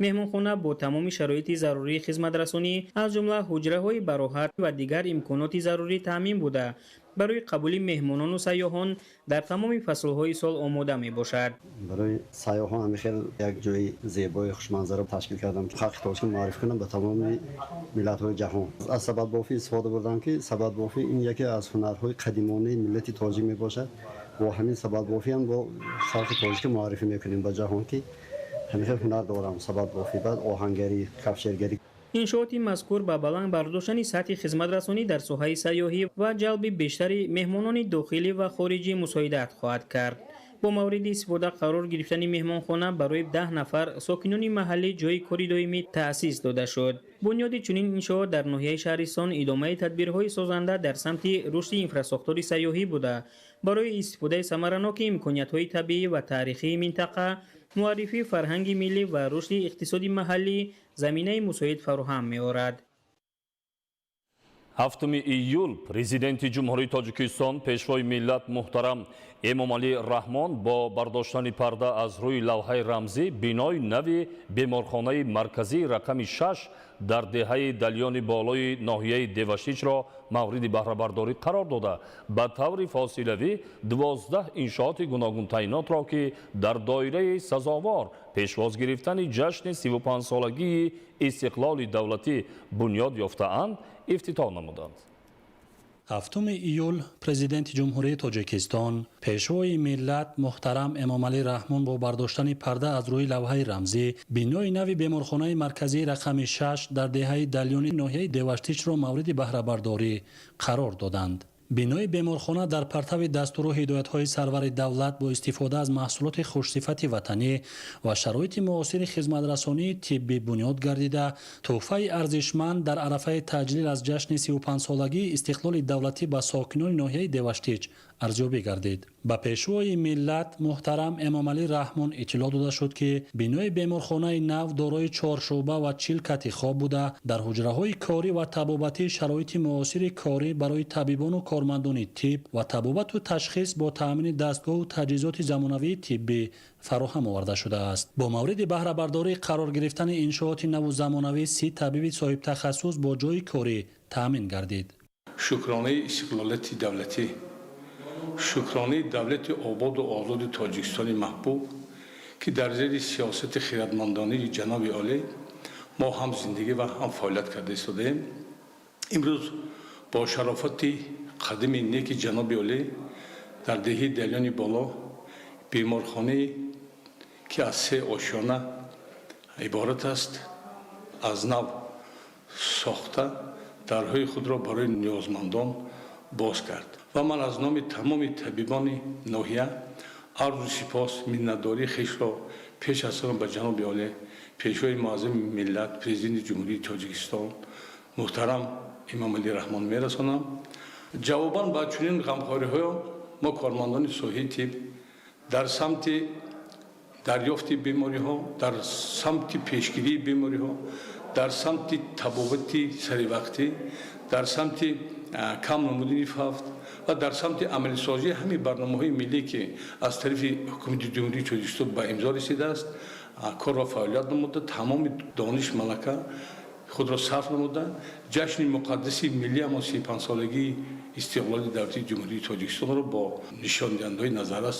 Меҳмонхона бо тамоми шароити зарурии хизматрасонӣ, аз ҷумла ҳуҷраҳои бароҳат ва дигар имконоти зарурӣ таъмин буда, Барои қабули меҳмонону сайёҳон дар тамоми фаслҳои сол омода мебошад. Барои сайёҳон ҳамин хел як ҷои зебои хушманзара ташкил кардам, халқи тоҷикро муаррифӣ кунам ба тамоми миллатҳои ҷаҳон. Аз сабадбофӣ истифода бурдам, ки сабадбофӣ ин яке аз ҳунарҳои қадимонаи миллати тоҷик мебошад. Бо ҳамин сабадбофӣ ҳам бо халқи тоҷикро муаррифӣ мекунем ба ҷаҳон, ки ҳамин хел ҳунар дорам: сабадбофӣ, баъд оҳангарӣ, кафшергарӣ. Иншооти мазкур ба баланд бардоштани сатҳи хизматрасонӣ дар соҳаи сайёҳӣ ва ҷалби бештари меҳмонони дохилӣ ва хориҷӣ мусоидат хоҳад кард. Бо мавриди истифода қарор гирифтани меҳмонхона барои 10 нафар сокинони маҳаллӣ ҷойи кори доимӣ таъсис дода шуд. Бунёди чунин иншоот дар ноҳияи Шаҳристон идомаи тадбирҳои созанда дар самти рушди инфрасохтори сайёҳӣ буда, барои истифодаи самараноки имкониятҳои табиӣ ва таърихии минтақа, муаррифии фарҳанги миллӣ ва рушди иқтисоди маҳаллӣ заминаи мусоид фароҳам меорад. 7 июл Президенти Ҷумҳурии Тоҷикистон, Пешвои миллат муҳтарам Эмомалӣ Раҳмон бо бардоштани парда аз рӯи лавҳаи рамзӣ бинои нави беморхонаи марказии рақами 6 дар деҳаи Далёни болои ноҳияи Деваштичро мавриди баҳрабардорӣ қарор дода, ба таври фосилавӣ 12 иншооти гуногунтаъинотро, ки дар доираи сазовор пешвоз гирифтани ҷашни 35-солагии истиқлоли давлатӣ бунёд ёфтаанд, ифтитоҳ намуданд. 7 июл Президенти Ҷумҳурии Тоҷикистон, Пешвои миллат муҳтарам Эмомалӣ Раҳмон бо бардоштани парда аз рӯи лавҳаи рамзӣ бинои нави беморхонаи марказии рақами 6 дар деҳаи Далёни ноҳияи Деваштичро мавриди баҳрабардорӣ қарор доданд. Бинои беморхона дар партави дастуру ҳидоятҳои сарвари давлат бо истифода аз маҳсулоти хушсифати ватанӣ ва шароити муосири хизматрасонии тиббӣ бунёд гардида, тӯҳфаи арзишманд дар арафаи таҷлил аз ҷашни 35-солагии истиқлоли давлатӣ ба сокинони ноҳияи Деваштич арзёбӣ гардид. Ба Пешвои миллат муҳтарам Эмомалӣ Раҳмон иттилоъ дода шуд, ки бинои беморхонаи нав дорои 4 шӯъба ва 40 кати хоб буда, дар ҳуҷраҳои корӣ ва табобатӣ шароити муосири корӣ барои табибону кормандони тиб ва табобату ташхис бо таъмини дастгоҳу таҷҳизоти замонавии тиббӣ фароҳам оварда шудааст. Бо мавриди баҳрабардорӣ қарор гирифтани иншооти наву замонавӣ 30 табиби соҳибтахассус бо ҷойи корӣ таъмин гардид. Шукронаи истиқлолияти давлатӣ, шукронаи давлати ободу озоди Тоҷикистони маҳбуб, ки дар зери сиёсати хиратмандонаи ҷаноби олӣ мо ҳам зиндагӣ ва ҳам фаъолият карда истодаем. Имрӯз бо шарофати қадами неки ҷаноби олӣ дар деҳаи Далёни боло беморхонае, ки аз 3 ошёна иборат аст, аз нав сохта дарҳои худро барои ниёзмандон боз кард. Ва ман аз номи тамоми табибони ноҳия арзу сипос, миннатдории хешро пеш аз ҳама ба ҷаноби олӣ, Пешвои муаззами миллат, Президенти Ҷумҳурии Тоҷикистон муҳтарам Эмомалӣ Раҳмон мерасонам. Ҷавобан ба чунин ғамхориҳо мо кормандони соҳаи тиб дар самти дарёфти бемориҳо, дар самти пешгирии бемориҳо, дар самти табобати саривақтӣ, дар самти кам намудани фавт ва дар самти амалисозии ҳамин барномаҳои миллӣ, ки аз тарафи ҳукумати Ҷумҳурии Тоҷикистон ба имзо расидааст, кор ва фаъолият намуда, тамоми дониш малака худро сарф намуда, ҷашни муқаддаси миллӣ ҳамон 35-солагии истиқлоли давлатии Ҷумҳурии Тоҷикистонро бо нишондиҳандаҳои назаррас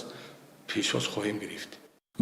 пешвоз хоҳем гирифт.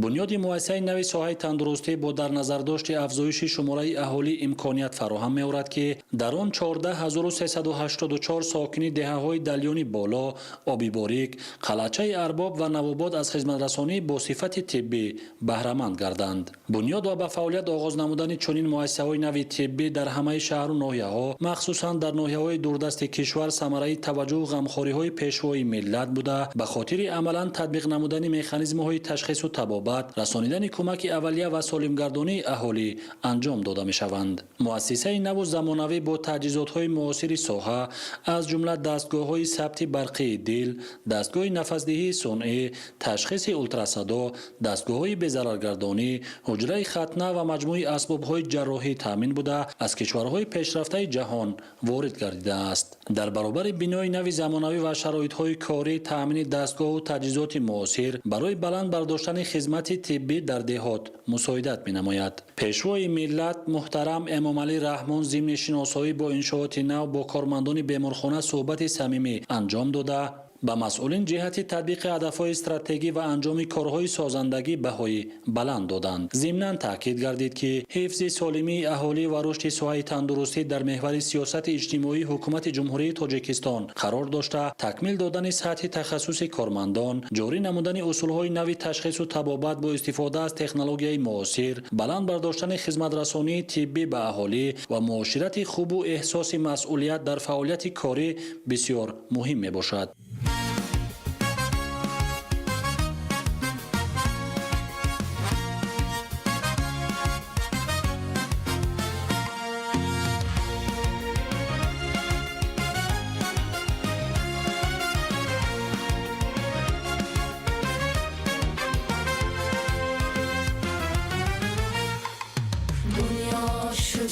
Бунёди муассисаи нави соҳаи тандурустӣ бо дар назардошти афзоиши шумораи аҳолӣ имконият фароҳам меорад, ки дар он 14384 сокини деҳаҳои Далёни боло, Оби Борик, Қалъачаи Арбоб ва Навобод аз хизматрасонӣ бо сифати тиббӣ баҳраманд гарданд. Бунёд ва ба фаъолият оғоз намудани чунин муассисаҳои нави тиббӣ дар ҳамаи шаҳру ноҳияҳо, махсусан дар ноҳияҳои дурдасти кишвар, самараи таваҷҷӯҳу ғамхориҳои Пешвои миллат буда, ба хотири амалан татбиқ намудани механизмҳои ташхису табобат, расонидани кӯмаки аввалия ва солимгардонии аҳолӣ анҷом дода мешаванд. Муассисаи наву замонавӣ бо таҷҳизотҳои муосири соҳа, аз ҷумла дастгоҳҳои сабти барқии дил, дастгоҳи нафасдиҳии сунъӣ, ташхиси ултрасадо, дастгоҳҳои безараргардонӣ, ҳуҷраи хатна ва маҷмӯи асбобҳои ҷарроҳӣ таъмин буда, аз кишварҳои пешрафтаи ҷаҳон ворид гардидааст. Дар баробари бинои нави замонавӣ ва шароитҳои корӣ, таъмини дастгоҳу таҷҳизоти муосир барои баланд бардоштани хизмат Хизмати тиббӣ дар деҳот мусоидат менамояд. Пешвои миллат муҳтарам Эмомалӣ Раҳмон зимни шиносоӣ бо иншооти нав бо кормандони беморхона суҳбати самимӣ анҷом дода, ба масъулин ҷиҳати татбиқи ҳадафҳои стратегӣ ва анҷоми корҳои созандагӣ баҳои баланд доданд. Зимнан таъкид гардид, ки ҳифзи солимии аҳолӣ ва рушди соҳаи тандурустӣ дар меҳвари сиёсати иҷтимоии Ҳукумати Ҷумҳурии Тоҷикистон қарор дошта, такмил додани сатҳи тахассуси кормандон, ҷорӣ намудани усулҳои нави ташхису табобат бо истифода аз технологияи муосир, баланд бардоштани хизматрасонии тиббӣ ба аҳолӣ ва муоширати хубу эҳсоси масъулият дар фаъолияти корӣ бисёр муҳим мебошад.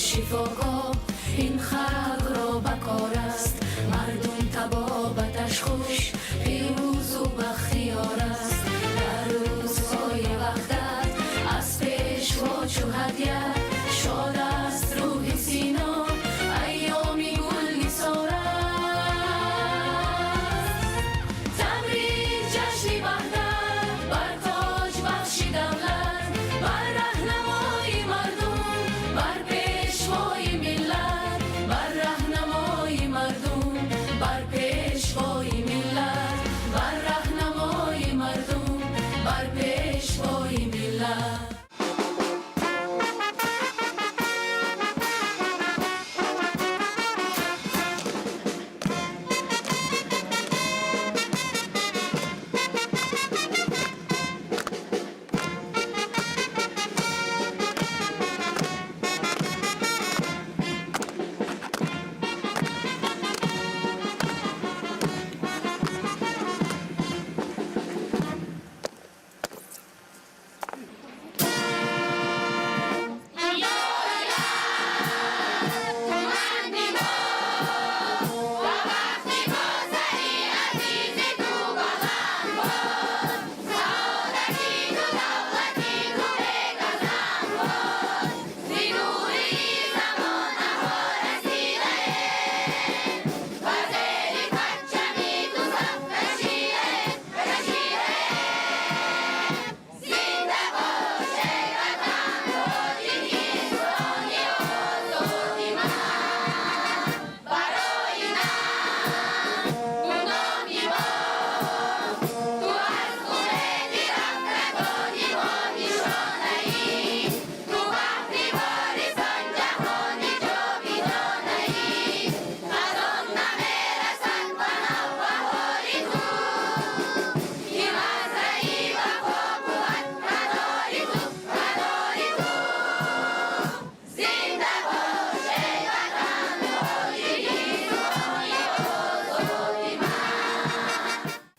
Шифогоҳ ин халқро ба кор аст, мардум табобаташ хуш, пирӯзу бахтиёр аст. Дар рӯзҳои ваҳдат аз пешво чу ҳадя шод аст рӯҳи Сино, айёми гул нисор аст. Табрик ҷашни ваҳдат бар тоҷ бахши давлат, бар раҳнамои мардум, бар пешвои миллат, бар раҳнамои мардум, бар пешвои миллат, бар раҳнамои мардум, бар пешвои миллат.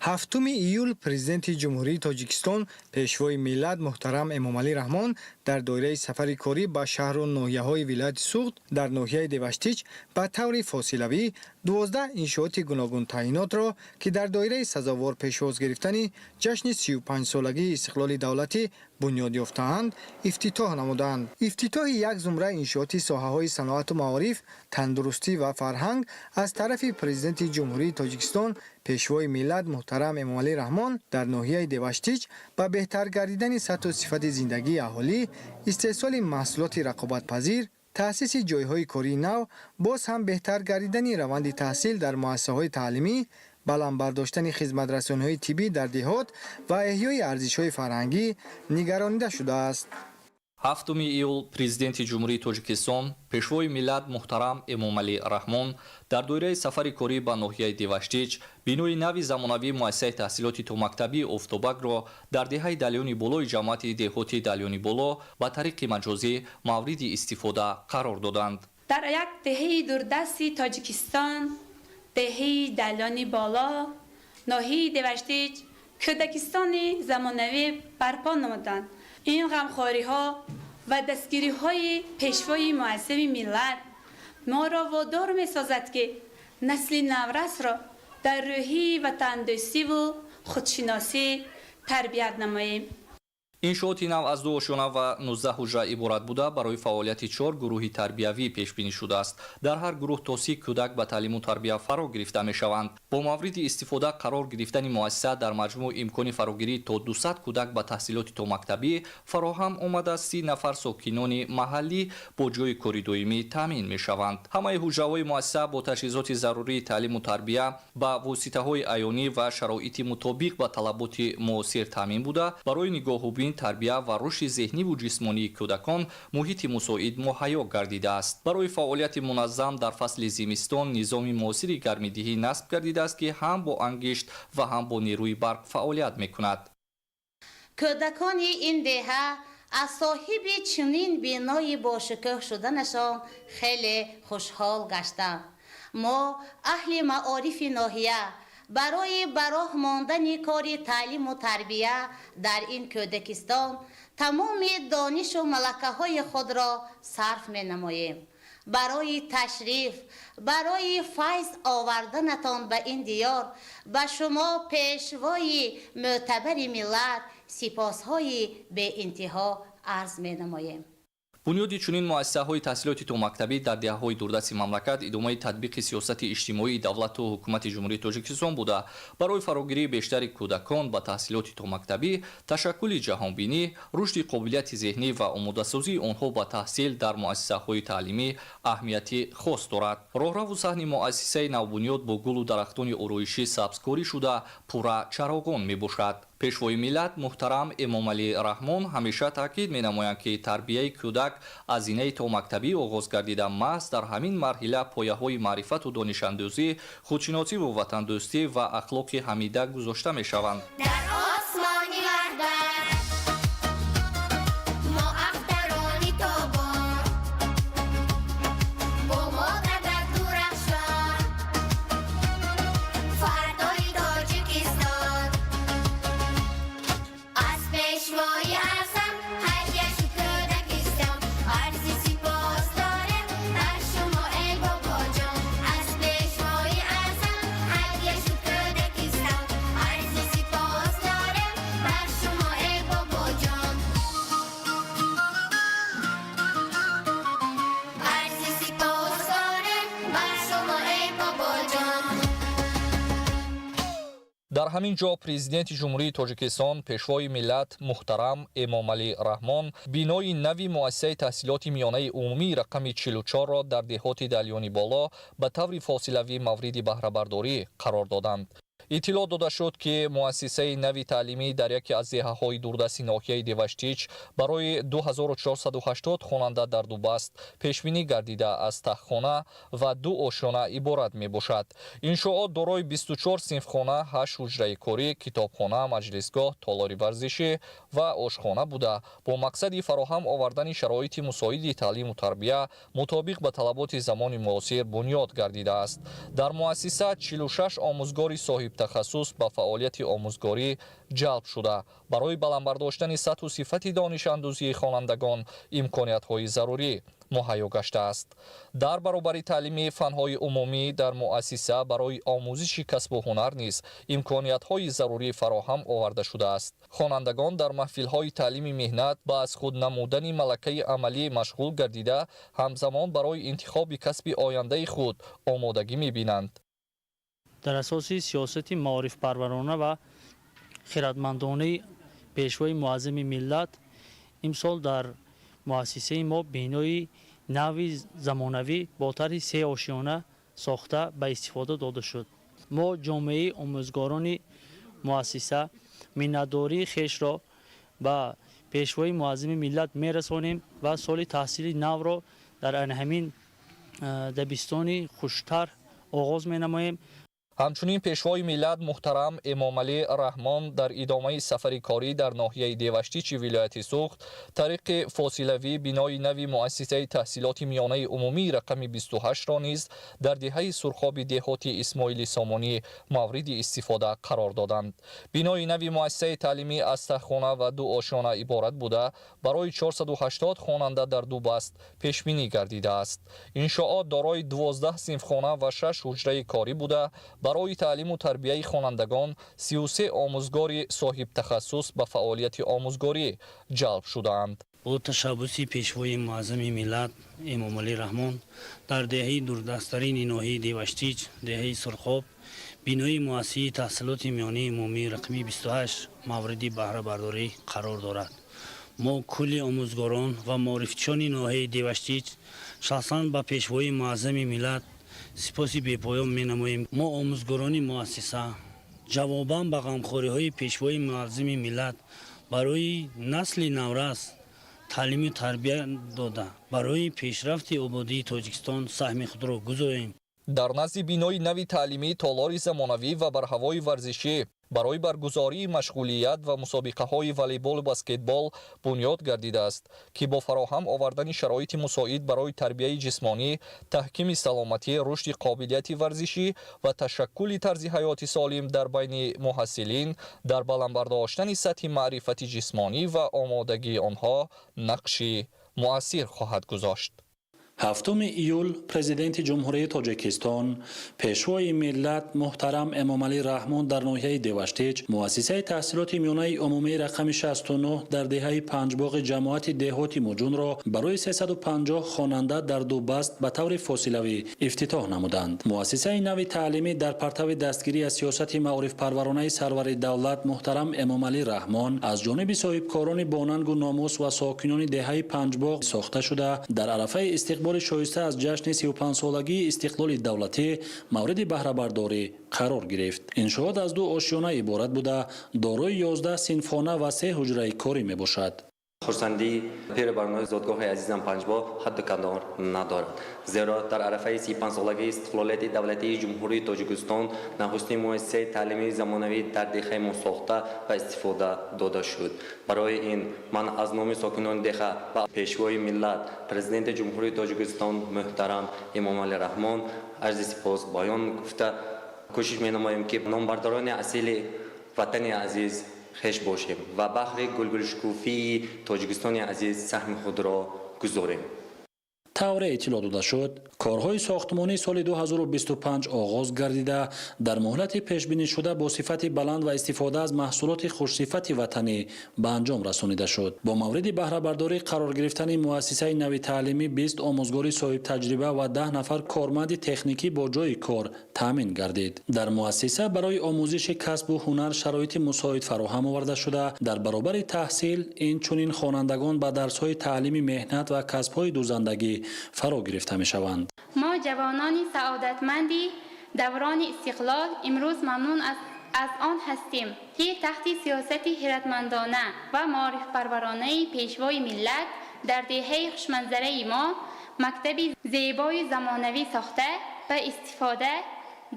Ҳафтуми июл Президенти Ҷумҳурии Тоҷикистон, Пешвои миллат муҳтарам Эмомалӣ Раҳмон дар доираи сафари корӣ ба шаҳру ноҳияҳои вилояти Суғд дар ноҳияи Деваштич ба таври фосилавӣ 12 иншооти гуногунтаъинотро, ки дар доираи сазовор пешвоз гирифтани ҷашни 35-солагии истиқлоли давлатӣ бунёд ёфтаанд, ифтитоҳ намуданд. Ифтитоҳи як зумра иншооти соҳаҳои саноату маориф, тандурустӣ ва фарҳанг аз тарафи Президенти Ҷумҳурии Тоҷикистон, Пешвои миллат муҳтарам Эмомалӣ Раҳмон дар ноҳияи Деваштич ба беҳтар гардидани сатҳу сифати зиндагии аҳолӣ, истеҳсоли маҳсулоти рақобатпазир, таъсиси ҷойҳои кории нав, боз ҳам беҳтар гардидани раванди таҳсил дар муассисаҳои таълимӣ, баланд бардоштани хизматрасониҳои тиббӣ дар деҳот ва эҳёи арзишҳои фарҳангӣ нигаронида шудааст. 7 июл Президенти Ҷумҳурии Тоҷикистон, Пешвои миллат муҳтарам Эмомалӣ Раҳмон дар доираи сафари корӣ ба ноҳияи Деваштич бинои нави замонавии муассисаи таҳсилоти томактабии Офтобакро дар деҳаи Далёни Болои ҷамоати деҳоти Далёни Боло ба тариқи маҷозӣ мавриди истифода қарор доданд. Дар як деҳаи дурдасти Тоҷикистон, деҳаи Далёни Боло, ноҳияи Деваштич, кӯдакистони замонавӣ барпо намуданд. Ин ғамхориҳо ва дастгириҳои пешвои муаззами миллат моро водор месозад, ки насли наврасро дар рӯҳии ватандӯстиву худшиносӣ тарбият намоем. Иншооти нав аз 2 ошёна ва 19 ҳуҷра иборат буда, барои фаъолияти 4 гурӯҳи тарбиявӣ пешбинӣ шудааст. Дар ҳар гурӯҳ то 30 кӯдак ба таълиму тарбия фаро гирифта мешаванд. Бо мавриди истифода қарор гирифтани муассиса дар маҷмӯъ имкони фарогирӣ то 200 кӯдак ба таҳсилоти томактабӣ фароҳам омада, 30 нафар сокинони маҳаллӣ бо ҷойи кори доимӣ таъмин мешаванд. Ҳамаи ҳуҷраҳои муассиса бо таҷҳизоти зарурии таълиму тарбия, ба воситаҳои аёнӣ ва шароити мутобиқ ба талаботи муосир таъмин буда, барои нигоҳубин, тарбия ва рушди зеҳниву ҷисмонии кӯдакон муҳити мусоид муҳайё гардидааст. Барои фаъолияти муназзам дар фасли зимистон низоми муосири гармидиҳӣ насб гардидааст, ки ҳам бо ангишт ва ҳам бо нерӯи барқ фаъолият мекунад. Кӯдакони ин деҳа аз соҳиби чунин бинои бошукӯҳ шуданашон хеле хушҳол гаштанд. Мо аҳли маорифи ноҳия барои ба роҳ мондани кори таълиму тарбия дар ин кӯдакистон тамоми донишу малакаҳои худро сарф менамоем. Барои ташриф, барои файз оварданатон ба ин диёр ба шумо пешвои мӯътабари миллат сипосҳои беинтиҳо арз менамоем. Бунёди чунин муассисаҳои таҳсилоти томактабӣ дар деҳаҳои дурдасти мамлакат идомаи татбиқи сиёсати иҷтимоии давлату ҳукумати Ҷумҳурии Тоҷикистон буда, барои фарогирии бештари кӯдакон ба таҳсилоти томактабӣ, ташаккули ҷаҳонбинӣ, рушди қобилияти зеҳнӣ ва омодасозии онҳо ба таҳсил дар муассисаҳои таълимӣ аҳамияти хос дорад. Роҳраву саҳни муассисаи навбунёд бо гулу дарахтони ороишӣ сабзкорӣ шуда, пурра чароғон мебошад. Пешвои миллат муҳтарам Эмомалӣ Раҳмон ҳамеша таъкид менамоянд, ки тарбияи кӯдак аз зинаи томактабӣ оғоз гардида, маҳз дар ҳамин марҳила пояҳои маърифату донишандӯзӣ, худшиносиву ватандӯстӣ ва ахлоқи ҳамида гузошта мешаванд. Дар ҳамин ҷо Президенти Ҷумҳурии Тоҷикистон, Пешвои миллат муҳтарам Эмомалӣ Раҳмон бинои нави муассисаи таҳсилоти миёнаи умумии рақами 44-ро дар деҳоти Далёни Боло ба таври фосилавӣ мавриди баҳрабардорӣ қарор доданд. Иттилоъ дода шуд, ки муассисаи нави таълимӣ дар яке аз деҳаҳои дурдасти ноҳияи Деваштич барои 2480 хонанда дар ду баст пешбинӣ гардида, аз тахтхона ва 2 ошёна иборат мебошад. Иншоот дорои 24 синфхона, 8 ҳуҷраи корӣ, китобхона, маҷлисгоҳ, толори варзишӣ ва ошхона буда, бо мақсади фароҳам овардани шароити мусоиди таълиму тарбия мутобиқ ба талаботи замони муосир бунёд гардидааст. Дар муассиса 46 омӯзгори соҳиб тахассус ба фаъолияти омӯзгорӣ ҷалб шуда, барои баланд бардоштани сатҳу сифати донишандӯзии хонандагон имкониятҳои зарурӣ муҳайё гаштааст. Дар баробари таълими фанҳои умумӣ дар муассиса барои омӯзиши касбу ҳунар низ имкониятҳои зарурӣ фароҳам оварда шудааст. Хонандагон дар маҳфилҳои таълими меҳнат ба аз худ намудани малакаи амалӣ машғул гардида, ҳамзамон барои интихоби касби ояндаи худ омодагӣ мебинанд. Дар асоси сиёсати маорифпарварона ва хиратмандонаи пешвои муаззами миллат имсол дар муассисаи мо бинои нави замонавӣ бо тарҳи 3 ошёна сохта ба истифода дода шуд. Мо ҷомеаи омӯзгорони муассиса миннатдории хешро ба пешвои муаззами миллат мерасонем ва соли таҳсили навро дар ҳамин дабистони хуштар оғоз менамоем. Ҳамчунин Пешвои миллат муҳтарам Эмомалӣ Раҳмон дар идомаи сафари корӣ дар ноҳияи Деваштичи вилояти Суғд тариқи фосилавӣ бинои нави муассисаи таҳсилоти миёнаи умумии рақами 28-ро низ дар деҳаи Сурхоби деҳоти Исмоили Сомонӣ мавриди истифода қарор доданд. Бинои нави муассисаи таълимӣ аз тахтхона ва 2 ошёна иборат буда, барои 480 хонанда дар ду баст пешбинӣ гардидааст. Иншоот дорои 12 синфхона ва 6 ҳуҷраи корӣ буда, Барои таълиму тарбияи хонандагон 33 омӯзгори соҳибтахассус ба фаъолияти омӯзгорӣ ҷалб шудаанд. Бо ташаббуси Пешвои муаззами миллат Эмомалӣ Раҳмон дар деҳаи дурдасттарини ноҳияи Деваштич, деҳаи Сурхоб, бинои муассисаи таҳсилоти миёнаи умумии рақами 28 мавриди баҳрабардорӣ қарор дорад. Мо кулли омӯзгорон ва маорифчиёни ноҳияи Деваштич шахсан ба Пешвои муаззами миллат сипоси бепоён менамоем. Мо омӯзгорони муассиса ҷавобан ба ғамхориҳои Пешвои муаззами миллат барои насли наврас таълиму тарбия дода, барои пешрафти ободии Тоҷикистон саҳми худро гузорем. Дар назди бинои нави таълимӣ толори замонавӣ ва барҳавои варзишӣ барои баргузории машғулият ва мусобиқаҳои волейболу баскетбол бунёд гардидааст, ки бо фароҳам овардани шароити мусоид барои тарбияи ҷисмонӣ, таҳкими саломатӣ, рушди қобилияти варзишӣ ва ташаккули тарзи ҳаёти солим дар байни муҳассилин, дар баланд бардоштани сатҳи маърифати ҷисмонӣ ва омодагии онҳо нақши муассир хоҳад гузошт. 7 июл Президенти Ҷумҳурии Тоҷикистон, Пешвои миллат муҳтарам Эмомалӣ Раҳмон дар ноҳияи Деваштич муассисаи таҳсилоти миёнаи умумии рақами 69 дар деҳаи Панҷбоғи ҷамоати деҳоти Муҷунро барои 350 хонанда дар ду баст ба таври фосилавӣ ифтитоҳ намуданд. Муассисаи нави таълимӣ дар партави дастгирӣ аз сиёсати маорифпарваронаи сарвари давлат муҳтарам Эмомалӣ Раҳмон аз ҷониби соҳибкорони бонангу номус ва сокинони деҳаи Панҷбоғ сохта шуда, дар арафаи истиқбол шоиста аз ҷашни 35-солагии истиқлоли давлатӣ мавриди баҳрабардорӣ қарор гирифт. Иншоот аз ду ошёна иборат буда, дорои 11 синфхона ва 3 ҳуҷраи корӣ мебошад. Хурсандии пири барнои зодгоҳи азизам Панҷбоғ ҳадду канор надорад, зеро дар арафаи 35-солагии истиқлолияти давлатии Ҷумҳурии Тоҷикистон нахустин муассисаи таълимии замонавӣ дар деҳаи мо сохта ва истифода дода шуд. Барои ин ман аз номи сокинони деҳа ва Пешвои миллат, Президенти Ҷумҳурии Тоҷикистон муҳтарам Эмомалӣ Раҳмон арзи сипос баён гуфта кӯшиш менамоем, ки номбардорони асили ватани азиз хеш бошем ва баҳри гулгулшукуфии Тоҷикистони азиз саҳми худро гузорем. Тавре иттилоъ дода шуд, корҳои сохтмонӣ соли 2025 оғоз гардида, дар муҳлати пешбинишуда бо сифати баланд ва истифода аз маҳсулоти хушсифати ватанӣ ба анҷом расонида шуд. Бо мавриди баҳрабардорӣ қарор гирифтани муассисаи нави таълимӣ 20 омӯзгори соҳибтаҷриба ва 10 нафар корманди техникӣ бо ҷойи кор таъмин гардид. Дар муассиса барои омӯзиши касбу ҳунар шароити мусоид фароҳам оварда шуда, дар баробари таҳсил инчунин хонандагон ба дарсҳои таълими меҳнат ва касбҳои дӯзандагӣ фаро гирифта мешаванд. Мо ҷавонони саодатманди даврони истиқлол имрӯз мамнун аз он ҳастем, ки таҳти сиёсати ҳиратмандона ва маорифпарваронаи Пешвои миллат дар деҳаи хушманзараи мо мактаби зебои замонавӣ сохта ва истифода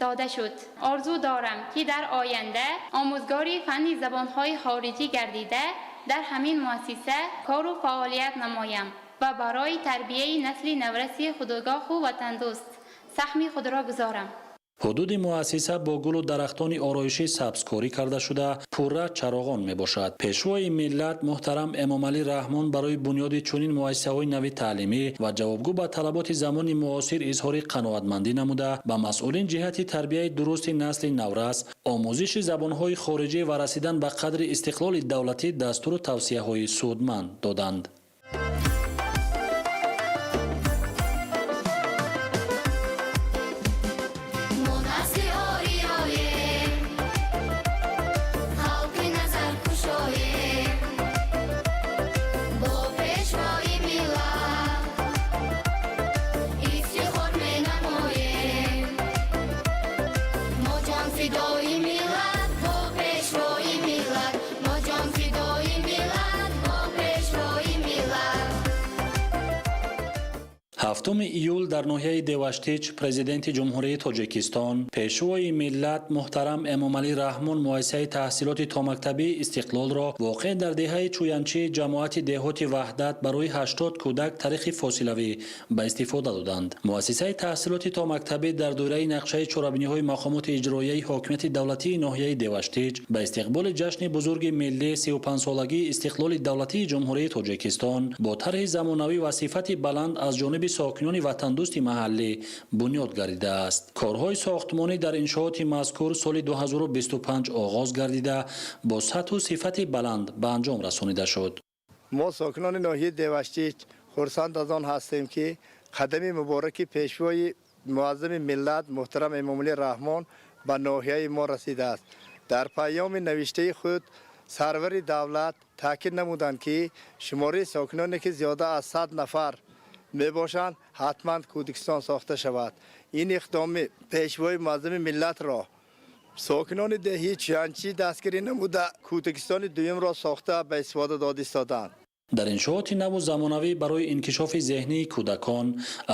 дода шуд. Орзу дорам, ки дар оянда омӯзгори фанни забонҳои хориҷӣ гардида, дар ҳамин муассиса кору фаъолият намоям ва барои тарбияи насли навраси худогоҳу ватандӯст саҳми худро гузорам. Ҳудуди муассиса бо гулу дарахтони ороишӣ сабзкорӣ карда шуда, пурра чароғон мебошад. Пешвои миллат муҳтарам Эмомалӣ Раҳмон барои бунёди чунин муассисаҳои нави таълимӣ ва ҷавобгӯ ба талаботи замони муосир изҳори қаноатмандӣ намуда, ба масъулин ҷиҳати тарбияи дурусти насли наврас, омӯзиши забонҳои хориҷӣ ва расидан ба қадри истиқлоли давлатӣ дастуру тавсияҳои судманд доданд. 7 июл дар ноҳияи Деваштич Президенти Ҷумҳурии Тоҷикистон, Пешвои миллат муҳтарам Эмомалӣ Раҳмон муассисаи таҳсилоти томактабии Истиқлолро воқеъ дар деҳаи Чӯянчи ҷамоати деҳоти Ваҳдат барои 80 кӯдак тариқи фосилавӣ ба истифода доданд. Муассисаи таҳсилоти томактабӣ дар доираи нақшаи чорабиниҳои мақомоти иҷроияи ҳокимияти давлатии ноҳияи Деваштич ба истиқболи ҷашни бузурги миллӣ 35-солагии истиқлоли давлатии Ҷумҳурии Тоҷикистон бо тарҳи замонавӣ ва сифати баланд аз ҷониби сокинони ватандӯсти маҳаллӣ бунёд гардидааст. Корҳои сохтмонӣ дар иншооти мазкур соли 2025 оғоз гардида, бо сатҳу сифати баланд ба анҷом расонида шуд. Мо сокинони ноҳияи Деваштич хурсанд аз он ҳастем, ки қадами мубораки Пешвои муаззами миллат муҳтарам Эмомалӣ Раҳмон ба ноҳияи мо расидааст. Дар паёми навиштаи худ сарвари давлат таъкид намуданд, ки шумораи сокиноне, ки зиёда аз 100 нафар мебошанд, ҳатман кӯдакистон сохта шавад. Ин иқдоми Пешвои муаззами миллатро сокинони деҳии Чиянчӣ дастгирӣ намуда, кӯдакистони дуюмро сохта ба истифода дода истоданд. Дар иншооти наву замонавӣ барои инкишофи зеҳнии кӯдакон,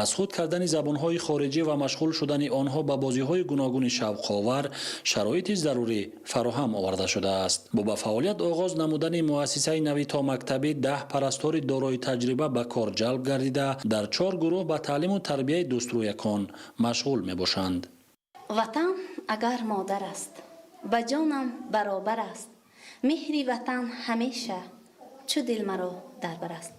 аз худ кардани забонҳои хориҷӣ ва машғул шудани онҳо ба бозиҳои гуногуни шавқовар шароити зарурӣ фароҳам оварда шудааст. Бо ба фаъолият оғоз намудани муассисаи нави томактабӣ 10 парастори дорои таҷриба ба кор ҷалб гардида, дар 4 гурӯҳ ба таълиму тарбияи дӯстрӯякон машғул мебошанд. Ватан агар модар аст, ба ҷонам баробар аст. Меҳри ватан ҳамеша чу дил маро дар бар аст.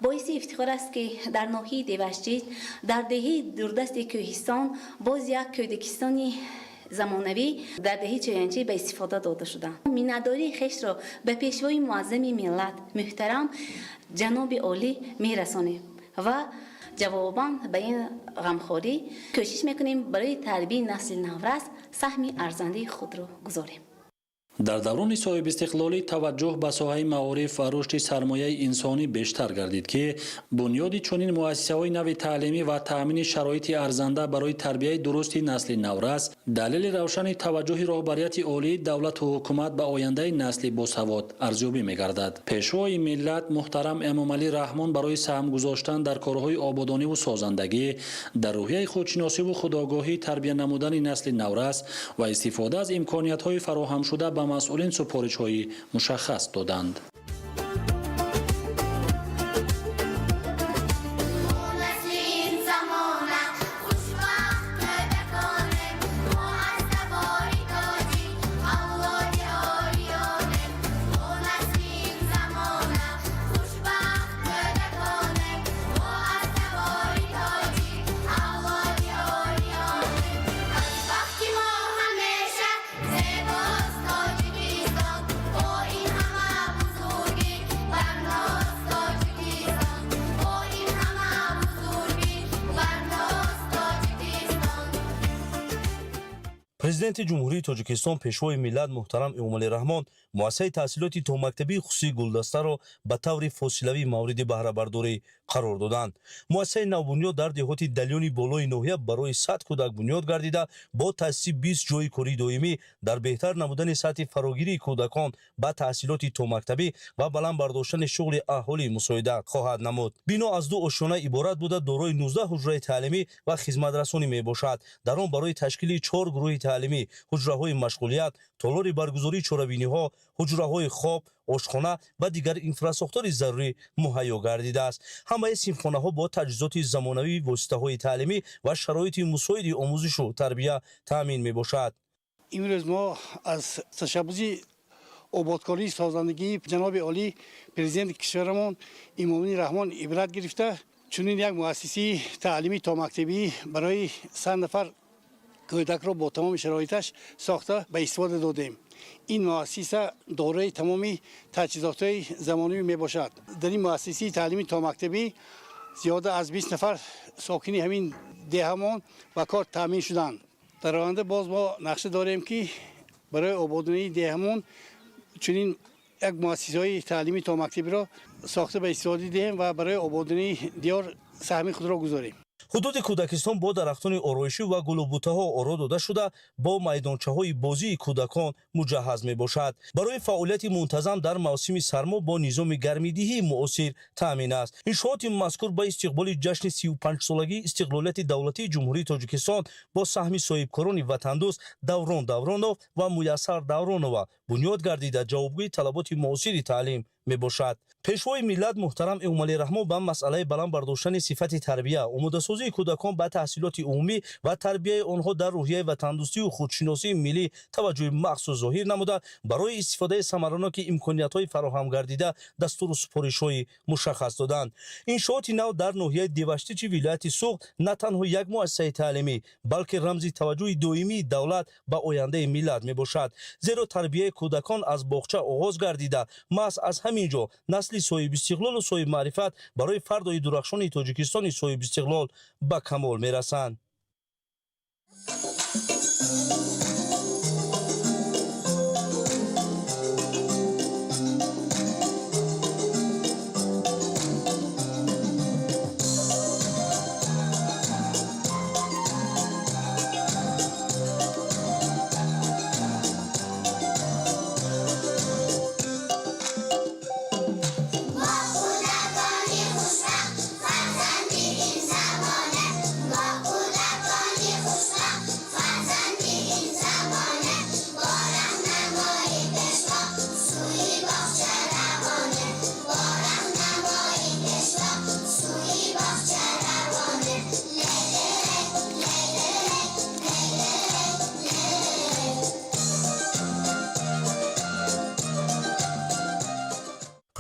Боиси ифтихор аст, ки дар ноҳияи Деваштич, дар деҳаи дурдасти кӯҳистон, боз як кӯдакистони замонавӣ дар деҳаи Чоянчӣ ба истифода дода шуданд. Миннатдории хешро ба Пешвои муаззами миллат муҳтарам ҷаноби олӣ мерасонем ва ҷавобан ба ин ғамхорӣ кӯшиш мекунем барои тарбияи насли наврас саҳми арзандаи худро гузорем. Дар даврони соҳибистиқлолӣ таваҷҷӯҳ ба соҳаи маориф ва рушди сармояи инсонӣ бештар гардид, ки бунёди чунин муассисаҳои нави таълимӣ ва таъмини шароити арзанда барои тарбияи дурусти насли наврас далели равшани таваҷҷӯҳи роҳбарияти олии давлату ҳукумат ба ояндаи насли босавод арзёбӣ мегардад. Пешвои миллат муҳтарам Эмомалӣ Раҳмон барои саҳм гузоштан дар корҳои ободониву созандагӣ, дар рӯҳияи худшиносиву худогоҳӣ тарбия намудани насли наврас ва истифода аз имкониятҳои фароҳамшуда ба масъулин супоришҳои мушаххас доданд. Президенти Ҷумҳурии Тоҷикистон, Пешвои миллат муҳтарам Эмомалӣ Раҳмон муассисаи таҳсилоти томактабии хусусии Гулдастаро ба таври фосилавӣ мавриди баҳрабардорӣ қарор доданд. Муассисаи навбунёд дар деҳоти Далёни болои ноҳия барои 100 кӯдак бунёд гардида, бо таъсиси 20 ҷойи кории доимӣ дар беҳтар намудани сатҳи фарогирии кӯдакон ба таҳсилоти томактабӣ ва баланд бардоштани шуғли аҳолӣ мусоидат хоҳад намуд. Бино аз 2 ошёна иборат буда, дорои 19 ҳуҷраи таълимӣ ва хизматрасонӣ мебошад. Дар он барои ташкили 4 гурӯҳи таълимӣ, ҳуҷраҳои машғулият, толори баргузории чорабиниҳо, ҳуҷраҳои хоб, ошхона ва дигар инфрасохтори зарурӣ муҳайё гардидааст. Ҳамаи синфхонаҳо бо таҷҳизоти замонавӣ, воситаҳои таълимӣ ва шароити мусоиди омӯзишу тарбия таъмин мебошад. Имрӯз мо аз ташаббуси ободкории созандагии ҷаноби олӣ президенти кишварамон Эмомалӣ Раҳмон ибрат гирифта, чунин як муассисаи таълимии томактабӣ барои 100 нафар кӯдакро бо тамоми шароиташ сохта ба истифода додем. Ин муассиса дорои тамоми таҷҳизотҳои замонавӣ мебошад. Дар ин муассисаи таълимии томактабӣ зиёда аз 20 нафар сокини ҳамин деҳамон ба кор таъмин шуданд. Дар оянда боз мо нақша дорем, ки барои ободонии деҳамон чунин як муассисаҳои таълимии томактабиро сохта ба истифода диҳем ва барои ободонии диёр саҳми худро гузорем. Ҳудуди кӯдакистон бо дарахтони ороишӣ ва гулубутаҳо оро дода шуда, бо майдончаҳои бозии кӯдакон муҷаҳҳаз мебошад. Барои фаъолияти мунтазам дар мавсими сармо бо низоми гармидиҳии муосир таъмин аст. Иншооти мазкур ба истиқболи ҷашни 35-солагии истиқлолияти давлатии Ҷумҳурии Тоҷикистон бо саҳми соҳибкорони ватандӯст Даврон Давронов ва Муяссар Давронова бунёд гардида, ҷавобгӯи талаботи муосири таълим мебошад. Пешвои миллат муҳтарам Эмомалӣ Раҳмон ба масъалаи баланд бардоштани сифати тарбия, омодасозии кӯдакон ба таҳсилоти умумӣ ва тарбияи онҳо дар рӯҳияи ватандӯстию худшиносии миллӣ таваҷҷӯҳи махсус зоҳир намуда, барои истифодаи самараноки имкониятҳои фароҳам гардида дастуру супоришҳои мушаххас доданд. Иншооти нав дар ноҳияи Деваштичи вилояти Суғд на танҳо як муассисаи таълимӣ, балки рамзи таваҷҷӯҳи доимии давлат ба ояндаи миллат мебошад. Зеро тарбияи кӯдакон аз боғча оғоз гардида, маҳз аз ҳамин ҷо насли соҳибистиқлолу соҳибмаърифат барои фардои дурахшони Тоҷикистони соҳибистиқлол ба камол мерасанд.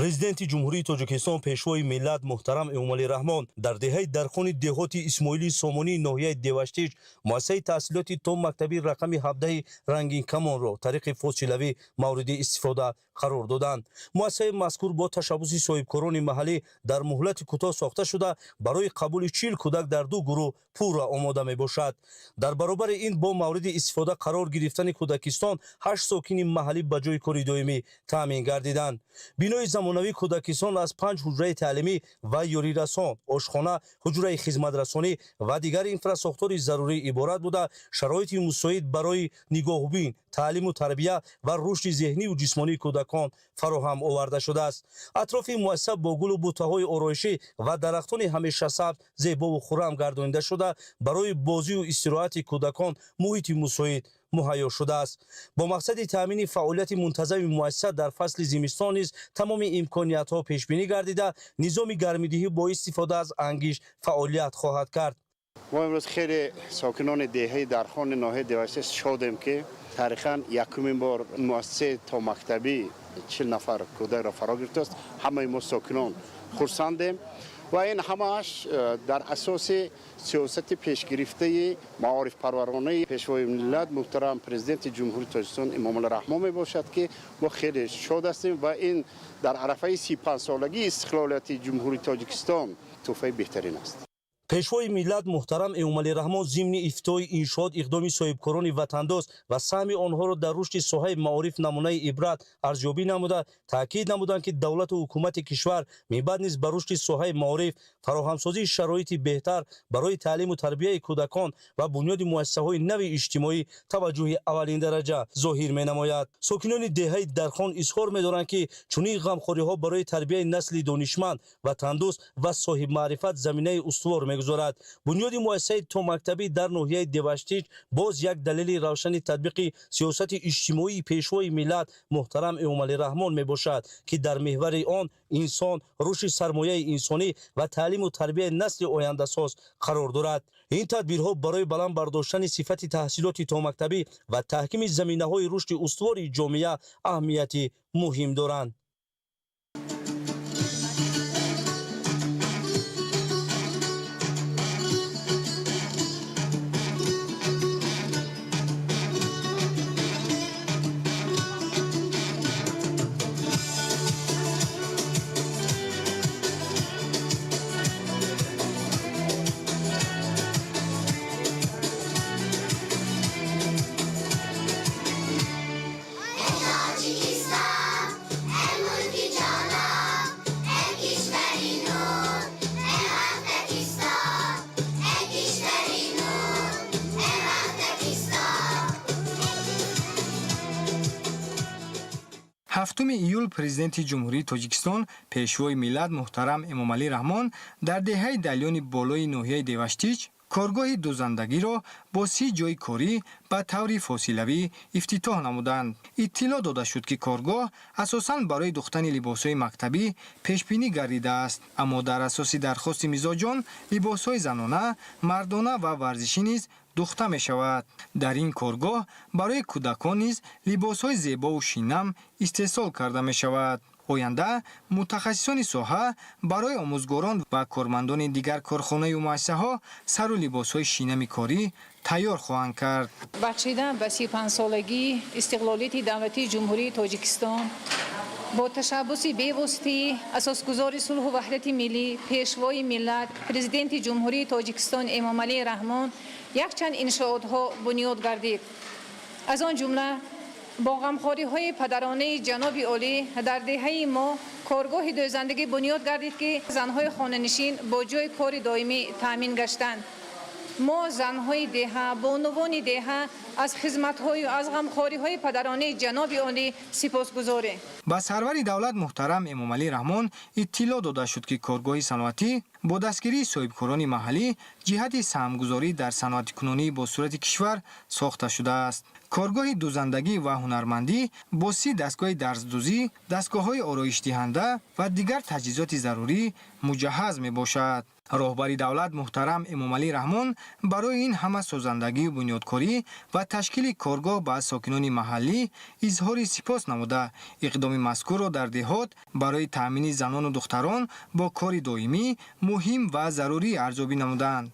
Президенти Ҷумҳурии Тоҷикистон, Пешвои миллат муҳтарам Эмомалӣ Раҳмон дар деҳаи Дархони деҳоти Исмоили Сомонии ноҳияи Деваштич муассисаи таҳсилоти томмактабӣ рақами 17 Рангинкамонро тариқи фосилавӣ мавриди истифода қарор доданд. Муассисаи мазкур бо ташаббуси соҳибкорони маҳаллӣ дар муҳлати кӯтоҳ сохта шуда, барои қабули 40 кӯдак дар ду гурӯҳ пурра омода мебошад. Дар баробари ин, бо мавриди истифода қарор гирифтани кӯдакистон, 8 сокини маҳаллӣ ба ҷои кори доимӣ таъмин гардиданд. Бинои замонавии кӯдакистон аз 5 ҳуҷраи таълимӣ ва ёрирасон, ошхона, ҳуҷраи хизматрасонӣ ва дигар инфрасохтори зарурӣ иборат буда, шароити мусоид барои нигоҳубин, таълиму тарбия ва рушди зеҳниву ҷисмонии кӯдакон фароҳам оварда шудааст. Атрофи муассиса бо гулу бутаҳои ороишӣ ва дарахтони ҳамешасабз зебову хуррам гардонида шуда, барои бозию истироҳати кӯдакон муҳити мусоид муҳайё шудааст. Бо мақсади таъмини фаъолияти мунтазами муассиса дар фасли зимистон низ тамоми имкониятҳо пешбинӣ гардида, низоми гармидиҳӣ бо истифода аз ангишт фаъолият хоҳад кард. Мо имрӯз хеле сокинони деҳаи Дархони ноҳияи Деваштич шодем, ки таърихан якумин бор муассисаи томактабӣ 40 нафар кӯдакро фаро гирифтааст. Ҳамаи мо сокинон хурсандем ва ин ҳамааш дар асоси сиёсати пешгирифтаи маорифпарваронаи Пешвои миллат муҳтарам Президенти Ҷумҳурии Тоҷикистон Эмомалӣ Раҳмон мебошад, ки мо хеле шод ҳастем ва ин дар арафаи 35-солагии истиқлолияти Ҷумҳурии Тоҷикистон тӯҳфаи беҳтарин аст. Пешвои миллат муҳтарам Эмомалӣ Раҳмон зимни ифтитоҳи иншоот иқдоми соҳибкорони ватандост ва саҳми онҳоро дар рушди соҳаи маориф намунаи ибрат арзёбӣ намуда, таъкид намуданд, ки давлату ҳукумати кишвар мебаъд низ ба рушди соҳаи маориф, фароҳамсозии шароити беҳтар барои таълиму тарбияи кӯдакон ва бунёди муассисаҳои нави иҷтимоӣ таваҷҷӯҳи аввалиндараҷа зоҳир менамояд. Сокинони деҳаи Дархон изҳор медоранд, ки чунин ғамхориҳо барои тарбияи насли донишманд, ватандӯст ва соҳибмаърифат заминаи устувор мегузорад. Бунёди муассисаи томактабӣ дар ноҳияи Деваштич боз як далели равшани татбиқи сиёсати иҷтимоии Пешвои миллат муҳтарам Эмомалӣ Раҳмон мебошад, ки дар меҳвари он инсон, рушди сармояи инсонӣ ва таълиму тарбияи насли ояндасоз қарор дорад. Ин тадбирҳо барои баланд бардоштани сифати таҳсилоти томактабӣ ва таҳкими заминаҳои рушди устувори ҷомеа аҳамияти муҳим доранд. 7 июл Президенти Ҷумҳурии Тоҷикистон, Пешвои миллат муҳтарам Эмомалӣ Раҳмон дар деҳаи Далёни болои ноҳияи Деваштич Коргоҳи дӯзандагиро бо 30 ҷойи корӣ ба таври фосилавӣ ифтитоҳ намуданд. Иттилоъ дода шуд, ки коргоҳ асосан барои духтани либосҳои мактабӣ пешбинӣ гардидааст, аммо дар асоси дархости мизоҷон либосҳои занона, мардона ва варзишӣ низ духта мешавад. Дар ин коргоҳ барои кӯдакон низ либосҳои зебову шинам истеҳсол карда мешавад. Оянда мутахассисони соҳа барои омӯзгорон ва кормандони дигар корхонаю муассисаҳо сару либосҳои шинами корӣ тайёр хоҳанд кард. Бахшидан ба 35-солагии истиқлолияти давлатии Ҷумҳурии Тоҷикистон бо ташаббуси бевоситаи асосгузори сулҳу ваҳдати миллӣ, Пешвои миллат, Президенти Ҷумҳурии Тоҷикистон Эмомалӣ Раҳмон якчанд иншоотҳо бунёд гардид. Аз он ҷумла бо ғамхориҳои падаронаи ҷаноби олӣ дар деҳаи мо коргоҳи дӯзандагӣ бунёд гардид, ки занҳои хонанишин бо ҷойи кори доимӣ таъмин гаштанд. Мо, занҳои деҳа, бонувони деҳа, аз хизматҳою аз ғамхориҳои падаронаи ҷаноби олӣ сипосгузорем. Ба сарвари давлат муҳтарам Эмомалӣ Раҳмон иттилоъ дода шуд, ки коргоҳи саноатӣ бо дастгирии соҳибкорони маҳаллӣ ҷиҳати саҳмгузорӣ дар саноатикунонии босуръати кишвар сохта шудааст. Коргоҳи дӯзандагӣ ва ҳунармандӣ бо 30 дастгоҳи дарздӯзӣ, дастгоҳҳои ороишдиҳанда ва дигар таҷҳизоти зарурӣ муҷаҳҳаз мебошад. Роҳбари давлат муҳтарам Эмомалӣ Раҳмон барои ин ҳама созандагию бунёдкорӣ ва ташкили коргоҳ ба сокинони маҳаллӣ изҳори сипос намуда, иқдоми мазкурро дар деҳот барои таъмини занону духтарон бо кори доимӣ муҳим ва зарурӣ арзёбӣ намуданд.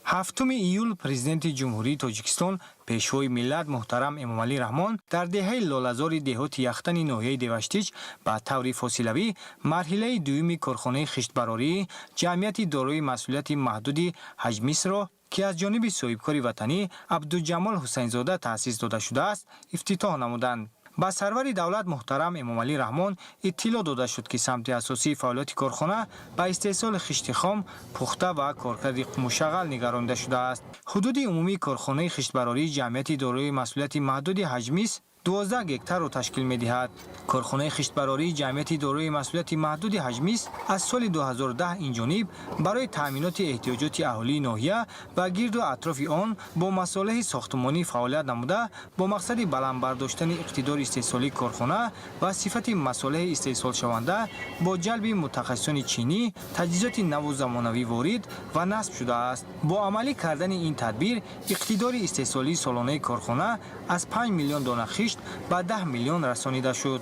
7 июл Президенти Ҷумҳурии Тоҷикистон, Пешвои миллат муҳтарам Эмомалӣ Раҳмон дар деҳаи Лолазори деҳоти Яхтани ноҳияи Деваштич ба таври фосилавӣ марҳилаи дуюми корхонаи хиштбарории ҷамъияти дорои масъулияти маҳдуди Ҳаҷмисро, ки аз ҷониби соҳибкори ватанӣ Абдуҷамол Ҳусайнзода таъсис дода шудааст, ифтитоҳ намуданд. Ба сарвари давлат муҳтарам Эмомалӣ Раҳмон иттилоъ дода шуд, ки самти асосии фаъолияти корхона ба истеҳсоли хишти хом, пухта ва коркарди қумушағал нигаронида шудааст. Ҳудуди умумии корхонаи хиштбарории ҷамъияти дорои масъулияти маҳдуди Ҳаҷмис 12 гектарро ташкил медиҳад. Корхонаи хиштбарории ҷамъияти дорои масъулияти маҳдуди Ҳаҷмис аз соли 2010 инҷониб барои таъминоти эҳтиёҷоти аҳолии ноҳия ва гирду атрофи он бо масолеҳи сохтмонӣ фаъолият намуда, бо мақсади баланд бардоштани иқтидори истеҳсолии корхона ва сифати масолеҳи истеҳсолшаванда бо ҷалби мутахассисони чинӣ таҷҳизоти наву замонавӣ ворид ва насб шудааст. Бо амалӣ кардани ин тадбир иқтидори истеҳсолии солонаи корхона аз 5 миллион дона хишт ба 10 миллион расонида шуд.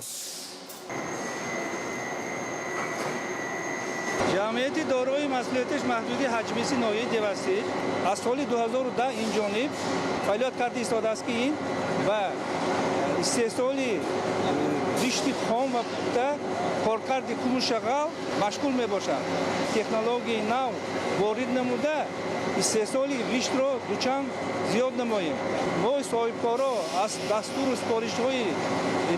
Ҷамъияти дорои масъулияташ маҳдуди Ҳаҷмиси ноҳияи Деваштич аз соли 2010 инҷониб фаъолият карда истодааст, ки ин ба истеҳсоли гишти хом ва пухта, коркарди қумушағал машғул мебошад. Технологияи нав ворид намуда, истеҳсоли гиштро дучанд зиёд намоем. Мо, соҳибкоро, аз дастуру супоришҳои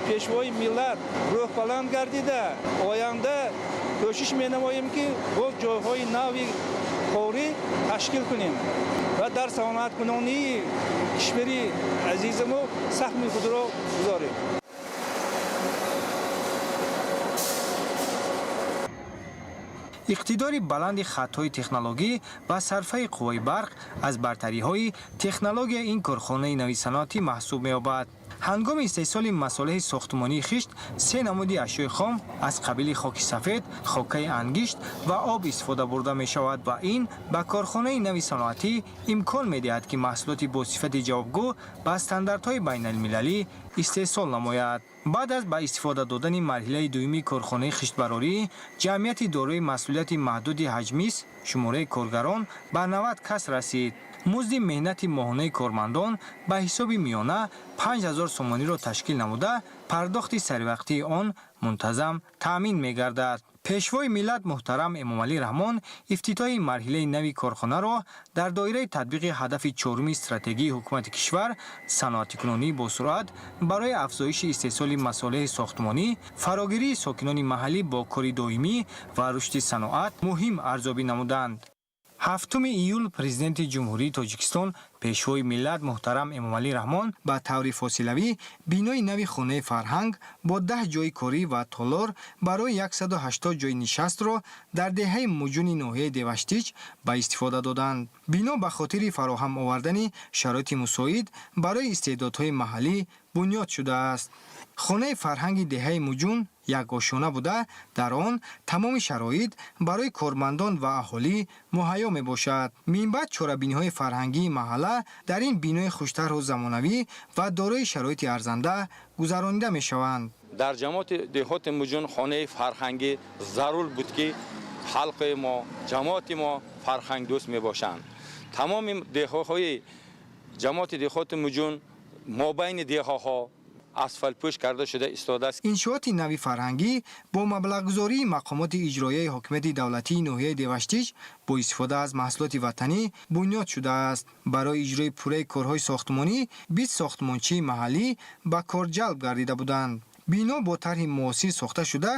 Пешвои миллат рӯҳбаланд гардида, оянда кӯшиш менамоем, ки боз ҷойҳои нави корӣ ташкил кунем ва дар саноаткунонии кишвари азизи мо саҳми худро гузорем. Иқтидори баланди хатҳои технологӣ ва сарфаи қувваи барқ аз бартариҳои технологияи ин корхонаи нави саноатӣ маҳсуб меёбад. Ҳангоми истеҳсоли масолеҳи сохтмонии хишт се намуди ашёи хом аз қабили хоки сафед, хокаи ангишт ва об истифода бурда мешавад ва ин ба корхонаи нави саноатӣ имкон медиҳад, ки маҳсулоти бо сифати ҷавобгӯ ба стандартҳои байналмилалӣ истеҳсол намояд. Баъд аз ба истифода додани марҳилаи дуюми корхонаи хиштбарорӣ ҷамъияти дорои масъулияти маҳдуди Ҳаҷмис шумораи коргарон ба 90 кас расид. Музди меҳнати моҳонаи кормандон ба ҳисоби миёна 5000 сомониро ташкил намуда, пардохти саривақтии он мунтазам таъмин мегардад. Пешвои миллат муҳтарам Эмомалӣ Раҳмон ифтитоҳи марҳилаи нави корхонаро дар доираи татбиқи ҳадафи чоруми стратегии ҳукумати кишвар, саноатикунонии босуръат барои афзоиши истеҳсоли масолеҳи сохтмонӣ, фарогирии сокинони маҳаллӣ бо кори доимӣ ва рушди саноат муҳим арзёбӣ намуданд. 7 июл Президенти Ҷумҳурии Тоҷикистон, Пешвои миллат муҳтарам Эмомалӣ Раҳмон ба таври фосилавӣ бинои нави хонаи фарҳанг бо 10 ҷойи корӣ ва толор барои 180 ҷойи нишастро дар деҳаи Муҷуни ноҳияи Деваштич ба истифода доданд. Бино ба хотири фароҳам овардани шароити мусоид барои истеъдодҳои маҳаллӣ бунёд шудааст. Хонаи фарҳанги деҳаи Муҷун як ошёна буда, дар он тамоми шароит барои кормандон ва аҳолӣ муҳайё мебошад. Минбаъд чорабиниҳои фарҳангии маҳалла дар ин бинои хуштарҳу замонавӣ ва дорои шароити арзанда гузаронида мешаванд. Дар ҷамоати деҳоти Муҷун хонаи фарҳангӣ зарур буд, ки халқи мо, ҷамоати мо фарҳангдӯст мебошанд. Тамоми деҳаҳои ҷамоати деҳоти Муҷун мобайни деҳаҳо асфалтпӯш карда шуда истодааст. Иншооти нави фарҳангӣ бо маблағгузории мақомоти иҷроияи ҳокимияти давлатии ноҳияи Деваштич бо истифода аз маҳсулоти ватанӣ бунёд шудааст. Барои иҷрои пурраи корҳои сохтмонӣ 20 сохтмончии маҳаллӣ ба кор ҷалб гардида буданд. Бино бо тарҳи муосир сохта шуда,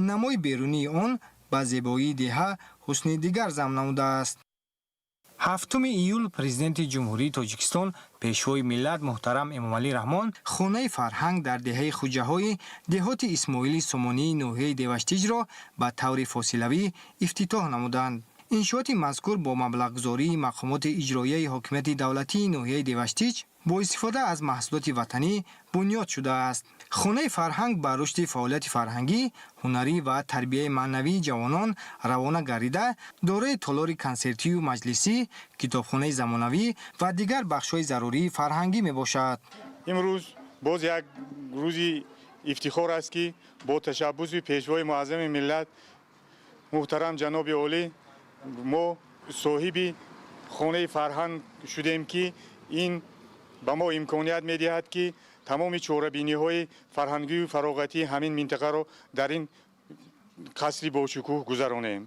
намои берунии он ба зебоии деҳа ҳусни дигар зам намудааст. 7 июл Президенти Ҷумҳурии Тоҷикистон, Пешвои миллат муҳтарам Эмомалӣ Раҳмон хонаи фарҳанг дар деҳаи Хуҷаҳои деҳоти Исмоили Сомонии ноҳияи Деваштиҷро ба таври фосилавӣ ифтитоҳ намуданд. Иншооти мазкур бо маблағгузории мақомоти иҷроияи ҳокимияти давлатии ноҳияи Деваштич бо истифода аз маҳсулоти ватанӣ бунёд шудааст. Хонаи фарҳанг ба рушди фаъолияти фарҳангӣ, ҳунарӣ ва тарбияи маънавии ҷавонон равона гардида, дорои толори консертию маҷлисӣ, китобхонаи замонавӣ ва дигар бахшҳои зарурии фарҳангӣ мебошад. Имрӯз боз як рӯзи ифтихор аст, ки бо ташаббуси Пешвои муаззами миллат муҳтарам ҷаноби олӣ мо соҳиби хонаи фарҳанг шудем, ки ин ба мо имконият медиҳад, ки тамоми чорабиниҳои фарҳангию фароғатии ҳамин минтақаро дар ин қасри бошукӯҳ гузаронем.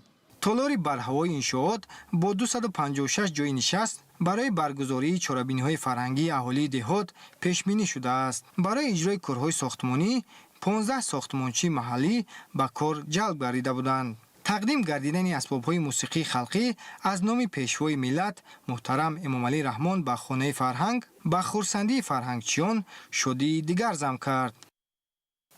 Толори барҳавои иншоот бо 256 ҷойи нишаст барои баргузории чорабиниҳои фарҳангии аҳолии деҳот пешбинӣ шудааст. Барои иҷрои корҳои сохтмонӣ 15 сохтмончии маҳаллӣ ба кор ҷалб гардида буданд. Тақдим гардидани асбобҳои мусиқии халқӣ аз номи Пешвои миллат муҳтарам Эмомалӣ Раҳмон ба хонаи фарҳанг ба хурсандии фарҳангчиён шодии дигар зам кард.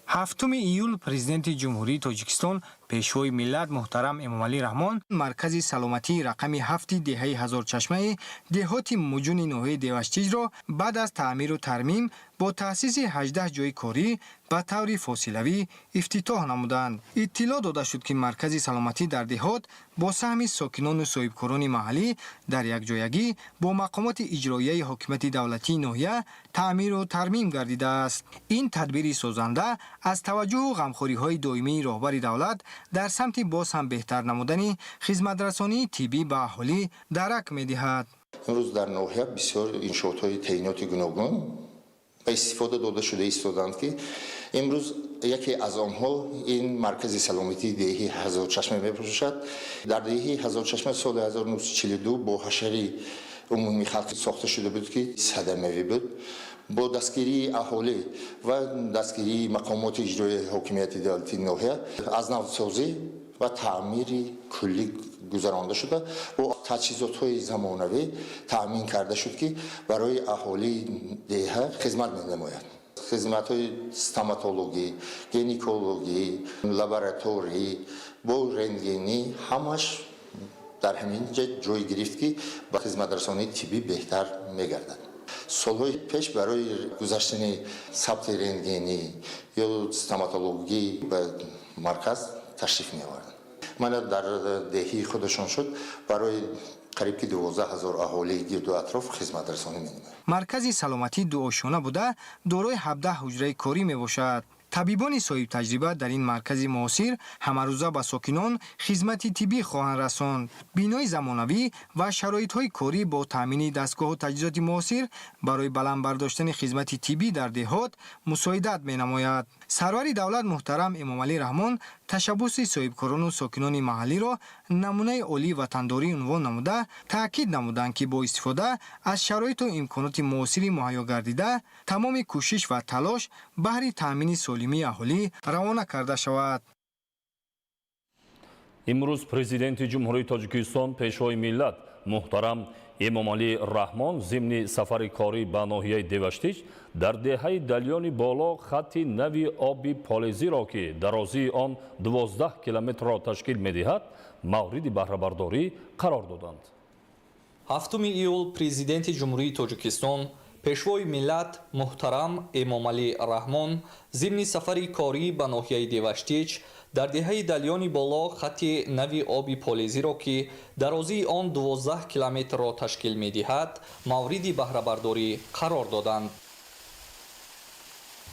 7 июл Президенти Ҷумҳурии Тоҷикистон, Пешвои миллат муҳтарам Эмомалӣ Раҳмон маркази саломатии рақами 7 деҳаи Ҳазорчашмаи деҳоти Муҷуни ноҳияи Деваштиҷро баъд аз таъмиру тармим бо таъсиси 18 ҷойи корӣ ба таври фосилавӣ ифтитоҳ намуданд. Иттилоъ дода шуд, ки маркази саломатӣ дар деҳот бо саҳми сокинону соҳибкорони маҳаллӣ дар якҷоягӣ бо мақомоти иҷроияи ҳокимияти давлатии ноҳия таъмиру тармим гардидааст. Ин тадбири созанда аз таваҷҷӯҳу ғамхориҳои доимии роҳбари давлат дар самти боз ҳам беҳтар намудани хизматрасонии тиббӣ ба аҳолӣ дарак медиҳад. Имрӯз дар ноҳия бисёр иншоотҳои таъиноти гуногун ба истифода дода шуда истоданд, ки имрӯз яке аз онҳо ин маркази саломатии деҳи Ҳазорчашма мебошад. Дар деҳи Ҳазорчашма соли 1942 бо ҳашари умумии халқӣ сохта шуда буд, ки садамавӣ буд. Бо дастгирии аҳолӣ ва дастгирии мақомоти иҷроияи ҳокимияти давлатии ноҳия аз навсозӣ ва таъмири куллӣ гузаронда шуда, бо таҷҳизотҳои замонавӣ таъмин карда шуд, ки барои аҳолии деҳа хизмат менамояд. Хизматҳои стоматологӣ, гинекологӣ, лабораторӣ бо рентгенӣ ҳамаш дар ҳамин ҷа ҷой гирифт, ки ба хизматрасонии тиббӣ беҳтар мегардад. Солҳои пеш барои гузаштани сабти рентгенӣ ё стоматологӣ ба марказ ташриф меоварданд. Мана дар деҳии худашон шуд, барои қариб ки 12 ҳазор аҳолии гирду атроф хизматрасонӣ менамояд. Маркази саломатӣ дуошёна буда, дорои 17 ҳуҷраи корӣ мебошад. Табибони соҳибтаҷриба дар ин маркази муосир ҳамарӯза ба сокинон хизмати тиббӣ хоҳанд расонд. Бинои замонавӣ ва шароитҳои корӣ бо таъмини дастгоҳу таҷҳизоти муосир барои баланд бардоштани хизмати тиббӣ дар деҳот мусоидат менамояд. Сарвари давлат муҳтарам Эмомалӣ Раҳмон ташаббуси соҳибкорону сокинони маҳаллиро намунаи олии ватандорӣ унвон намуда, таъкид намуданд, ки бо истифода аз шароиту имконоти муосири муҳайё гардида тамоми кӯшиш ва талош баҳри таъмини солимии аҳолӣ равона карда шавад. Имрӯз Президенти Ҷумҳурии Тоҷикистон, Пешвои миллат муҳтарам Эмомалӣ Раҳмон зимни сафари корӣ ба ноҳияи Деваштич дар деҳаи Далёни Боло хатти нави оби полезиро, ки дарозии он 12 километрро ташкил медиҳад, мавриди баҳрабардорӣ қарор доданд. 7 июл Президенти Ҷумҳурии Тоҷикистон, Пешвои миллат муҳтарам Эмомалӣ Раҳмон зимни сафари корӣ ба ноҳияи Деваштич дар деҳаи Далёни Боло хатти нави оби полезиро, ки дарозии он 12 километрро ташкил медиҳад, мавриди баҳрабардорӣ қарор доданд.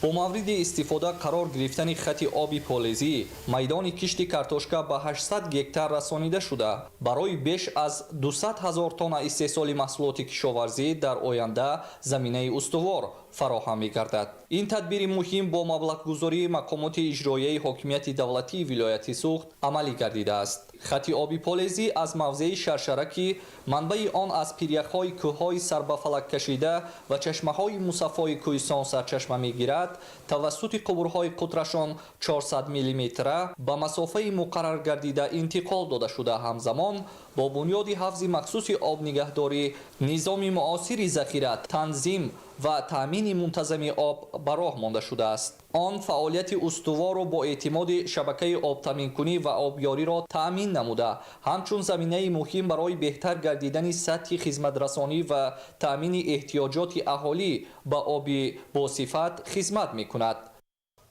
Бо мавриди истифода қарор гирифтани хати оби полезӣ майдони кишти картошка ба 800 гектар расонида шуда, барои беш аз 200 ҳазор тонна истеҳсоли маҳсулоти кишоварзӣ дар оянда заминаи устувор фароҳам мегардад. Ин тадбири муҳим бо маблағгузории мақомоти иҷроияи ҳокимияти давлатии вилояти Суғд амалӣ гардидааст. Хати оби полезӣ аз мавзеи Шаршара, ки манбаи он аз пиряхҳои кӯҳҳои сарбафалак кашида ва чашмаҳои мусаффои кӯҳистон сарчашма мегирад, тавассути қубурҳои қутрашон 400 миллиметра ба масофаи муқаррар гардида интиқол дода шуда, ҳамзамон бо бунёди ҳавзи махсуси обнигаҳдорӣ низоми муосири захира, танзим ва таъмини мунтазами об ба роҳ монда шудааст. Он фаъолияти устувору бо эътимоди шабакаи обтаъминкунӣ ва обёриро таъмин намуда, ҳамчун заминаи муҳим барои беҳтар гардидани сатҳи хизматрасонӣ ва таъмини эҳтиёҷоти аҳолӣ ба оби босифат хизмат мекунад.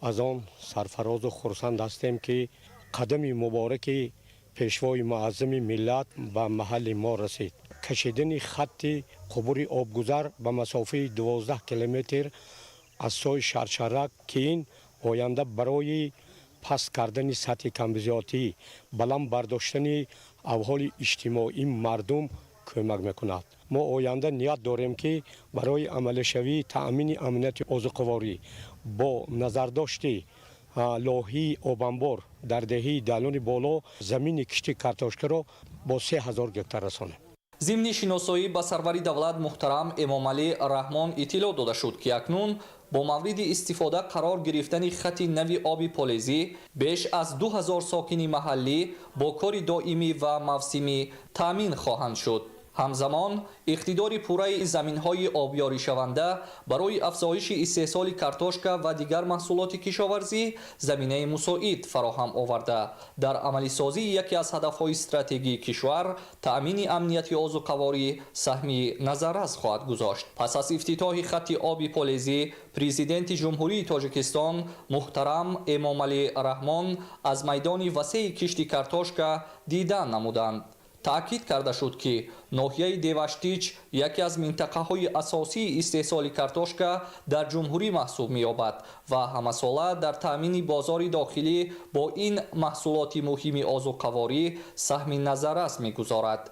Аз он сарфарозу хурсанд ҳастем, ки қадами мубораки Пешвои муаззами миллат ба маҳалли мо расид. Кашидани хатти қубури обгузар ба масофаи 12 километр аз сӯи Шаршарак, ки ин оянда барои паст кардани сатҳи камбизоатӣ, баланд бардоштани аҳволи иҷтимоии мардум кӯмак мекунад. Мо оянда ният дорем, ки барои амалишавии таъмини амнияти озуқаворӣ бо назардошти лоҳии обанбор дар деҳаи Далёни Боло замини кишти картошкаро бо 3000 гектар расонем. Зимни шиносоӣ ба сарвари давлат муҳтарам Эмомалӣ Раҳмон иттилоъ дода шуд, ки акнун бо мавриди истифода қарор гирифтани хати нави оби полезӣ беш аз 2000 сокини маҳаллӣ бо кори доимӣ ва мавсимӣ таъмин хоҳанд шуд. Ҳамзамон иқтидори пурраи заминҳои обёришаванда барои афзоиши истеҳсоли картошка ва дигар маҳсулоти кишоварзӣ заминаи мусоид фароҳам оварда, дар амалисозии яке аз ҳадафҳои стратегии кишвар, таъмини амнияти озуқаворӣ, саҳми назаррас хоҳад гузошт. Пас аз ифтитоҳи хатти оби полезӣ Президенти Ҷумҳурии Тоҷикистон муҳтарам Эмомалӣ Раҳмон аз майдони васеи кишти картошка дидан намуданд. Таъкид карда шуд, ки ноҳияи Деваштич яке аз минтақаҳои асосии истеҳсоли картошка дар ҷумҳурӣ маҳсуб меёбад ва ҳамасола дар таъмини бозори дохилӣ бо ин маҳсулоти муҳими озуқаворӣ саҳми назаррас мегузорад.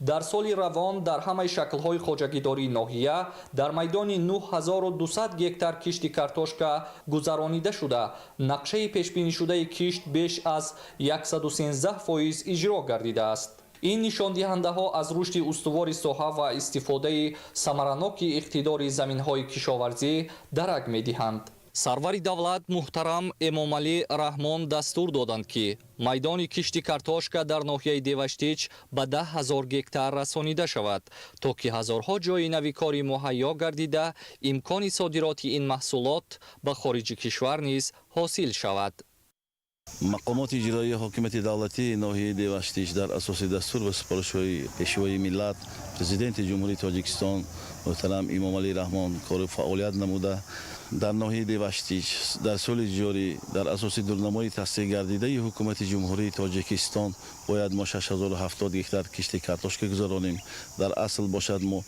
Дар соли равон дар ҳамаи шаклҳои хоҷагидории ноҳия дар майдони 9200 гектар кишти картошка гузаронида шуда, нақшаи пешбинишудаи кишт беш аз 113% иҷро гардидааст. Ин нишондиҳандаҳо аз рушди устувори соҳа ва истифодаи самараноки иқтидори заминҳои кишоварзӣ дарак медиҳанд. Сарвари давлат муҳтарам Эмомалӣ Раҳмон дастур доданд, ки майдони кишти картошка дар ноҳияи Деваштич ба 10 000 гектар расонида шавад, то ки ҳазорҳо ҷойи нави корӣ муҳайё гардида, имкони содироти ин маҳсулот ба хориҷи кишвар низ ҳосил шавад. Мақомоти иҷроии ҳокимияти давлатии ноҳияи Деваштич дар асоси дастур ва супоришҳои Пешвои миллат, Президенти Ҷумҳурии Тоҷикистон муҳтарам Эмомалӣ Раҳмон кору фаъолият намуда, дар ноҳияи Деваштич дар соли ҷорӣ дар асоси дурнамои тасдиқ гардидаи Ҳукумати Ҷумҳурии Тоҷикистон бояд мо 6070 гектар кишти картошка гузаронем. Дар асл бошад, мо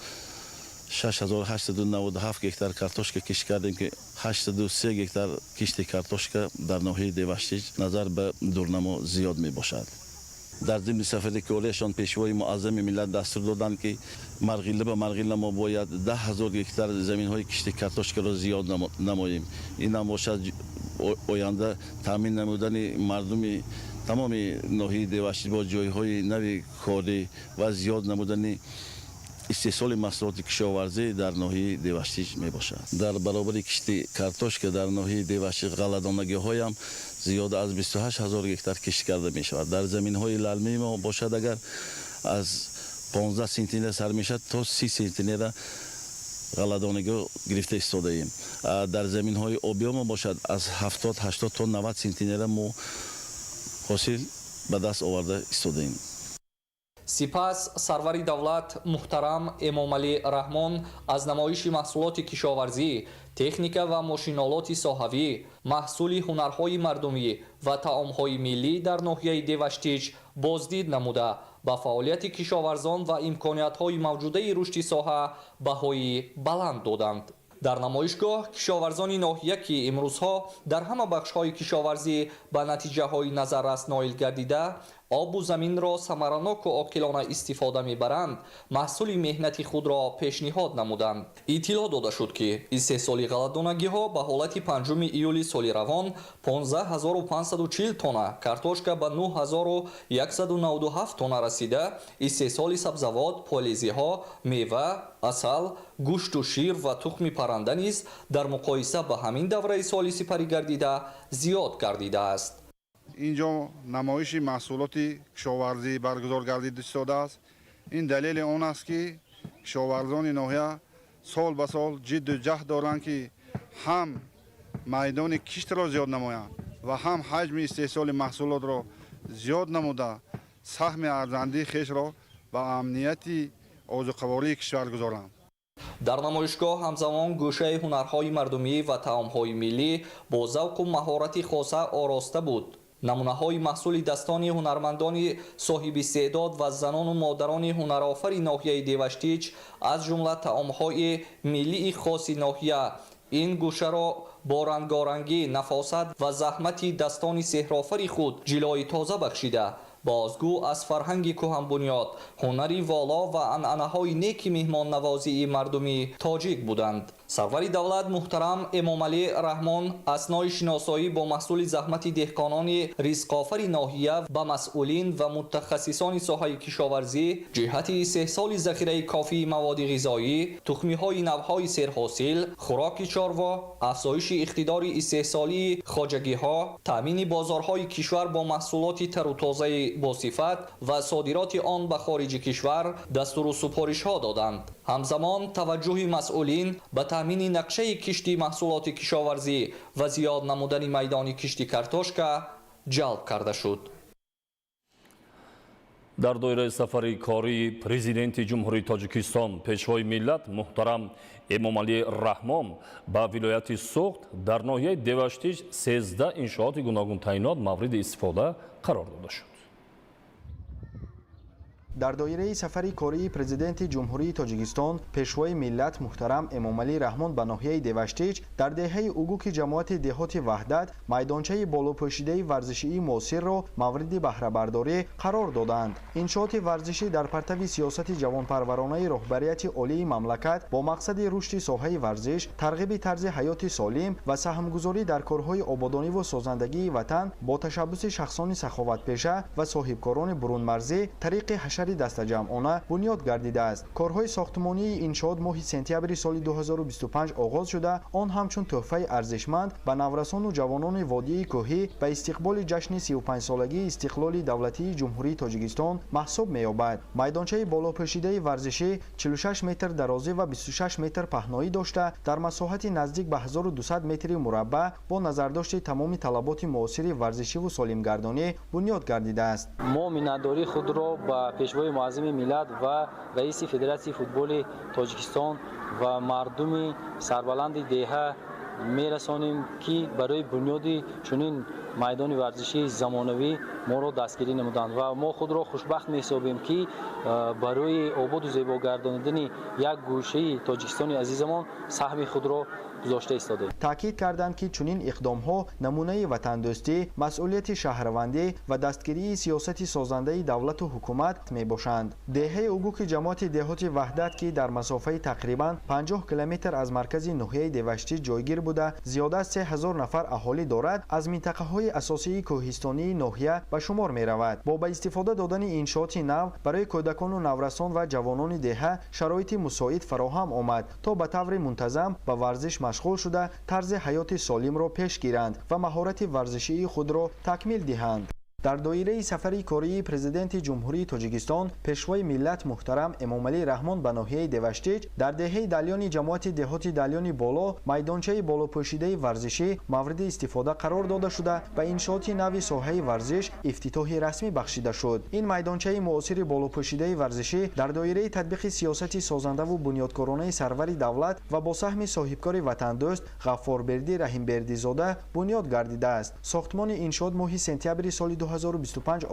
6897 гектар картошка кишт кардем, ки 803 гектар кишти картошка дар ноҳияи Деваштич назар ба дурнамо зиёд мебошад. Дар зимни сафари кориашон Пешвои муаззами миллат дастур доданд, ки марғила ба марғила мо бояд 10 000 гектар заминҳои кишти картошкаро зиёд намоем. Инам бошад, оянда таъмин намудани мардуми тамоми ноҳияи Деваштич бо ҷойҳои нави корӣ ва зиёд намудани истеҳсоли маҳсулоти кишоварзӣ дар ноҳияи Деваштич мебошад. Дар баробари кишти картошка дар ноҳияи Деваштич ғалладонагиҳоям Зиёда аз 28 ҳазор гектар кишт карда мешавад. Дар заминҳои лалмии мо бошад, агар аз 15 сентнер сар мешавад то 30 сентнера ғалладонагиҳо гирифта истодаем. Дар заминҳои обиё мо бошад, аз 70, 80 то 90 сентнера мо ҳосил ба даст оварда истодаем. Сипас сарвари давлат муҳтарам Эмомалӣ Раҳмон аз намоиши маҳсулоти кишоварзӣ, техника ва мошинолоти соҳавӣ, маҳсули ҳунарҳои мардумӣ ва таомҳои миллӣ дар ноҳияи Деваштич боздид намуда, ба фаъолияти кишоварзон ва имкониятҳои мавҷудаи рушди соҳа баҳои баланд доданд. Дар намоишгоҳ кишоварзони ноҳия, ки имрӯзҳо дар ҳама бахшҳои кишоварзӣ ба натиҷаҳои назаррас ноил гардида, обу заминро самараноку оқилона истифода мебаранд, маҳсули меҳнати худро пешниҳод намуданд. Иттилоъ дода шуд, ки истеҳсоли ғалладонагиҳо ба ҳолати 5 июли соли равон 15 540 тонна, картошка ба 9197 тонна расида, истеҳсоли сабзавот, полезиҳо, мева, асал, гӯшту шир ва тухми парранда низ дар муқоиса ба ҳамин давраи соли сипарӣ гардида зиёд гардидааст. Инҷо намоиши маҳсулоти кишоварзӣ баргузор гардида истодааст. Ин далели он аст, ки кишоварзони ноҳия сол ба сол ҷидду ҷаҳд доранд, ки ҳам майдони киштро зиёд намоянд ва ҳам ҳаҷми истеҳсоли маҳсулотро зиёд намуда, саҳми арзандии хешро ба амнияти озуқавории кишвар гузоранд. Дар намоишгоҳ ҳамзамон гӯшаи ҳунарҳои мардумӣ ва таомҳои миллӣ бо завқу маҳорати хоса ороста буд. Намунаҳои маҳсули дастони ҳунармандони соҳибистеъдод ва занону модарони ҳунарофари ноҳияи Деваштич, аз ҷумла таомҳои миллии хоси ноҳия, ин гӯшаро бо рангорангӣ, нафосат ва заҳмати дастони сеҳрофари худ ҷилои тоза бахшида, бозгӯ аз фарҳанги кӯҳанбунёд, ҳунари воло ва анъанаҳои неки меҳмоннавозии мардуми тоҷик буданд. Сарвари давлат муҳтарам Эмомалӣ Раҳмон аснои шиносоӣ бо маҳсули заҳмати деҳқонони ризқофари ноҳия ба масъулин ва мутахассисони соҳаи кишоварзӣ ҷиҳати истеҳсоли захираи кофии маводи ғизоӣ, тухмиҳои навъҳои серҳосил, хӯроки чорво, афзоиши иқтидори истеҳсолии хоҷагиҳо, таъмини бозорҳои кишвар бо маҳсулоти тару тозаи босифат ва содироти он ба хориҷи кишвар дастуру супоришҳо доданд. Ҳамзамон таваҷҷӯҳи масъулин ба таъмини нақшаи кишти маҳсулоти кишоварзӣ ва зиёд намудани майдони кишти картошка ҷалб карда шуд. Дар доираи сафари кории Президенти Ҷумҳурии Тоҷикистон, Пешвои миллат муҳтарам Эмомалӣ Раҳмон ба вилояти Суғд, дар ноҳияи Деваштич 13 иншооти гуногунтаъинот мавриди истифода қарор дода шуд. Дар доираи сафари кории Президенти Ҷумҳурии Тоҷикистон, Пешвои миллат муҳтарам Эмомалӣ Раҳмон ба ноҳияи Деваштич, дар деҳаи Угуки ҷамоати деҳоти Ваҳдат майдончаи болопӯшидаи варзишии муосирро мавриди баҳрабардорӣ қарор доданд. Иншооти варзишӣ дар партави сиёсати ҷавонпарваронаи роҳбарияти олии мамлакат бо мақсади рушди соҳаи варзиш, тарғиби тарзи ҳаёти солим ва саҳмгузорӣ дар корҳои ободониву созандагии ватан бо ташаббуси шахсони саховатпеша ва соҳибкорони бурунмарзӣ тариқи ҳашари дастаҷамъона бунёд гардидааст. Корҳои сохтмонии иншоот моҳи сентябри соли 2025 оғоз шуда, он ҳамчун тӯҳфаи арзишманд ба наврасону ҷавонони водии кӯҳӣ ба истиқболи ҷашни 35-солагии истиқлоли давлатии Ҷумҳурии Тоҷикистон маҳсуб меёбад. Майдончаи болопӯшидаи варзишӣ 46 метр дарозӣ ва 26 метр паҳноӣ дошта, дар масоҳати наздик ба 1200 метри мураббаъ бо назардошти тамоми талаботи муосири варзишиву солимгардонӣ бунёд гардидааст. Мо миннатдории худро ба Пешвои муаззами миллат ва раиси Федератсияи футболи Тоҷикистон ва мардуми сарбаланди деҳа мерасонем, ки барои бунёди чунин майдони варзишии замонавӣ моро дастгирӣ намуданд, ва мо худро хушбахт меҳисобем, ки барои ободу зебо гардонидани як гӯшаи Тоҷикистони азизамон саҳми худро гузошта истодаем. Таъкид карданд, ки чунин иқдомҳо намунаи ватандӯстӣ, масъулияти шаҳрвандӣ ва дастгирии сиёсати созандаи давлату ҳукумат мебошанд. Деҳаи Угуки ҷамоати деҳоти Ваҳдат, ки дар масофаи тақрибан 50 километр аз маркази ноҳияи Деваштич ҷойгир буда, зиёда аз 3000 нафар аҳолӣ дорад, аз минтақаҳои асосии кӯҳистонии ноҳия ба шумор меравад. Бо ба истифода додани иншооти нав барои кӯдакону наврасон ва ҷавонони деҳа шароити мусоид фароҳам омад, то ба таври мунтазам ба варзиш машғул машғул шуда, тарзи ҳаёти солимро пеш гиранд ва маҳорати варзишии худро такмил диҳанд. Дар доираи сафари кории Президенти Ҷумҳурии Тоҷикистон, Пешвои миллат муҳтарам Эмомалӣ Раҳмон ба ноҳияи Деваштич, дар деҳаи Далёни ҷамоати деҳоти Далёни Боло майдончаи болопӯшидаи варзишӣ мавриди истифода қарор дода шуда, ба иншооти нави соҳаи варзиш ифтитоҳи расмӣ бахшида шуд. Ин майдончаи муосири болопӯшидаи варзишӣ дар доираи татбиқи сиёсати созандаву бунёдкоронаи сарвари давлат ва бо саҳми соҳибкори ватандӯст Ғаффорбердӣ Раҳимбердизода бунёд гардидааст. Сохтмони иншоот моҳи сентябри соли 2025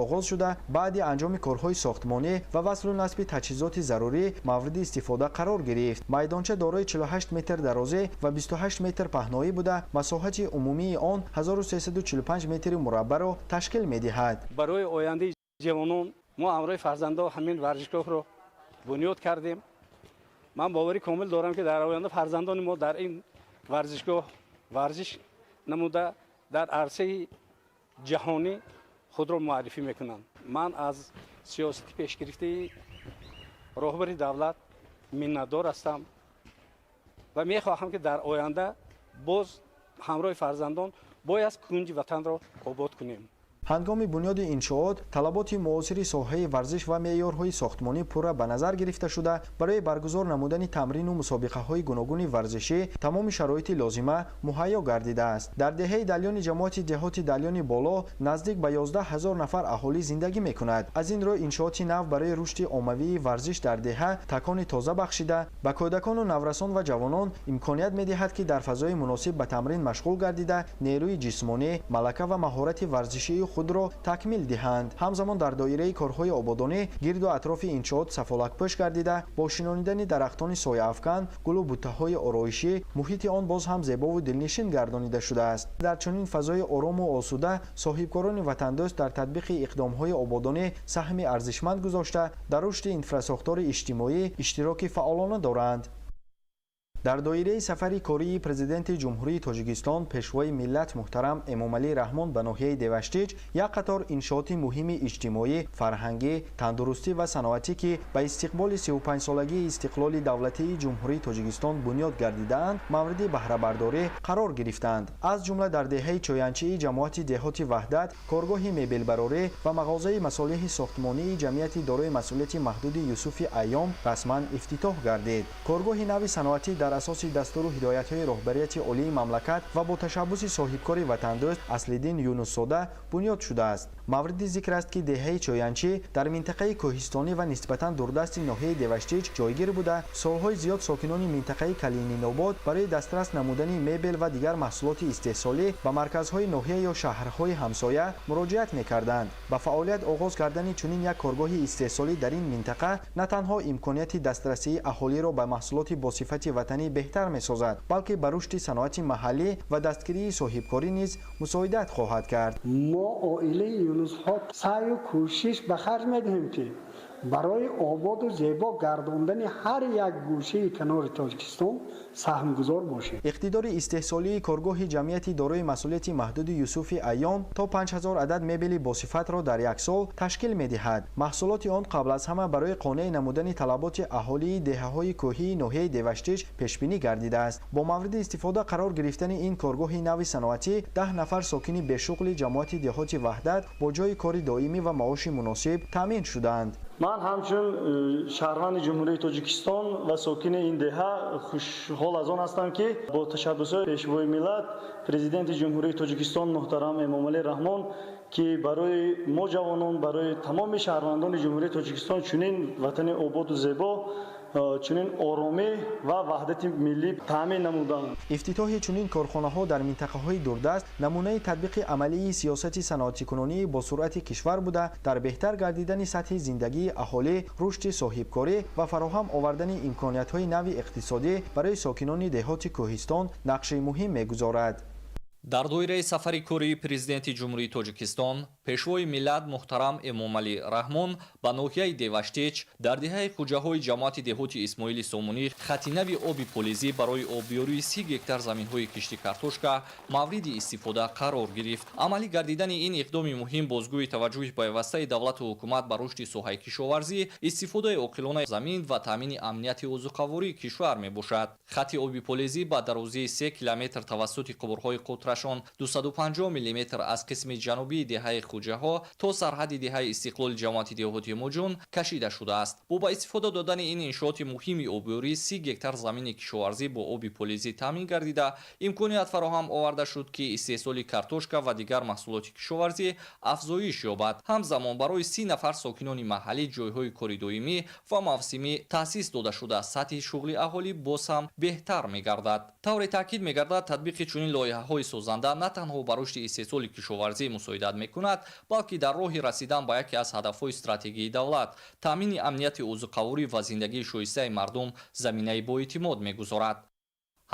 оғоз шуда, баъди анҷоми корҳои сохтмонӣ ва васлу насби таҷҳизоти зарурӣ мавриди истифода қарор гирифт. Майдонча дорои 48 метр дарозӣ ва 28 метр паҳноӣ буда, масоҳати умумии он 1345 метри мураббаъро ташкил медиҳад. Барои ояндаи ҷавонон мо ҳамроҳи фарзандо ҳамин варзишгоҳро бунёд кардем. Ман боварӣ комил дорам, ки дар оянда фарзандони мо дар ин варзишгоҳ варзиш намуда, дар арсаи ҷаҳонӣ худро муаррифӣ мекунанд. Ман аз сиёсати пешгирифтаи роҳбари давлат миннатдор ҳастам ва мехоҳам, ки дар оянда боз ҳамроҳи фарзандон бояд кунҷи ватанро обод кунем. Ҳангоми бунёди иншоот талаботи муосири соҳаи варзиш ва меъёрҳои сохтмонӣ пурра ба назар гирифта шуда, барои баргузор намудани тамрину мусобиқаҳои гуногуни варзишӣ тамоми шароити лозима муҳайё гардидааст. Дар деҳаи Далёни ҷамоати деҳоти Далёни Боло наздик ба 11 ҳазор нафар аҳолӣ зиндагӣ мекунад. Аз ин рӯ иншооти нав барои рушди оммавии варзиш дар деҳа такони тоза бахшида, ба кӯдакону наврасон ва ҷавонон имконият медиҳад, ки дар фазои муносиб ба тамрин машғул гардида, нерӯи ҷисмонӣ, малака ва маҳорати варзишии худро такмил диҳанд. Ҳамзамон дар доираи корҳои ободонӣ гирду атрофи иншоот сафолакпӯш гардида, бо шинонидани дарахтони сояафкан, гулу буттаҳои ороишӣ муҳити он боз ҳам зебову дилнишин гардонида шудааст. Дар чунин фазои орому осуда соҳибкорони ватандӯст дар татбиқи иқдомҳои ободонӣ саҳми арзишманд гузошта, дар рушди инфрасохтори иҷтимоӣ иштироки фаъолона доранд. Дар доираи сафари кории Президенти Ҷумҳурии Тоҷикистон, Пешвои миллат муҳтарам Эмомалӣ Раҳмон ба ноҳияи Деваштич як қатор иншооти муҳими иҷтимоӣ, фарҳангӣ, тандурустӣ ва саноатӣ, ки ба истиқболи 35-солагии истиқлоли давлатии Ҷумҳурии Тоҷикистон бунёд гардидаанд, мавриди баҳрабардорӣ қарор гирифтанд. Аз ҷумла дар деҳаи Чоянчии ҷамоати деҳоти Ваҳдат коргоҳи мебелбарорӣ ва мағозаи масолеҳи сохтмонии ҷамъияти дорои масъулияти маҳдуди Юсуфи Айём расман ифтитоҳ гардид. Коргоҳи нави саноатӣ дар асоси дастуру ҳидоятҳои роҳбарияти олии мамлакат ва бо ташаббуси соҳибкори ватандӯст Аслиддин Юнусзода бунёд шудааст. Мавриди зикр аст, ки деҳаи Чоянчӣ дар минтақаи кӯҳистонӣ ва нисбатан дурдасти ноҳияи Деваштич ҷойгир буда, солҳои зиёд сокинони минтақаи Калининобод барои дастрас намудани мебел ва дигар маҳсулоти истеҳсолӣ ба марказҳои ноҳия ё шаҳрҳои ҳамсоя муроҷиат мекарданд. Ба фаъолият оғоз кардани чунин як коргоҳи истеҳсолӣ дар ин минтақа на танҳо имконияти дастрасии аҳолиро ба маҳсулоти босифати ватанӣ беҳтар месозад, балки ба рушди саноати маҳаллӣ ва дастгирии соҳибкорӣ низ мусоидат хоҳад кард. Мо оилаи Юнусҳо саъю кӯшиш ба харҷ медиҳем, ки барои ободу зебо гардондани ҳар як гӯшаи канори Тоҷикистон саҳмгузор бошем. Иқтидори истеҳсолии коргоҳи ҷамъияти дорои масъулияти маҳдуди Юсуфи Айём то 5000 адад мебели босифатро дар як сол ташкил медиҳад. Маҳсулоти он қабл аз ҳама барои қонеъ намудани талаботи аҳолии деҳаҳои кӯҳии ноҳияи Деваштич пешбинӣ гардидааст. Бо мавриди истифода қарор гирифтани ин коргоҳи нави саноатӣ 10 нафар сокини бешуғли ҷамоати деҳоти Ваҳдат бо ҷойи кори доимӣ ва маоши муносиб таъмин шуданд. Ман ҳамчун шаҳрванди Ҷумҳурии Тоҷикистон ва сокини ин деҳа хушҳол аз он ҳастам, ки бо ташаббусҳои Пешвои миллат, Президенти Ҷумҳурии Тоҷикистон муҳтарам Эмомалӣ Раҳмон, ки барои мо ҷавонон, барои тамоми шаҳрвандони Ҷумҳурии Тоҷикистон чунин ватани ободу зебо, чунин оромӣ ва ваҳдати миллӣ таъмин намуданд. Ифтитоҳи чунин корхонаҳо дар минтақаҳои дурдаст намунаи татбиқи амалии сиёсати саноатикунонии босуръати кишвар буда, дар беҳтар гардидани сатҳи зиндагии аҳолӣ, рушди соҳибкорӣ ва фароҳам овардани имкониятҳои нави иқтисодӣ барои сокинони деҳоти кӯҳистон нақши муҳим мегузорад. Дар доираи сафари кории Президенти Ҷумҳурии Тоҷикистон, Пешвои миллат муҳтарам Эмомалӣ Раҳмон ба ноҳияи Деваштич дар деҳаи Хуҷаҳои ҷамоати деҳоти Исмоили Сомонӣ хати нави оби полизӣ барои обёрии 30 гектар заминҳои кишти картошка мавриди истифода қарор гирифт. Амалӣ гардидани ин иқдоми муҳим бозгӯи таваҷҷӯҳи пайвастаи давлату ҳукумат ба рушди соҳаи кишоварзӣ, истифодаи оқилонаи замин ва таъмини амнияти озуқавории кишвар мебошад. Хати оби полизӣ ба дарозии 3 километр тавассути қубурҳои қутрашон 250 миллиметр аз қисми ҷанубии деҳаи Хуҷаҳо то сарҳади деҳаи Истиқлоли ҷамоати деҳоти Муҷун кашида шудааст. Бо ба истифода додани ин иншооти муҳими обёрӣ 30 гектар замини кишоварзӣ бо оби полизӣ таъмин гардида, имконият фароҳам оварда шуд, ки истеҳсоли картошка ва дигар маҳсулоти кишоварзӣ афзоиш ёбад. Ҳамзамон барои 30 нафар сокинони маҳаллӣ ҷойҳои кори доимӣ ва мавсимӣ таъсис дода шуда, сатҳи шуғли аҳолӣ боз ҳам беҳтар мегардад. Тавре таъкид мегардад, татбиқи чунин лоиҳаҳои созанда на танҳо ба рушди истеҳсоли кишоварзӣ мусоидат мекунад, балки дар роҳи расидан ба яке аз ҳадафҳои стратегии давлат, таъмини амнияти озуқаворӣ ва зиндагии шоистаи мардум заминаи боэътимод мегузорад.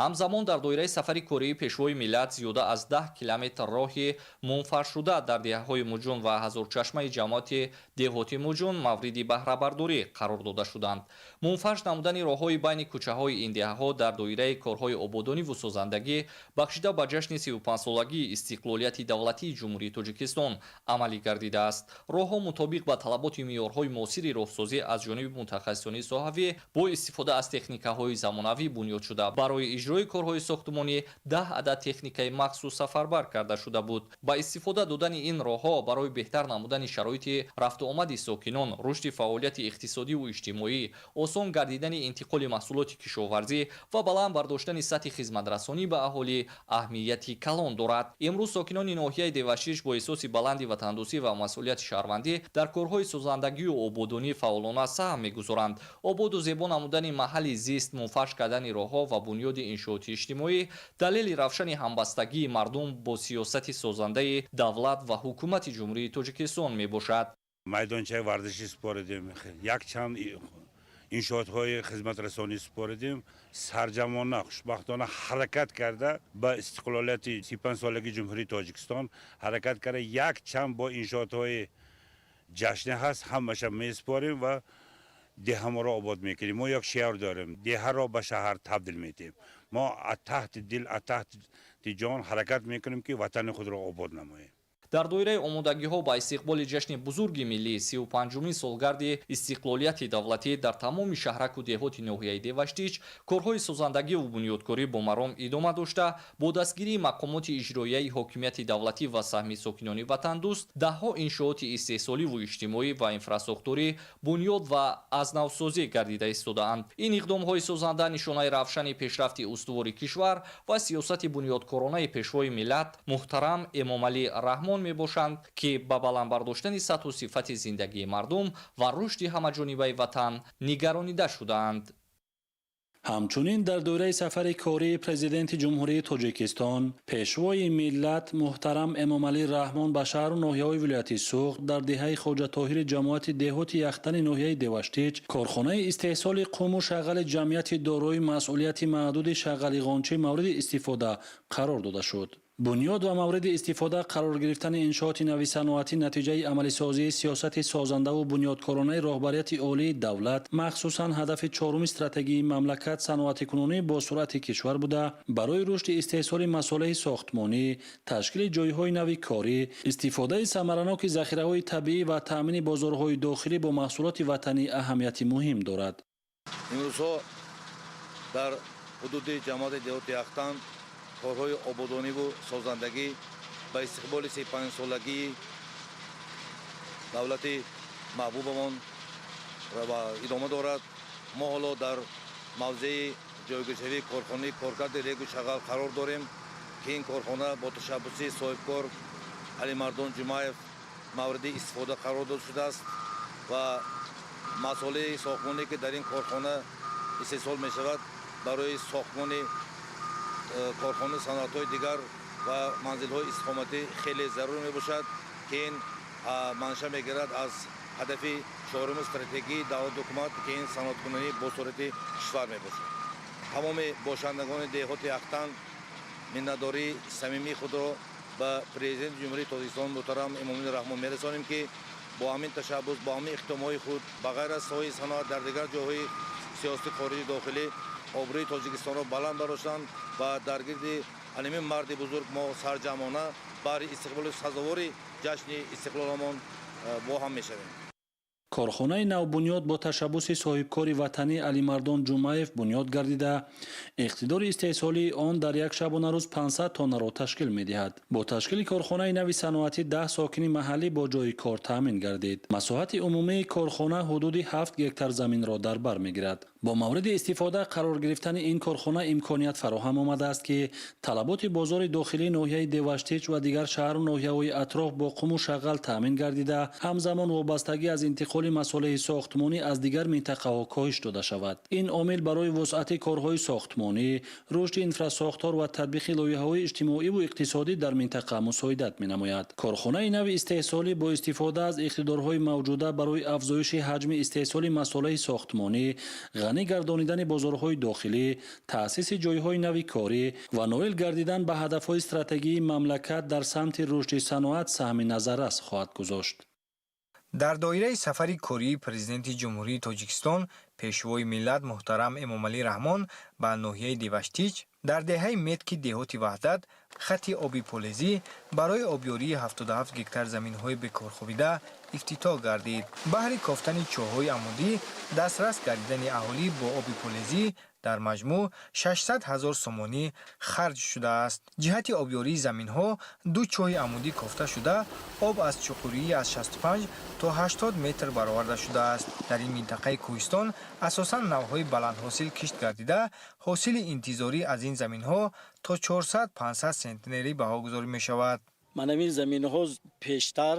Ҳамзамон дар доираи сафари кории Пешвои миллат зиёда аз 10 километр роҳи мунфаршуда дар деҳаҳои Муҷун ва Ҳазорчашмаи ҷамоати деҳоти Муҷун мавриди баҳрабардорӣ қарор дода шуданд. Мунфарш намудани роҳҳои байни кӯчаҳои ин деҳаҳо дар доираи корҳои ободониву созандагӣ бахшида ба ҷашни 35-солагии истиқлолияти давлатии Ҷумҳурии Тоҷикистон амалӣ гардидааст. Роҳҳо мутобиқ ба талаботи меъёрҳои муосири роҳсозӣ аз ҷониби мутахассисони соҳавӣ бо истифода аз техникаҳои замонавӣ бунёд шуда, барои иҷрои корҳои сохтмонӣ 10 адад техникаи махсус сафарбар карда шуда буд. Ба истифода додани ин роҳҳо барои беҳтар намудани шароити рафтуомади сокинон, рушди фаъолияти иқтисодиву иҷтимоӣ, осон гардидани интиқоли маҳсулоти кишоварзӣ ва баланд бардоштани сатҳи хизматрасонӣ ба аҳолӣ аҳамияти калон дорад. Имрӯз сокинони ноҳияи Деваштич бо эҳсоси баланди ватандӯстӣ ва масъулияти шаҳрвандӣ дар корҳои созандагию ободонӣ фаъолона саҳм мегузоранд. Ободу зебо намудани маҳалли зист, мунфарш кардани роҳҳо ва бунёди иншооти иҷтимоӣ далели равшани ҳамбастагии мардум бо сиёсати созандаи давлат ва ҳукумати Ҷумҳурии Тоҷикистон мебошад. Майдончаи варзишӣ супоридем, якчанд иншоотҳои хизматрасонӣ супоридем. Сарҷамона хушбахтона ҳаракат карда ба истиқлолияти 35-солагии Ҷумҳурии Тоҷикистон ҳаракат карда, якчанд бо иншоотҳои ҷашнӣ ҳаст, ҳамаша месупорем ва деҳаморо обод мекунем. Мо як шиор дорем: деҳаро ба шаҳр табдил медиҳем. Мо аз таҳти дил, аз таҳти ҷон ҳаракат мекунем, ки ватани худро обод намоем. Дар доираи омодагиҳо ба истиқболи ҷашни бузурги миллӣ, 35-умин солгарди истиқлолияти давлатӣ, дар тамоми шаҳраку деҳоти ноҳияи Деваштич корҳои созандагиву бунёдкорӣ бо маром идома дошта, бо дастгирии мақомоти иҷроияи ҳокимияти давлатӣ ва саҳми сокинони ватандӯст даҳҳо иншооти истеҳсоливу иҷтимоӣ ва инфрасохторӣ бунёд ва аз навсозӣ гардида истодаанд. Ин иқдомҳои созанда нишонаи равшани пешрафти устувори кишвар ва сиёсати бунёдкоронаи Пешвои миллат муҳтарам Эмомалӣ Раҳмон мебошанд, ки ба баланд бардоштани сатҳу сифати зиндагии мардум ва рушди ҳамаҷонибаи ватан нигаронида шудаанд. Ҳамчунин дар доираи сафари кории Президенти Ҷумҳурии Тоҷикистон, Пешвои миллат муҳтарам Эмомалӣ Раҳмон ба шаҳру ноҳияҳои вилояти Суғд, дар деҳаи Хоҷатоҳири ҷамоати деҳоти Яхтани ноҳияи Деваштич корхонаи истеҳсоли қуму шағали ҷамъияти дорои масъулияти маҳдуди Шағали Ғончӣ мавриди истифода қарор дода шуд. Бунёд ва мавриди истифода қарор гирифтани иншооти нави саноатӣ натиҷаи амалисозии сиёсати созандаву бунёдкоронаи роҳбарияти олии давлат, махсусан ҳадафи чоруми стратегии мамлакат саноатикунонӣ бо суръати кишвар буда, барои рушди истеҳсоли масолеҳи сохтмонӣ, ташкили ҷойҳои нави корӣ, истифодаи самараноки захираҳои табиӣ ва таъмини бозорҳои дохилӣ бо маҳсулоти ватанӣ аҳамияти муҳим дорад. Имрӯзҳо дар ҳудуди ҷамоати деҳоти Яхтан корҳои ободониву созандагӣ ба истиқболи 35-солагии давлати маҳбубамон идома дорад. Мо ҳоло дар мавзеи ҷойгиршавии корхонаи коркарди регу шағал қарор дорем, ки ин корхона бо ташаббуси соҳибкор Алимардон Ҷумаев мавриди истифода қарор дода шудааст ва масолеҳи сохтмонӣ, ки дар ин корхона истеҳсол мешавад, барои сохтмони корхонаи саноатҳои дигар ва манзилҳои истиқоматӣ хеле зарур мебошад, ки ин манша мегирад аз ҳадафи чоруми стратегии давлату ҳукумат, ки ин саноаткунонии босуръати кишвар мебошад. Тамоми бошандагони деҳоти Яхтан миннатдории самимии худро ба Президенти Ҷумҳурии Тоҷикистон муҳтарам Эмомалӣ Раҳмон мерасонем, ки бо ҳамин ташаббус, бо ҳамин иқдомҳои худ, ба ғайр аз соҳаи саноат, дар дигар ҷойҳои сиёсати хориҷи дохилӣ обрӯи Тоҷикистонро баланд бардоштанд ва дар гирди ҳамин марди бузург мо сарҷамъона баҳри истиқболи сазовори ҷашни истиқлоламон бо ҳам мешавем. Корхонаи навбунёд бо ташаббуси соҳибкори ватанӣ Алимардон Ҷумаев бунёд гардида, иқтидори истеҳсолии он дар як шабонарӯз 500 тоннаро ташкил медиҳад. Бо ташкили корхонаи нави саноатӣ 10 сокини маҳаллӣ бо ҷойи кор таъмин гардид. Масоҳати умумии корхона ҳудуди 7 гектар заминро дар бар мегирад. Бо мавриди истифода қарор гирифтани ин корхона имконият фароҳам омадааст, ки талаботи бозори дохилии ноҳияи Деваштич ва дигар шаҳру ноҳияҳои атроф бо қуму шағал таъмин гардида, ҳамзамон вобастагӣ аз интиқоли масолеҳи сохтмонӣ аз дигар минтақаҳо коҳиш дода шавад. Ин омил барои вусъати корҳои сохтмонӣ, рушди инфрасохтор ва татбиқи лоиҳаҳои иҷтимоиву иқтисодӣ дар минтақа мусоидат менамояд. Корхонаи нави истеҳсолӣ бо истифода аз иқтидорҳои мавҷуда барои афзоиши ҳаҷми истеҳсоли масолеҳи сохтмонӣ, ғанӣ гардонидани бозорҳои дохилӣ, таъсиси ҷойҳои нави корӣ ва ноил гардидан ба ҳадафҳои стратегии мамлакат дар самти рушди саноат саҳми назаррас хоҳад гузошт. Дар доираи сафари кории Президенти Ҷумҳурии Тоҷикистон, Пешвои миллат муҳтарам Эмомалӣ Раҳмон ба ноҳияи Деваштич, дар деҳаи Метки деҳоти Ваҳдат хати оби полезӣ барои обёрии 77 гектар заминҳои бекорхобида ифтитоҳ гардид. Баҳри кофтани чоҳҳои амудӣ, дастрас гардидани аҳолӣ бо оби полезӣ дар маҷмӯъ 600 ҳазор сомонӣ харҷ шудааст. Ҷиҳати обёрии заминҳо ду чоҳи амудӣ кофта шуда, об аз чуқурии аз 65 то 80 метр бароварда шудааст. Дар ин минтақаи кӯҳистон асосан навъҳои баландҳосил кишт гардида, ҳосили интизорӣ аз ин заминҳо то 400-500 сентнерӣ баҳогузорӣ мешавад. Манамин заминҳо пештар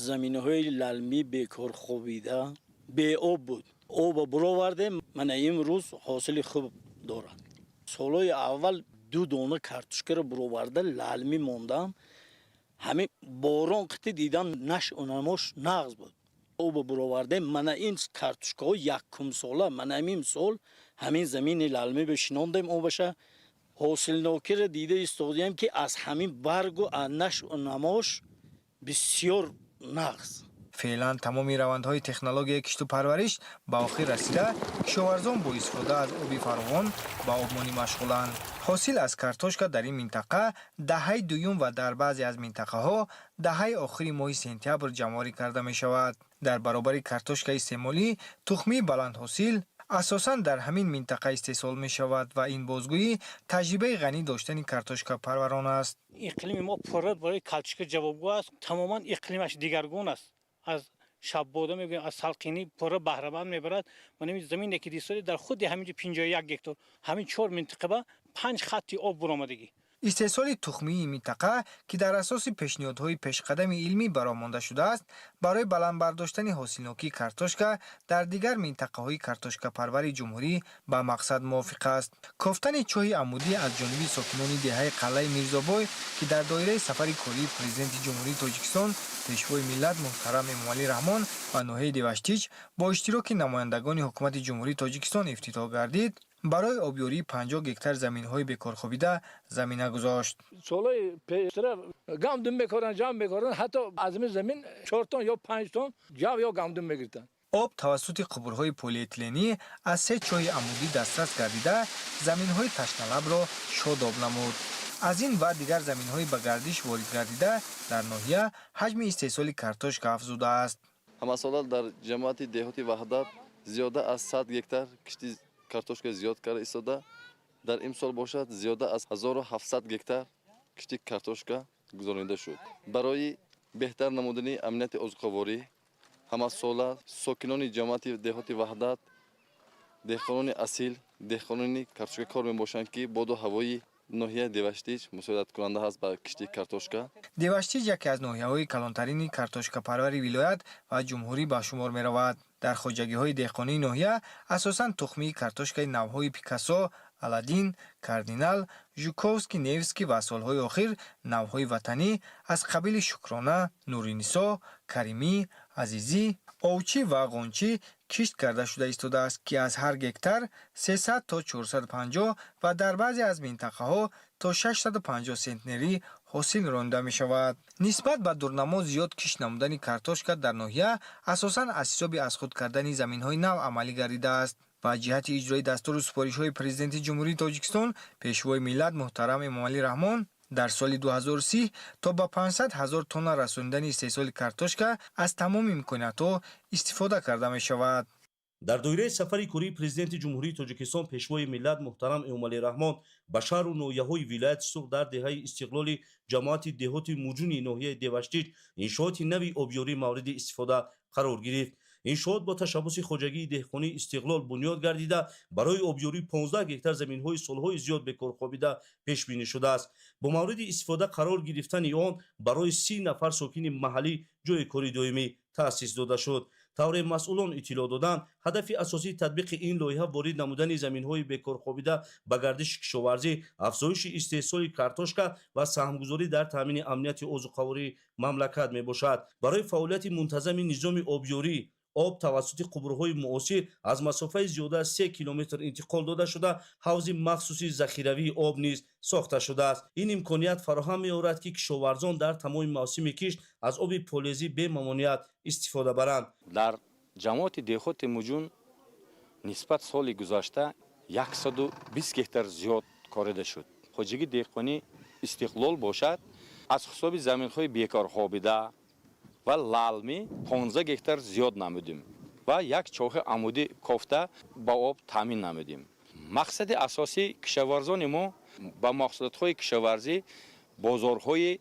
заминҳои лалмӣ, бекорхобида, беоб буд. Обо буровардем, мана имрӯз ҳосили хуб дорад. Солҳои аввал ду дона картошкаро буроварда лалмӣ мондам. Ҳамин борон қити дидам, нашъунамош нағз буд. Обо буровардем, мана ин картошкаҳо якумсола, мана ҳамин сол ҳамин замини лалмӣ бишинондем обаша. Ҳосилнокиро дида истодем, ки аз ҳамин баргу нашъунамош бисёр нағз. Феълан тамоми равандҳои технологияи кишту парвариш ба охир расида, кишоварзон бо истифода аз оби фаровон ба обмонӣ машғуланд. Ҳосил аз картошка дар ин минтақа даҳаи дуюм ва дар баъзе аз минтақаҳо даҳаи охири моҳи сентябр ҷамъоварӣ карда мешавад. Дар баробари картошкаи истеъмолӣ, тухмии баландҳосил асосан дар ҳамин минтақа истеҳсол мешавад ва ин бозгӯӣ таҷрибаи ғанӣ доштани картошкапарварон аст. Иқлими мо пурра барои картошка ҷавобгӯ аст. Тамоман иқлимаш дигаргун аст. Аз шаббода мегӯем, аз салқинӣ пурра баҳраманд мебарад. Ман ҳамин замине ки дистоди, дар худи ҳамин ҷо 51 гектар, ҳамин чор минтақа ба панҷ хатти об буромадагӣ. Истеҳсоли тухмии минтақа, ки дар асоси пешниҳодҳои пешқадами илмӣ бароҳ монда шудааст, барои баланд бардоштани ҳосилнокии картошка дар дигар минтақаҳои картошкапарвари ҷумҳурӣ ба мақсад мувофиқ аст. Кофтани чоҳи амудӣ аз ҷониби сокинони деҳаи Қалъаи Мирзобой, ки дар доираи сафари кории Президенти Ҷумҳурии Тоҷикистон, Пешвои миллат муҳтарам Эмомалӣ Раҳмон ба ноҳияи Деваштич бо иштироки намояндагони Ҳукумати Ҷумҳурии Тоҷикистон ифтитоҳ гардид, барои обёрии 50 гектар заминҳои бекорхобида замина гузошт. Солҳои пештара гандум мекоранд, ҷав мекоранд, ҳатто аз ин замин 4 тон ё 5 тон ҷав ё гандум мегирифтанд. Об тавассути қубурҳои полиэтиленӣ аз се чоҳи амудӣ дастрас гардида, заминҳои ташналабро шодоб намуд. Аз ин ва дигар заминҳои ба гардиш ворид гардида дар ноҳия ҳаҷми истеҳсоли картошка афзудааст. Ҳамасола дар ҷамоати деҳоти Ваҳдат зиёда аз 100 гектар кишти картошка зиёд карда истода, дар имсол бошад, зиёда аз 1700 гектар кишти картошка гузаронида шуд. Барои беҳтар намудани амнияти озуқаворӣ ҳамасола сокинони ҷамоати деҳоти Ваҳдат деҳқонони асил, деҳқонони картошкакор мебошанд, ки боду ҳавои ноҳияи Деваштич мусоидаткунанда ҳаст ба кишти картошка. Деваштич яке аз ноҳияҳои калонтарини картошкапарвари вилоят ва ҷумҳурӣ ба шумор меравад. Дар хоҷагиҳои деҳқонии ноҳия асосан тухмии картошкаи навъҳои Пикассо, Аладдин, Кардинал, Жуковский, Невский ва солҳои охир навъҳои ватанӣ аз қабили Шукрона, Нуринисо, Каримӣ, Азизӣ, Овчӣ ва Ғончӣ кишт карда шуда истодааст, ки аз ҳар гектар 300 то 450 ва дар баъзе аз минтақаҳо то 650 центнерӣ ҳосил ронда мешавад. Нисбат ба дурнамо зиёд кишт намудани картошка дар ноҳия асосан аз ҳисоби аз худ кардани заминҳои нав амалӣ гардидааст ва ҷиҳати иҷрои дастуру супоришҳои Президенти Ҷумҳурии Тоҷикистон, Пешвои миллат муҳтарам Эмомалӣ Раҳмон дар соли 2030 то ба 500 ҳазор тонна расонидани истеҳсоли картошка аз тамоми имкониятҳо истифода карда мешавад. Дар доираи сафари кории Президенти Ҷумҳурии Тоҷикистон, Пешвои миллат муҳтарам Эмомалӣ Раҳмон ба шаҳру ноҳияҳои вилояти Суғд, дар деҳаи Истиқлоли ҷамоати деҳоти Муҷуни ноҳияи Деваштич иншооти нави обёрӣ мавриди истифода қарор гирифт. Иншоот бо ташаббуси хоҷагии деҳқонии Истиқлол бунёд гардида, барои обёрии 15 гектар заминҳои солҳои зиёд бекор хобида пешбинӣ шудааст. Бо мавриди истифода қарор гирифтани он барои 30 нафар сокини маҳаллӣ ҷойи кори доимӣ таъсис дода шуд. Тавре масъулон иттилоъ доданд, ҳадафи асосии татбиқи ин лоиҳа ворид намудани заминҳои бекорхобида ба гардиши кишоварзӣ, афзоиши истеҳсоли картошка ва саҳмгузорӣ дар таъмини амнияти озуқавории мамлакат мебошад. Барои фаъолияти мунтазами низоми обёрӣ об тавассути қубурҳои муосир аз масофаи зиёда аз 3 километр интиқол дода шуда, ҳавзи махсуси захиравии об низ сохта шудааст. Ин имконият фароҳам меорад, ки кишоварзон дар тамоми мавсими кишт аз оби полезӣ бемамоният истифода баранд. Дар ҷамоати деҳоти Муҷун нисбат соли гузашта 120 гектар зиёд корида шуд. Хоҷагии деҳқонӣ Истиқлол бошад, аз ҳисоби заминҳои бекорхобида ва лалмӣ 15 гектар зиёд намудем ва як чоҳи амудӣ кофта ба об таъмин намудем. Мақсади асосӣ кишоварзони мо ба маҳсулотҳои кишоварзӣ бозорҳои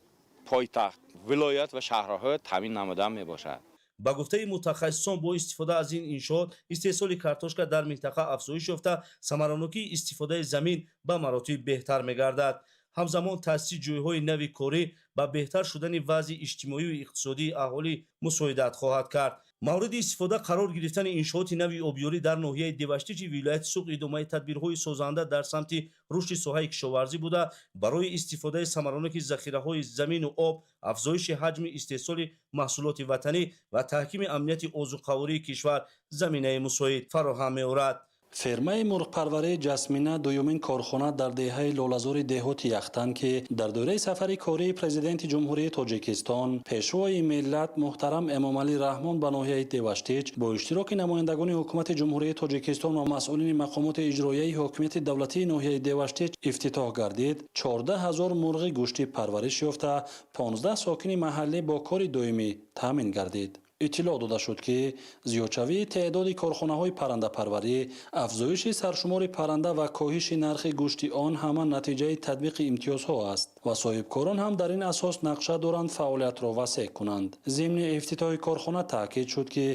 пойтахт, вилоят ва шаҳрҳо таъмин намудан мебошад. Ба гуфтаи мутахассисон, бо истифода аз ин иншоот истеҳсоли картошка дар минтақа афзоиш ёфта, самаранокии истифодаи замин ба маротиб беҳтар мегардад. Ҳамзамон таъсиси ҷойҳои нави корӣ ба беҳтар шудани вазъи иҷтимоию иқтисодии аҳолӣ мусоидат хоҳад кард. Мавриди истифода қарор гирифтани иншооти нави обёрӣ дар ноҳияи Деваштичи вилояти Суғд идомаи тадбирҳои созанда дар самти рушди соҳаи кишоварзӣ буда, барои истифодаи самараноки захираҳои замину об, афзоиши ҳаҷми истеҳсоли маҳсулоти ватанӣ ва таҳкими амнияти озуқавории кишвар заминаи мусоид фароҳам меорад. Фермаи мурғпарварии Ҷасмина дуюмин корхона дар деҳаи Лолазори деҳоти Яхтан, ки дар доираи сафари кории Президенти Ҷумҳурии Тоҷикистон, Пешвои миллат муҳтарам Эмомалӣ Раҳмон ба ноҳияи Деваштич бо иштироки намояндагони Ҳукумати Ҷумҳурии Тоҷикистон ва масъулини мақомоти иҷроияи ҳокимияти давлатии ноҳияи Деваштич ифтитоҳ гардид, 14 ҳазор мурғи гӯштӣ парвариш ёфта, 15 сокини маҳаллӣ бо кори доимӣ таъмин гардид. Иттилоъ дода шуд, ки зиёдшавии теъдоди корхонаҳои паррандапарварӣ, афзоиши саршумори парранда ва коҳиши нархи гӯшти он ҳама натиҷаи татбиқи имтиёзҳо аст ва соҳибкорон ҳам дар ин асос нақша доранд фаъолиятро васеъ кунанд. Зимни ифтитоҳи корхона таъкид шуд, ки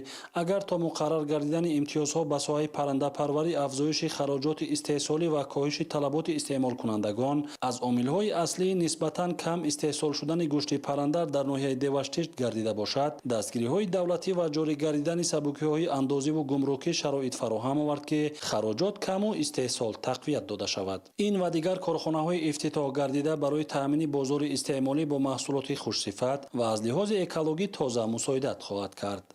агар то муқаррар гардидани имтиёзҳо ба соҳаи паррандапарварӣ афзоиши хароҷоти истеҳсолӣ ва коҳиши талаботи истеъмолкунандагон аз омилҳои аслии нисбатан кам истеҳсол шудани гӯшти парранда дар ноҳияи Деваштич гардида бошад, дастгириҳои давлатӣ ва ҷорӣ гардидани сабукиҳои андозиву гумрукӣ шароит фароҳам овард, ки хароҷот каму истеҳсол тақвият дода шавад. Ин ва дигар корхонаҳои ифтитоҳ гардида барои таъмини бозори истеъмолӣ бо маҳсулоти хушсифат ва аз лиҳози экологӣ тоза мусоидат хоҳад кард.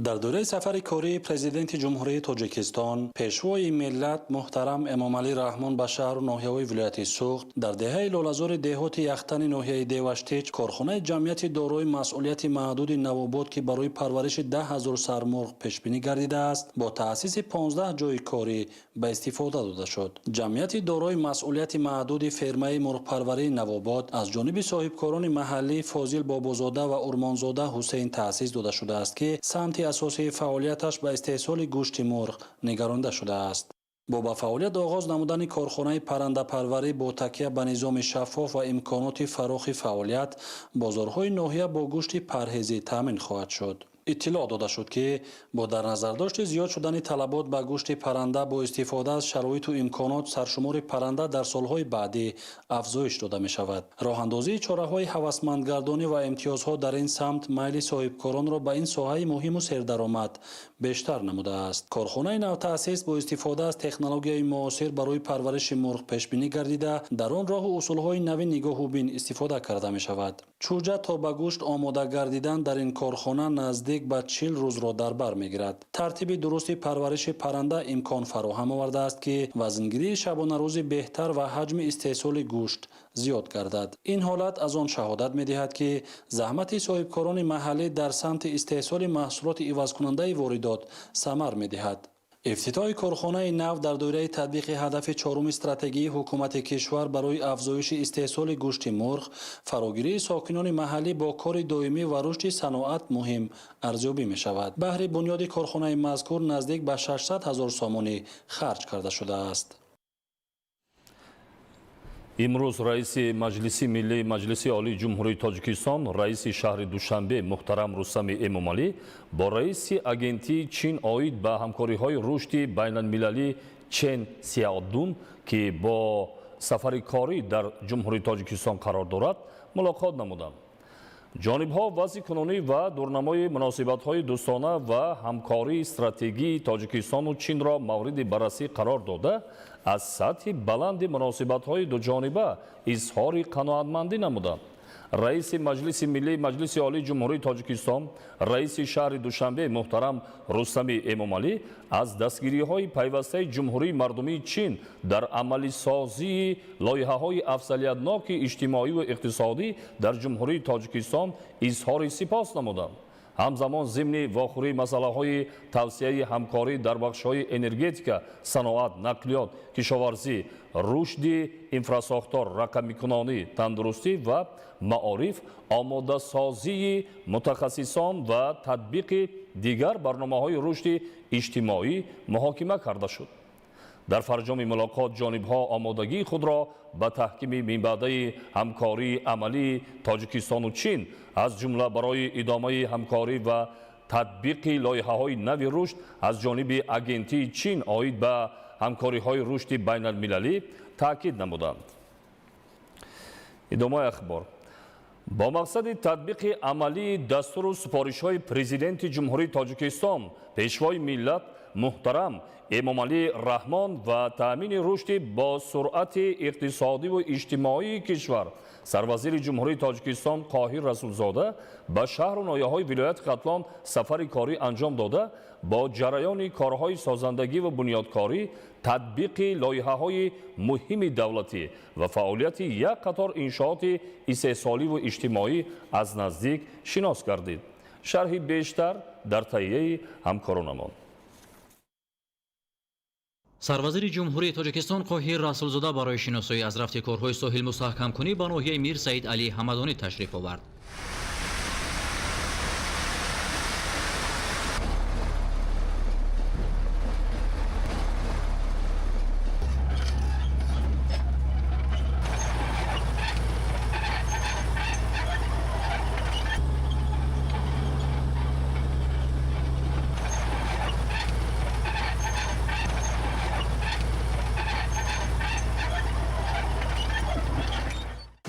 Дар доираи сафари кории Президенти Ҷумҳурии Тоҷикистон, Пешвои миллат муҳтарам Эмомалӣ Раҳмон ба шаҳру ноҳияҳои вилояти Суғд, дар деҳаи Лолазори деҳоти Яхтани ноҳияи Деваштич корхонаи ҷамъияти дорои масъулияти маҳдуди Навобод, ки барои парвариши 10 ҳазор сармурғ пешбинӣ гардидааст, бо таъсиси 15 ҷойи корӣ ба истифода дода шуд. Ҷамъияти дорои масъулияти маҳдуди фермаи мурғпарварии Навобод аз ҷониби соҳибкорони маҳаллӣ Фозил Бобозода ва Урмонзода Ҳусейн таъсис дода шудааст, ки самти асосии фаъолияташ ба истеҳсоли гӯшти мурғ нигаронда шудааст. Бо ба фаъолият оғоз намудани корхонаи паррандапарварӣ бо такя ба низоми шаффоф ва имконоти фарохи фаъолият, бозорҳои ноҳия бо гӯшти парҳезӣ таъмин хоҳад шуд. Иттилоъ дода шуд, ки бо дар назардошти зиёд шудани талабот ба гӯшти парранда бо истифода аз шароиту имконот саршумори парранда дар солҳои баъдӣ афзоиш дода мешавад. Роҳандозии чораҳои ҳавасмандгардонӣ ва имтиёзҳо дар ин самт майли соҳибкоронро ба ин соҳаи муҳиму сердаромад бештар намудааст. Корхонаи навтаъсис бо истифода аз технологияи муосир барои парвариши мурғ пешбинӣ гардида, дар он роҳу усулҳои нави нигоҳубин истифода карда мешавад. Чӯҷа то ба гӯшт омода гардидан дар ин корхона наздик Наздик ба 40 рӯзро дар бар мегирад. Тартиби дурусти парвариши парранда имкон фароҳам овардааст, ки вазнгирии шабонарӯзи беҳтар ва ҳаҷми истеҳсоли гӯшт зиёд гардад. Ин ҳолат аз он шаҳодат медиҳад, ки заҳмати соҳибкорони маҳаллӣ дар самти истеҳсоли маҳсулоти ивазкунандаи воридот самар медиҳад. Ифтитоҳи корхонаи нав дар доираи татбиқи ҳадафи чоруми стратегии ҳукумати кишвар барои афзоиши истеҳсоли гӯшти мурғ, фарогирии сокинони маҳаллӣ бо кори доимӣ ва рушди саноат муҳим арзёбӣ мешавад. Баҳри бунёди корхонаи мазкур наздик ба 600 ҳазор сомонӣ харҷ карда шудааст. Имрӯз раиси Маҷлиси Миллии Маҷлиси Олии Ҷумҳурии Тоҷикистон, раиси шаҳри Душанбе муҳтарам Рустами Эмомалӣ бо раиси агентии Чин оид ба ҳамкориҳои рушди байналмилалӣ Чен Сяодун, ки бо сафари корӣ дар Ҷумҳурии Тоҷикистон қарор дорад, мулоқот намуданд. Ҷонибҳо вазъи кунунӣ ва дурнамои муносибатҳои дӯстона ва ҳамкории стратегии Тоҷикистону Чинро мавриди баррасӣ қарор дода, аз сатҳи баланди муносибатҳои дуҷониба изҳори қаноатмандӣ намуданд. Раиси Маҷлиси Миллии Маҷлиси Олии Ҷумҳурии Тоҷикистон, раиси шаҳри Душанбе муҳтарам Рустами Эмомалӣ аз дастгириҳои пайвастаи Ҷумҳурии Мардумии Чин дар амалисозии лоиҳаҳои афзалиятноки иҷтимоӣ ва иқтисодӣ дар Ҷумҳурии Тоҷикистон изҳори сипос намуданд. Ҳамзамон зимни вохӯрии масъалаҳои тавсияи ҳамкорӣ дар бахшҳои энергетика, саноат, нақлиёт, кишоварзӣ, рушди инфрасохтор, рақамикунонӣ, тандурустӣ ва маориф, омодасозии мутахассисон ва татбиқи дигар барномаҳои рушди иҷтимоӣ муҳокима карда шуд. Дар фарҷоми мулоқот ҷонибҳо омодагии худро ба таҳкими минбаъдаи ҳамкории амалии Тоҷикистону Чин, аз ҷумла барои идомаи ҳамкорӣ ва татбиқи лоиҳаҳои нави рушд аз ҷониби агентии Чин оид ба ҳамкориҳои рушди байналмилалӣ таъкид намуданд. Идомаи ахбор. Бо мақсади татбиқи амалии дастуру супоришҳои Президенти Ҷумҳурии Тоҷикистон, Пешвои миллат муҳтарам Эмомалӣ Раҳмон ва таъмини рушди бо суръати иқтисодиву иҷтимоии кишвар, сарвазири Ҷумҳурии Тоҷикистон Қоҳир Расулзода ба шаҳру ноҳияҳои вилояти Хатлон сафари корӣ анҷом дода, бо ҷараёни корҳои созандагӣ ва бунёдкорӣ, татбиқи лоиҳаҳои муҳими давлатӣ ва фаъолияти як қатор иншооти истеҳсоливу иҷтимоӣ аз наздик шинос гардид. Шарҳи бештар дар таҳияи ҳамкоронамон. Сарвазири Ҷумҳурии Тоҷикистон Қоҳир Расулзода барои шиносоӣ аз рафти корҳои соҳилмустаҳкамкунӣ ба ноҳияи Мир Саид Алӣ Ҳамадонӣ ташриф овард.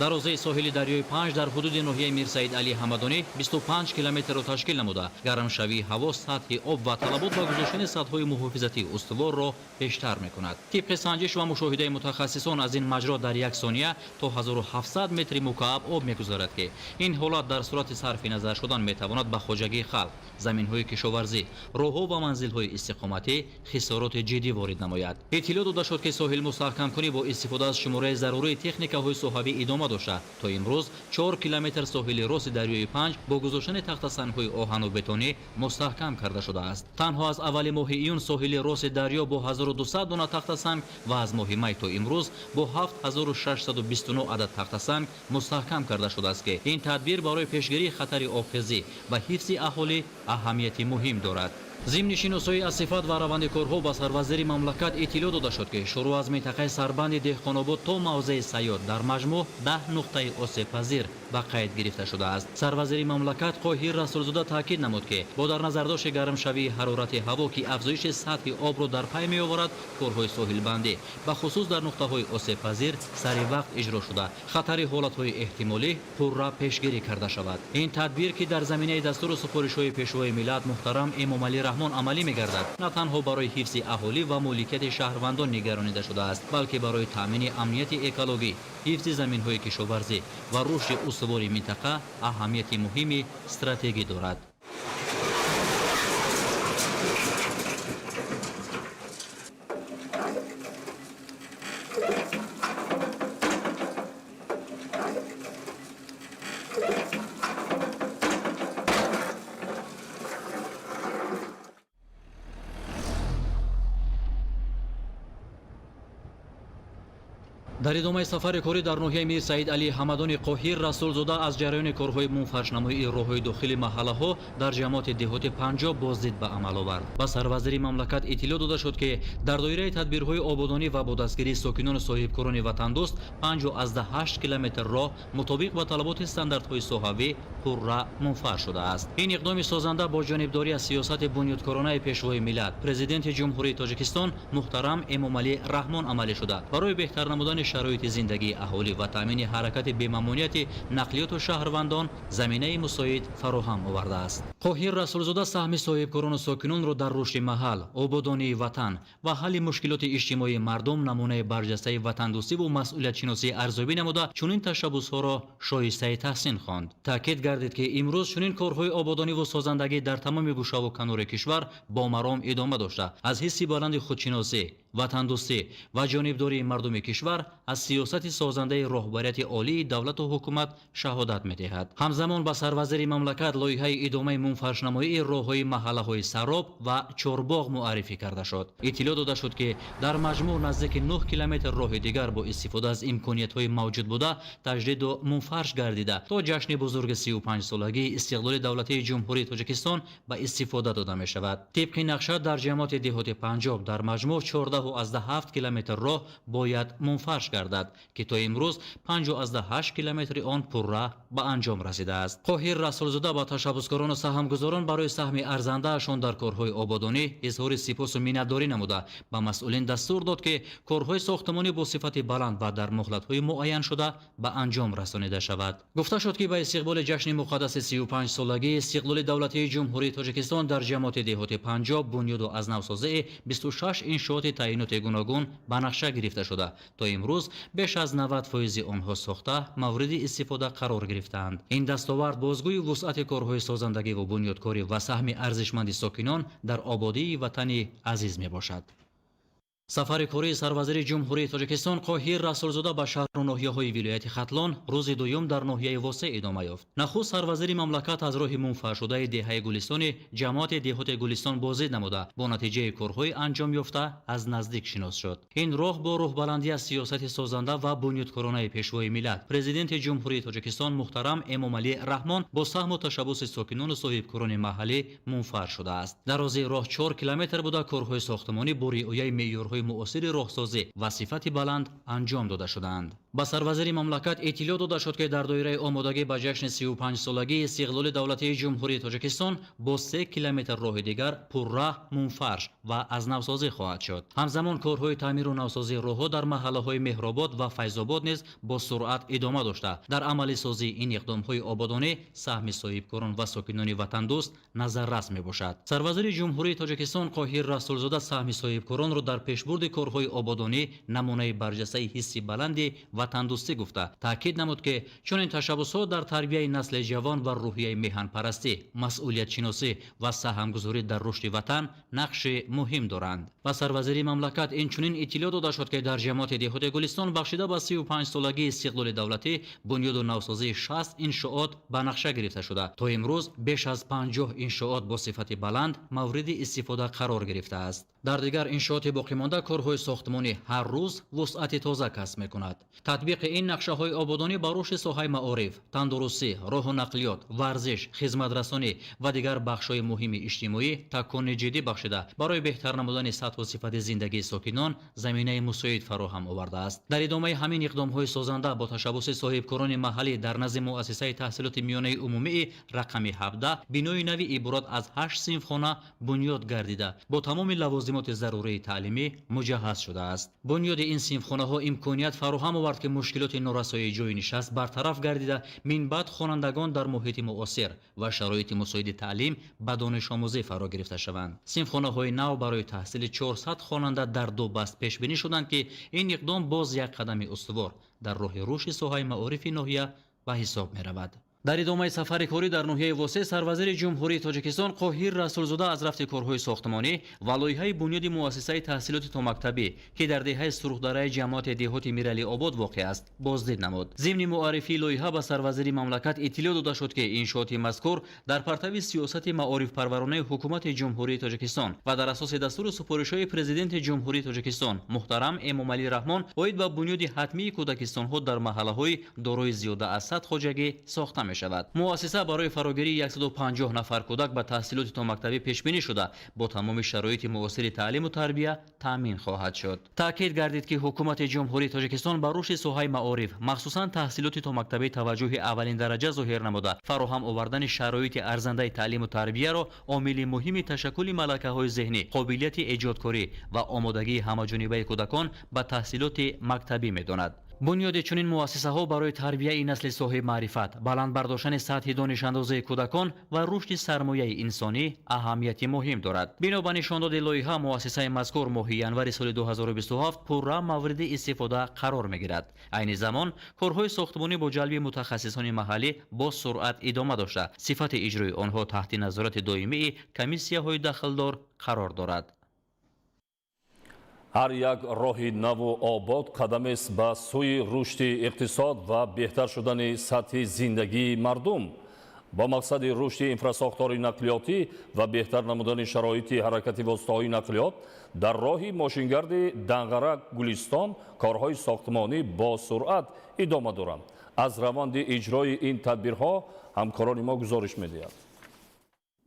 Дарозаи соҳили дарёи Панҷ дар ҳудуди ноҳияи Мир Саид Алӣ Ҳамадонӣ 25 километрро ташкил намуда, гармшавии ҳаво, сатҳи об ва талабот ба гузоштани сатҳҳои муҳофизатии устуворро бештар мекунад. Тибқи санҷиш ва мушоҳидаи мутахассисон, аз ин маҷро дар як сония то 1700 метри мукааб об мегузарад, ки ин ҳолат дар сурати сарфи назар шудан метавонад ба хоҷагии халқ, заминҳои кишоварзӣ, роҳҳо ва манзилҳои истиқоматӣ хисороти ҷиддӣ ворид намояд. Иттилоъ дода шуд, ки соҳилмустаҳкамкунӣ бо истифода аз шумораи зарурии техникаҳои соҳавӣ идома дошта, то имрӯз 4 километр соҳили рости дарёи Панҷ бо гузоштани тахтасангҳои оҳану бетонӣ мустаҳкам карда шудааст. Танҳо аз аввали моҳи июн соҳили рости дарё бо 1200 дона тахтасанг ва аз моҳи май то имрӯз бо 7629 адад тахтасанг мустаҳкам карда шудааст, ки ин тадбир барои пешгирии хатари обхезӣ ва ҳифзи аҳолӣ аҳамияти муҳим дорад. Зимни шиносоӣ аз сифат ва раванди корҳо ба сарвазири мамлакат иттилоъ дода шуд, ки шурӯъ аз минтақаи сарбанди Деҳқонобод то мавзеи Сайёд дар маҷмӯъ 10 нуқтаи осебпазир ба қайд гирифта шудааст. Сарвазири мамлакат Қоҳир Расулзода таъкид намуд, ки бо дар назардошти гармшавии ҳарорати ҳаво, ки афзоиши сатҳи обро дар пай меоварад, корҳои соҳилбандӣ ба хусус дар нуқтаҳои осебпазир сари вақт иҷро шуда, хатари ҳолатҳои эҳтимолӣ пурра пешгирӣ карда шавад. Ин тадбир, ки дар заминаи дастуру супоришҳои Пешвои миллат муҳтарам Эмомалӣ Раҳмон амалӣ мегардад, на танҳо барои ҳифзи аҳолӣ ва моликияти шаҳрвандон нигаронида шудааст, балки барои таъмини амнияти экологӣ, ҳифзи заминҳои кишоварзӣ ва рушди устувори минтақа аҳамияти муҳими стратегӣ дорад. Дар идомаи сафари корӣ дар ноҳияи Мир Саид Алӣ Ҳамадони Қоҳир Расулзода аз ҷараёни корҳои мунфаршнамоии роҳҳои дохили маҳаллаҳо дар ҷамоати деҳоти Панҷоб боздид ба амал овард. Ба сарвазири мамлакат иттилоъ дода шуд, ки дар доираи тадбирҳои ободонӣ ва бо дастгирии сокинону соҳибкорони ватандӯст 5,8 километр роҳ мутобиқ ба талаботи стандартҳои соҳавӣ пурра мунфарш шудааст. Ин иқдоми созанда бо ҷонибдорӣ аз сиёсати бунёдкоронаи Пешвои миллат, Президенти Ҷумҳурии Тоҷикистон муҳтарам Эмомалӣ Раҳмон амалӣ шуда, барои беҳтар намудани шароити зиндагии аҳолӣ ва таъмини ҳаракати бемамониати нақлиёту шаҳрвандон заминаи мусоид фароҳам овардааст. Қоҳир Расулзода саҳми соҳибкорону сокинонро дар рушди маҳал, ободонии ватан ва ҳалли мушкилоти иҷтимоии мардум намунаи барҷастаи ватандӯстиву масъулиятшиносӣ арзёбӣ намуда, чунин ташаббусҳоро шоистаи таҳсин хонд. Таъкид гардид, ки имрӯз чунин корҳои ободониву созандагӣ дар тамоми гӯшаву канори кишвар бо маром идома дошта, аз ҳисси баланди худшиносӣ, ватандӯстӣ ва ҷонибдории мардуми кишвар аз сиёсати созандаи роҳбарияти олии давлату ҳукумат шаҳодат медиҳад. Ҳамзамон ба сарвазири мамлакат лоиҳаи идомаи мунфаршнамоии роҳҳои маҳаллаҳои Сароб ва Чорбоғ муаррифӣ карда шуд. Иттилоъ дода шуд, ки дар маҷмӯъ наздики 9 километр роҳи дигар бо истифода аз имкониятҳои мавҷуд буда таҷдиду мунфарш гардида, то ҷашни бузурги 35-солагии истиқлоли давлатии Ҷумҳурии Тоҷикистон ба истифода дода мешавад. Тибқи нақша дар ҷамоати деҳоти Панҷоб дар маҷмӯъ 14,7 километр роҳ бояд мунфарш гардад, ки то имрӯз 5,8 километри он пурра ба анҷом расидааст. Қоҳир Расулзода ба ташаббускорону саҳмгузорон барои саҳми арзандаашон дар корҳои ободонӣ изҳори сипосу миннатдорӣ намуда, ба масъулин дастур дод, ки корҳои сохтмонӣ бо сифати баланд ва дар муҳлатҳои муайяншуда ба анҷом расонида шавад. Гуфта шуд, ки ба истиқболи ҷашни муқаддаси 35-солагии истиқлоли давлатии Ҷумҳурии Тоҷикистон дар ҷамоати деҳоти Панҷоб бунёду аз навсозии 26 иншооти таъиноти гуногун ба нақша гирифта шуда, то имрӯз беш аз 90% онҳо сохта мавриди истифода қарор гирифтаанд. Ин дастовард бозгӯи вусъати корҳои созандагӣ ва бунёдкорӣ ва саҳми арзишманди сокинон дар ободии ватани азиз мебошад. Сафари кории сарвазири Ҷумҳурии Тоҷикистон Қоҳир Расулзода ба шаҳру ноҳияҳои вилояти Хатлон рӯзи дуюм дар ноҳияи Восеъ идома ёфт. Нахуст сарвазири мамлакат аз роҳи мунфаршудаи деҳаи Гулистони ҷамоати деҳоти Гулистон боздид намуда, бо натиҷаи корҳои анҷом ёфта аз наздик шинос шуд. Ин роҳ бо рӯҳбаландӣ аз сиёсати созанда ва бунёдкоронаи Пешвои миллат, Президенти Ҷумҳурии Тоҷикистон муҳтарам Эмомалӣ Раҳмон бо саҳму ташаббуси сокинону соҳибкорони маҳаллӣ мунфарш шудааст. Дарозии роҳ 4 километр буда, корҳои сохтмонӣ бо риояи меъёрҳои муосири роҳсозӣ ва сифати баланд анҷом дода шудаанд. Ба сарвазири мамлакат иттилоъ дода шуд, ки дар доираи омодагӣ ба ҷашни 35-солагии истиқлоли давлатии Ҷумҳурии Тоҷикистон бо 3 километр роҳи дигар пурра мунфарш ва аз навсозӣ хоҳад шуд. Ҳамзамон корҳои таъмиру навсозии роҳҳо дар маҳаллаҳои Меҳробод ва Файзобод низ бо суръат идома дошта, дар амалисозии ин иқдомҳои ободонӣ саҳми соҳибкорон ва сокинони ватандӯст назаррас мебошад. Сарвазири Ҷумҳурии Тоҷикистон Қоҳир Расулзода саҳми соҳибкоронро дар пешбурди корҳои ободонӣ намунаи барҷастаи ҳисси баланди ватандӯстӣ гуфта, таъкид намуд, ки чунин ташаббусҳо дар тарбияи насли ҷавон ва рӯҳияи меҳанпарастӣ, масъулиятшиносӣ ва саҳмгузорӣ дар рушди ватан нақши муҳим доранд. Ба сарвазири мамлакат инчунин иттилоъ дода шуд, ки дар ҷамоати деҳоти Гулистон бахшида ба 35-солагии истиқлоли давлатӣ бунёду навсозии 60 иншоот ба нақша гирифта шуда, то имрӯз беш аз 50 иншоот бо сифати баланд мавриди истифода қарор гирифтааст. Дар дигар иншооти боқимонда корҳои сохтмонӣ ҳар рӯз вусъати тоза касб мекунад. Татбиқи ин нақшаҳои ободонӣ ба рушди соҳаи маориф, тандурустӣ, роҳу нақлиёт, варзиш, хизматрасонӣ ва дигар бахшҳои муҳими иҷтимоӣ такони ҷиддӣ бахшида, барои беҳтар намудани сатҳу сифати зиндагии сокинон заминаи мусоид фароҳам овардааст. Дар идомаи ҳамин иқдомҳои созанда бо ташаббуси соҳибкорони маҳаллӣ дар назди муассисаи таҳсилоти миёнаи умумии рақами 17 бинои нави иборат аз 8 синфхона бунёд гардида, бо тамоми лавозимоти зарурии таълимӣ муҷаҳҳаз шудааст. Бунёди ин синфхонаҳо имконият фароҳам овард, ки мушкилоти норасоии ҷойи нишаст бартараф гардида, минбаъд хонандагон дар муҳити муосир ва шароити мусоиди таълим ба донишомӯзӣ фаро гирифта шаванд. Синфхонаҳои нав барои таҳсили 400 хонанда дар ду баст пешбинӣ шуданд, ки ин иқдом боз як қадами устувор дар роҳи рушди соҳаи маорифи ноҳия ба ҳисоб меравад. Дар идомаи сафари корӣ дар ноҳияи Восеъ сарвазири Ҷумҳурии Тоҷикистон Қоҳир Расулзода аз рафти корҳои сохтмонӣ ва лоиҳаи бунёди муассисаи таҳсилоти томактабӣ, ки дар деҳаи Сурхдараи ҷамоати деҳоти Миралиобод воқеъ аст, боздид намуд. Зимни муаррифии лоиҳа ба сарвазири мамлакат иттилоъ дода шуд, ки иншооти мазкур дар партави сиёсати маорифпарваронаи Ҳукумати Ҷумҳурии Тоҷикистон ва дар асоси дастуру супоришҳои Президенти Ҷумҳурии Тоҷикистон муҳтарам Эмомалӣ Раҳмон оид ба бунёди ҳатмии кӯдакистонҳо дар маҳаллаҳои дорои зиёда аз 100 хоҷагӣ сохта мешавад. Муассиса барои фарогирии 150 нафар кӯдак ба таҳсилоти томактабӣ пешбинӣ шуда, бо тамоми шароити муосири таълиму тарбия таъмин хоҳад шуд. Таъкид гардид, ки Ҳукумати Ҷумҳурии Тоҷикистон ба рушди соҳаи маориф, махсусан таҳсилоти томактабӣ таваҷҷӯҳи аввалин дараҷа зоҳир намуда, фароҳам овардани шароити арзандаи таълиму тарбияро омили муҳими ташаккули малакаҳои зеҳнӣ, қобилияти эҷодкорӣ ва омодагии ҳамаҷонибаи кӯдакон ба таҳсилоти мактабӣ медонад. Бунёди чунин муассисаҳо барои тарбияи насли соҳибмаърифат, баланд бардоштани сатҳи донишандозаи кӯдакон ва рушди сармояи инсонӣ аҳамияти муҳим дорад. Бино ба нишондоди лоиҳа, муассисаи мазкур моҳи январи соли 2027 пурра мавриди истифода қарор мегирад. Айни замон корҳои сохтмонӣ бо ҷалби мутахассисони маҳаллӣ бо суръат идома дошта, сифати иҷрои онҳо таҳти назорати доимии комиссияҳои дахлдор қарор дорад. Ҳар як роҳи наву обод қадамест ба сӯи рушди иқтисод ва беҳтар шудани сатҳи зиндагии мардум. Бо мақсади рушди инфрасохтори нақлиётӣ ва беҳтар намудани шароити ҳаракати воситаҳои нақлиёт дар роҳи мошингарди Данғара Гулистон корҳои сохтмонӣ бо суръат идома доранд. Аз раванди иҷрои ин тадбирҳо ҳамкорони мо гузориш медиҳанд.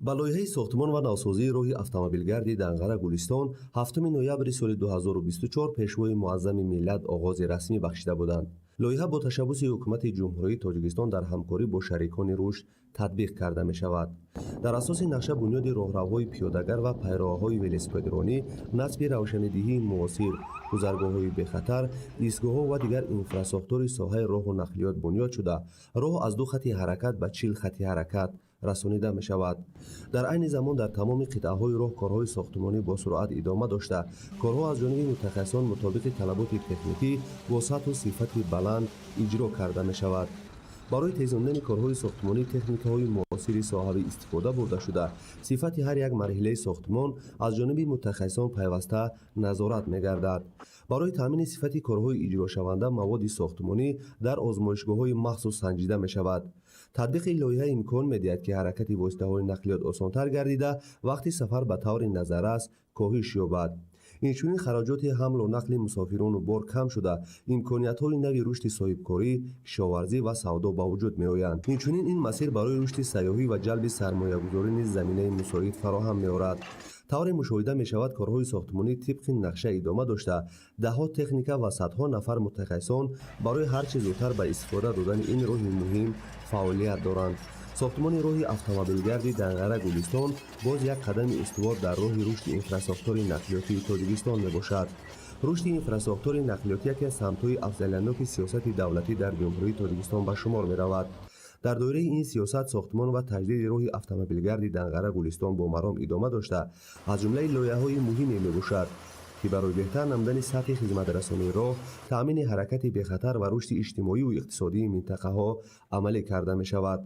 Ба лоиҳаи сохтмон ва навсозии роҳи автомобилгарди Данғара Гулистон 7 ноябри соли 2024 Пешвои муаззами миллат оғози расмӣ бахшида буданд. Лоиҳа бо ташаббуси Ҳукумати Ҷумҳурии Тоҷикистон дар ҳамкорӣ бо шарикони рушд татбиқ карда мешавад. Дар асоси нақша бунёди роҳравҳои пиёдагар ва пайроҳаҳои велосипедронӣ, насби равшанидиҳии муосир, гузаргоҳҳои бехатар, истгоҳҳо ва дигар инфрасохтори соҳаи роҳу нақлиёт бунёд шуда, роҳ аз 2 хати ҳаракат ба 40 хати ҳаракат расонида мешавад. Дар айни замон дар тамоми қитъаҳои роҳ корҳои сохтмонӣ бо суръат идома дошта, корҳо аз ҷониби мутахассисон мутобиқи талаботи техникӣ бо сатҳу сифати баланд иҷро карда мешавад. Барои тезондани корҳои сохтмонӣ техникаҳои муосири соҳавӣ истифода бурда шуда, сифати ҳар як марҳилаи сохтмон аз ҷониби мутахассисон пайваста назорат мегардад. Барои таъмини сифати корҳои иҷрошаванда маводи сохтмонӣ дар озмоишгоҳҳои махсус санҷида мешавад. Татбиқи лоиҳа имкон медиҳад, ки ҳаракати воситаҳои нақлиёт осонтар гардида, вақти сафар ба таври назаррас коҳиш ёбад. Инчунин хароҷоти ҳамлу нақли мусофирону бор кам шуда, имкониятҳои нави рушди соҳибкорӣ, кишоварзӣ ва савдо ба вуҷуд меоянд. Инчунин ин масир барои рушди сайёҳӣ ва ҷалби сармоягузорӣ низ заминаи мусоид фароҳам меорад. Тавре мушоҳида мешавад, корҳои сохтмонӣ тибқи нақша идома дошта, даҳҳо техника ва садҳо нафар мутахассисон барои ҳар чӣ зудтар ба истифода додани ин роҳи муҳим фаъолият доранд. Сохтмони роҳи автомобилгарди Данғара Гулистон боз як қадами устувор дар роҳи рушди инфрасохтори нақлиётии Тоҷикистон мебошад. Рушди инфрасохтори нақлиётӣ яке аз самтҳои афзалиятноки сиёсати давлатӣ дар Ҷумҳурии Тоҷикистон ба шумор меравад. Дар доираи ин сиёсат сохтмон ва таҷдиди роҳи автомобилгарди Данғара Гулистон бо маром идома дошта, аз ҷумлаи лоиҳаҳои муҳиме мебошад, ки барои беҳтар намудани сатҳи хизматрасонии роҳ, таъмини ҳаракати бехатар ва рушди иҷтимоию иқтисодии минтақаҳо амалӣ карда мешавад.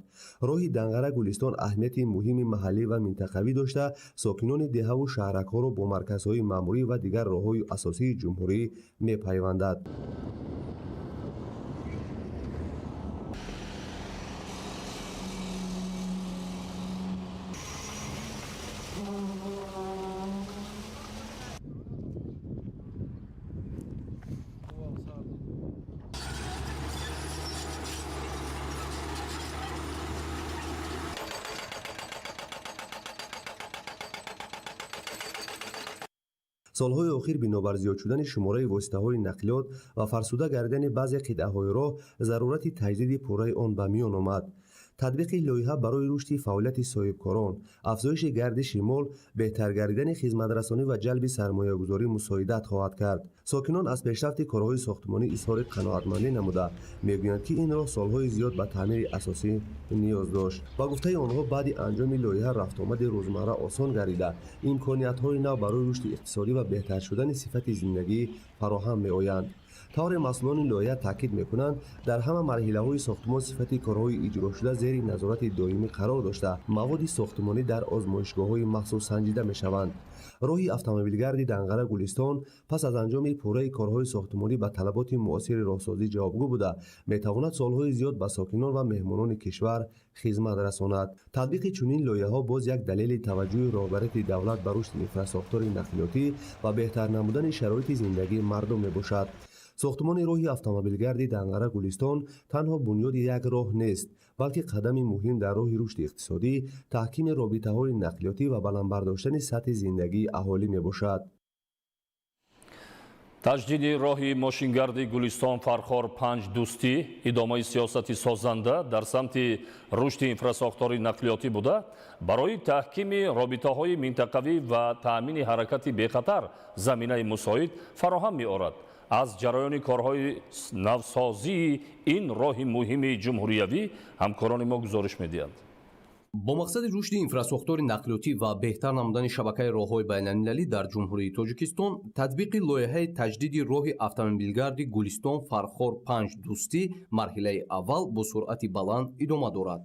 Роҳи Данғара Гулистон аҳамияти муҳими маҳаллӣ ва минтақавӣ дошта, сокинони деҳаву шаҳракҳоро бо марказҳои маъмурӣ ва дигар роҳҳои асосии ҷумҳурӣ мепайвандад. Солҳои охир бинобар зиёд шудани шумораи воситаҳои нақлиёт ва фарсуда гардидани баъзе қитъаҳои роҳ, зарурати таҷдиди пурраи он ба миён омад. Татбиқи лоиҳа барои рушди фаъолияти соҳибкорон, афзоиши гардиши мол, беҳтар гардидани хизматрасонӣ ва ҷалби сармоягузорӣ мусоидат хоҳад кард. Сокинон аз пешрафти корҳои сохтмонӣ изҳори қаноатмандӣ намуда, мегӯянд, ки ин роҳ солҳои зиёд ба таъмири асосӣ ниёз дошт. Ба гуфтаи онҳо, баъди анҷоми лоиҳа рафтуомади рӯзмарра осон гардида, имкониятҳои нав барои рушди иқтисодӣ ва беҳтар шудани сифати зиндагӣ фароҳам меоянд. Тавре масъулони лоиҳа таъкид мекунанд, дар ҳама марҳилаҳои сохтмон сифати корҳои иҷрошуда зери назорати доимӣ қарор дошта, маводи сохтмонӣ дар озмоишгоҳҳои махсус санҷида мешаванд. Роҳи автомобилгарди Данғара Гулистон пас аз анҷоми пурраи корҳои сохтмонӣ ба талаботи муосири роҳсозӣ ҷавобгӯ буда, метавонад солҳои зиёд ба сокинон ва меҳмонони кишвар хизмат расонад. Татбиқи чунин лоиҳаҳо боз як далели таваҷҷӯҳи роҳбарияти давлат ба рушди инфрасохтори нақлиётӣ ва беҳтар намудани шароити зиндагии мардум мебошад. Сохтмони роҳи автомобилгарди Данғара Гулистон танҳо бунёди як роҳ нест, балки қадами муҳим дар роҳи рушди иқтисодӣ, таҳкими робитаҳои нақлиётӣ ва баланд бардоштани сатҳи зиндагии аҳолӣ мебошад. Таҷдиди роҳи мошингарди Гулистон Фархор 5 Дӯстӣ идомаи сиёсати созанда дар самти рушди инфрасохтори нақлиётӣ буда, барои таҳкими робитаҳои минтақавӣ ва таъмини ҳаракати бехатар заминаи мусоид фароҳам меорад. Аз ҷараёни корҳои навсозии ин роҳи муҳими ҷумҳуриявӣ ҳамкорони мо гузориш медиҳанд. Бо мақсади рушди инфрасохтори нақлиётӣ ва беҳтар намудани шабакаи роҳҳои байналмилалӣ дар Ҷумҳурии Тоҷикистон, татбиқи лоиҳаи таҷдиди роҳи автомобилгарди Гулистон Фархор 5 Дӯстӣ марҳилаи аввал бо суръати баланд идома дорад.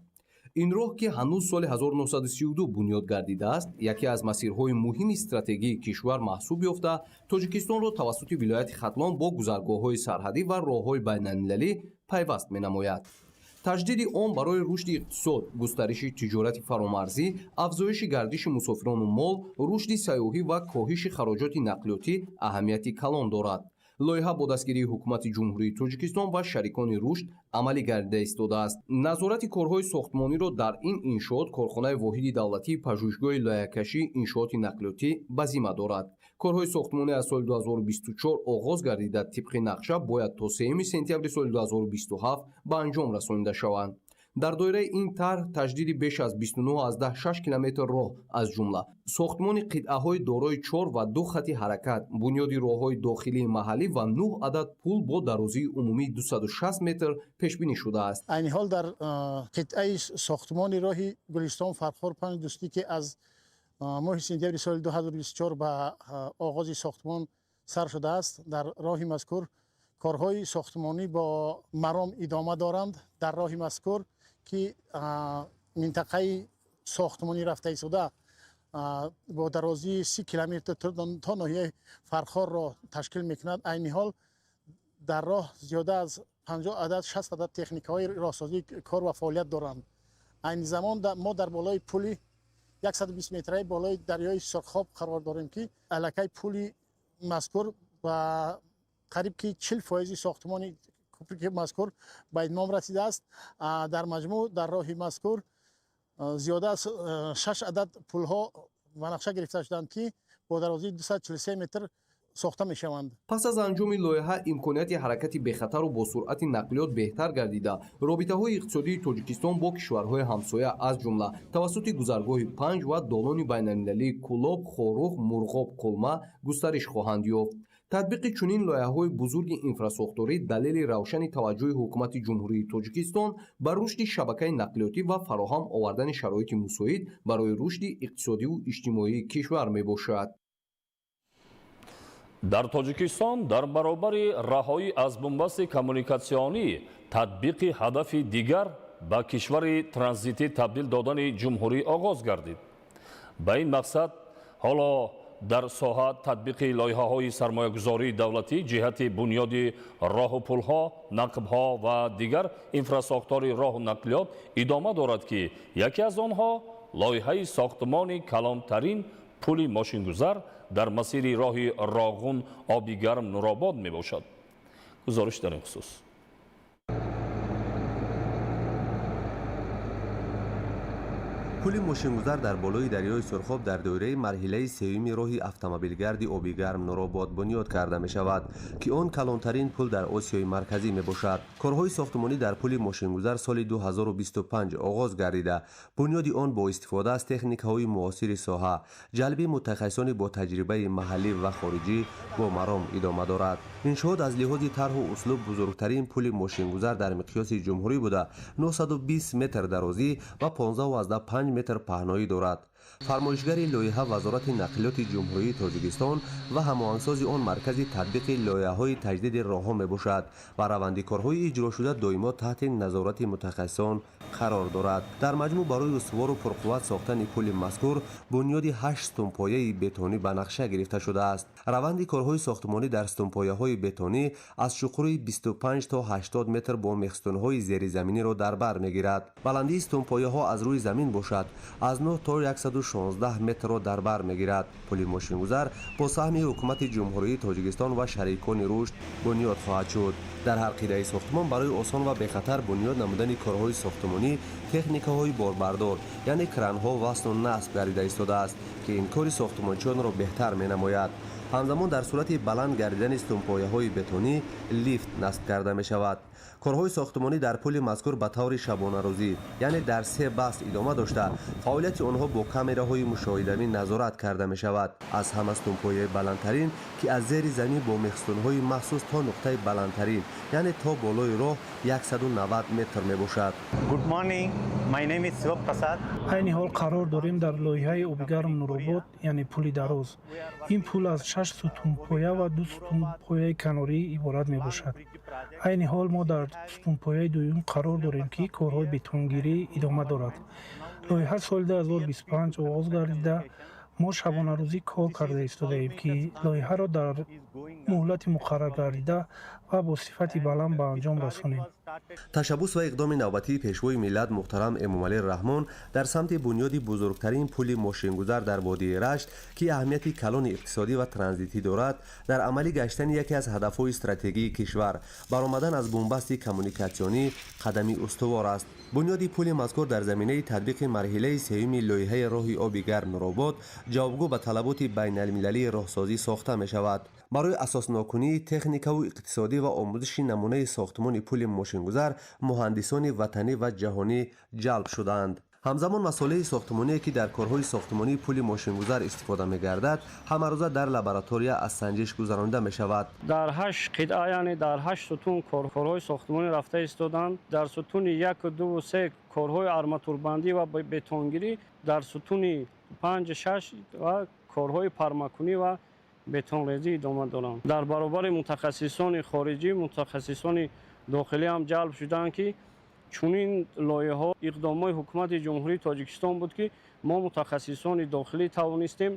Ин роҳ, ки ҳанӯз соли 1932 бунёд гардидааст, яке аз масирҳои муҳими стратегии кишвар маҳсуб ёфта, Тоҷикистонро тавассути вилояти Хатлон бо гузаргоҳҳои сарҳадӣ ва роҳҳои байналмилалӣ пайваст менамояд. Таҷдиди он барои рушди иқтисод, густариши тиҷорати фаромарзӣ, афзоиши гардиши мусофирону мол, рушди сайёҳӣ ва коҳиши хароҷоти нақлиётӣ аҳамияти калон дорад. Лоиҳа бо дастгирии Ҳукумати Ҷумҳурии Тоҷикистон ва шарикони рушд амалӣ гардида истодааст. Назорати корҳои сохтмониро дар ин иншоот корхонаи воҳиди давлатии пажӯҳишгоҳи лоиҳакашии иншооти нақлиётӣ ба зимма дорад. Корҳои сохтмонӣ аз соли 2024 оғоз гардида, тибқи нақша бояд то 3 сентябри соли 2027 ба анҷом расонида шаванд. Дар доираи ин тарҳ таҷдиди беш аз 29,6 километр роҳ, аз ҷумла сохтмони қитъаҳои дорои 4 ва 2 хати ҳаракат, бунёди роҳҳои дохилии маҳаллӣ ва 9 адад пул бо дарозии умумии 260 метр пешбинӣ шудааст. Айни ҳол дар қитъаи сохтмони роҳи Гулистон Фархор 5 Дӯстӣ, ки аз моҳи сентябри соли 2024 ба оғози сохтмон сар шудааст, дар роҳи мазкур корҳои сохтмонӣ бо маром идома доранд. Дар роҳи мазкур, ки минтақаи сохтмонӣ рафта истода бо дарозии 30 километр то ноҳияи Фархорро ташкил мекунад, айни ҳол дар роҳ зиёда аз 50 адад 60 адад техникаҳои роҳсозӣ кор ва фаъолият доранд. Айни замон мо дар болои пули 120 метраи болои дарёи Сурхоб қарор дорем, ки аллакай пули мазкур ба қариб ки 40% сохтмони кӯприки мазкур ба итмом расидааст. Дар маҷмӯъ дар роҳи мазкур зиёда аз 6 адад пулҳо ба нақша гирифта шуданд, ки бо дарозии 243 метр сохта мешаванд. Пас аз анҷоми лоиҳа имконияти ҳаракати бехатару бо суръати нақлиёт беҳтар гардида, робитаҳои иқтисодии Тоҷикистон бо кишварҳои ҳамсоя, аз ҷумла тавассути гузаргоҳи Панҷ ва долони байналмилалии Кӯлоб, Хоруғ, Мурғоб, Қулма густариш хоҳанд ёфт. Татбиқи чунин лоиҳаҳои бузурги инфрасохторӣ далели равшани таваҷҷӯҳи Ҳукумати Ҷумҳурии Тоҷикистон ба рушди шабакаи нақлиётӣ ва фароҳам овардани шароити мусоид барои рушди иқтисодиву иҷтимоии кишвар мебошад. Дар Тоҷикистон дар баробари раҳоӣ аз бунбасти коммуникатсионӣ татбиқи ҳадафи дигар ба кишвари транзитӣ табдил додани ҷумҳурӣ оғоз гардид. Ба ин мақсад ҳоло дар соҳа татбиқи лоиҳаҳои сармоягузории давлатӣ ҷиҳати бунёди роҳу пулҳо, нақбҳо ва дигар инфрасохтори роҳу нақлиёт идома дорад, ки яке аз онҳо лоиҳаи сохтмони калонтарин пули мошингузар дар масири роҳи Роғун Оби Гарм Нуробод мебошад. Гузориш дар ин хусус. Пули мошингузар дар болои дарёи Сурхоб дар доираи марҳилаи сеюми роҳи автомобилгарди Оби Гарм Нуробод бунёд карда мешавад, ки он калонтарин пул дар Осиёи Марказӣ мебошад. Корҳои сохтмонӣ дар пули мошингузар соли 2025 оғоз гардида, бунёди он бо истифода аз техникаҳои муосири соҳа, ҷалби мутахассисони бо таҷрибаи маҳаллӣ ва хориҷӣ бо маром идома дорад. Иншоот аз лиҳози тарҳу услуб бузургтарин пули мошингузар дар миқёси ҷумҳурӣ буда, 920 метр дарозӣ ва 15,5 метр паҳноӣ дорад. Фармоишгари лоиҳа Вазорати нақлиёти Ҷумҳурии Тоҷикистон ва ҳамоҳангсози он Маркази татбиқи лоиҳаҳои таҷдиди роҳҳо мебошад ва раванди корҳои иҷрошуда доимо таҳти назорати мутахассисон қарор дорад. Дар маҷмӯъ барои устувору пурқувват сохтани пули мазкур бунёди 8 сутунпояи бетонӣ ба нақша гирифта шудааст. Раванди корҳои сохтмонӣ дар сутунпояҳои бетонӣ аз чуқурии 25 то 80 метр бо мехстунҳои зеризаминиро дар бар мегирад. Баландии сутунпояҳо аз рӯи замин бошад аз 9 то 116 метрро дар бар мегирад. Пули мошингузар бо саҳми Ҳукумати Ҷумҳурии Тоҷикистон ва шарикони рушд бунёд хоҳад шуд. Дар ҳар қитъаи сохтмон барои осон ва бехатар бунёд намудани корҳои сохтмонӣ техникаҳои борбардор, яъне кранҳо васлу насб гардида истодааст, ки ин кори сохтмончиёнро беҳтар менамояд. Ҳамзамон дар сурати баланд гардидани сутунпояҳои бетонӣ лифт насб карда мешавад. Корҳои сохтмонӣ дар пули мазкур ба таври шабонарӯзӣ, яъне дар 3 баст идома дошта, фаъолияти онҳо бо камераҳои мушоҳидавӣ назорат карда мешавад. Аз ҳама сутунпояи баландтарин, ки аз зери замин бо мехстунҳои махсус то нуқтаи баландтарин, яъне то болои роҳ 190 метр мебошад. Good morning. My name is Shiva Prasad. Айни ҳол қарор дорем дар лоиҳаи обигарм Нуробод, яъне пули дароз. Ин пул аз 6 сутунпоя ва 2 сутунпояи канорӣ иборат мебошад. Айни ҳол мо дар сутунпояи дуюм қарор дорем, ки корҳои бетонгирӣ идома дорад. Лоиҳа соли 2025 оғоз гардида, мо шабонарӯзӣ кор карда истодаем, ки лоиҳаро дар муҳлати муқарраргардида ва бо сифати баланд ба анҷом расонем. Ташаббус ва иқдоми навбатии Пешвои миллат муҳтарам Эмомалӣ Раҳмон дар самти бунёди бузургтарин пули мошингузар дар водии Рашт, ки аҳамияти калони иқтисодӣ ва транзитӣ дорад, дар амалӣ гаштани яке аз ҳадафҳои стратегии кишвар, баромадан аз бунбасти коммуникатсионӣ қадами устувор аст. Бунёди пули мазкур дар заминаи татбиқи марҳилаи сеюми лоиҳаи роҳи оби гарм Нуробод ҷавобгӯ ба талаботи байналмилалии роҳсозӣ сохта мешавад. Барои асоснокунии техникаву иқтисодӣ ва омӯзиши намунаи сохтмони пули мошингузар муҳандисони ватанӣ ва ҷаҳонӣ ҷалб шудаанд. Ҳамзамон масолеҳи сохтмоние, ки дар корҳои сохтмонии пули мошингузар истифода мегардад, ҳамарӯза дар лаборатория аз санҷиш гузаронида мешавад. Дар 8 қитъа, яъне дар 8 сутун корҳои сохтмонӣ рафта истоданд. Дар сутуни 1, 2, 3 корҳои арматурбандӣ ва бетонгирӣ, дар сутуни 5, 6 ва корҳои пармакунӣ ва бетонрезӣ идома доранд. Дар баробари мутахассисони хориҷӣ мутахассисони дохилӣ ҳам ҷалб шуданд, ки чунин лоиҳаҳо иқдомҳои Ҳукумати Ҷумҳурии Тоҷикистон буд, ки мо мутахассисони дохилӣ тавонистем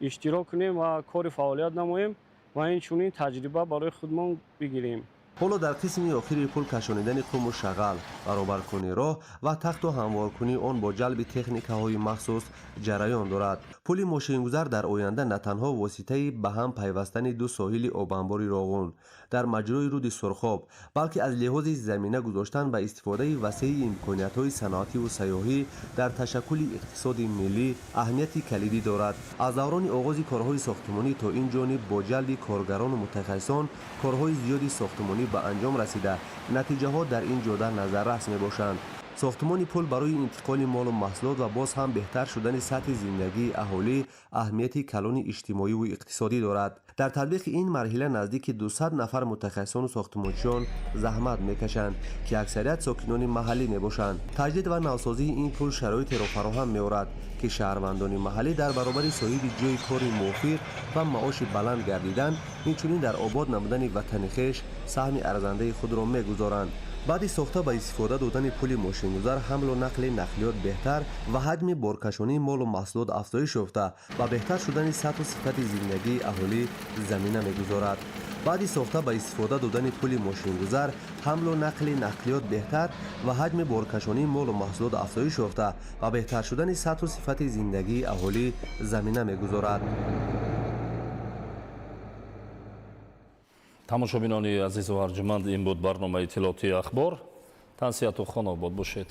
иштирок кунем ва кори фаъолият намоем ва ин чунин таҷриба барои худмон бигирем. Ҳоло дар қисми охири пул кашонидани қуму шағал, баробаркунии роҳ ва тахту ҳамворкунии он бо ҷалби техникаҳои махсус ҷараён дорад. Пули мошингузар дар оянда на танҳо воситаи ба ҳам пайвастани ду соҳили обанбори Роғун дар маҷрои руди Сурхоб, балки аз лиҳози замина гузоштан ба истифодаи васеи имкониятҳои саноативу сайёҳӣ дар ташаккули иқтисоди миллӣ аҳамияти калидӣ дорад. Аз даврони оғози корҳои сохтмонӣ то ин ҷониб бо ҷалби коргарону мутахассисон корҳои зиёди сохтмонӣ ба анҷом расида, натиҷаҳо дар ин ҷода назаррас мебошанд. Сохтмони пул барои интиқоли молу маҳсулот ва боз ҳам беҳтар шудани сатҳи зиндагии аҳолӣ аҳамияти калони иҷтимоиву иқтисодӣ дорад. Дар татбиқи ин марҳила наздики 200 нафар мутахассисону сохтмончиён заҳмат мекашанд, ки аксарият сокинони маҳаллӣ мебошанд. Таҷдид ва навсозии ин пул шароитеро фароҳам меорад, ки шаҳрвандони маҳаллӣ дар баробари соҳиби ҷойи кори мувофиқ ва маоши баланд гардидан, инчунин дар обод намудани ватани хеш саҳми арзандаи худро мегузоранд. Баъди сохта ба истифода додани пули мошингузар ҳамлу нақли нақлиёт беҳтар ва ҳаҷми боркашонии молу маҳсулот афзоиш ёфта, ба беҳтар шудани сатҳу сифати зиндагии аҳолӣ замина мегузорад. Баъди сохта ба истифода додани пули мошингузар ҳамлу нақли нақлиёт беҳтар ва ҳаҷми боркашонии молу маҳсулот афзоиш ёфта, ба беҳтар шудани сатҳу сифати зиндагии аҳолӣ замина мегузорад. Тамошобинони азизу арҷуманд, ин буд барномаи иттилоотии Ахбор. Тансиҳату хонобод бошед.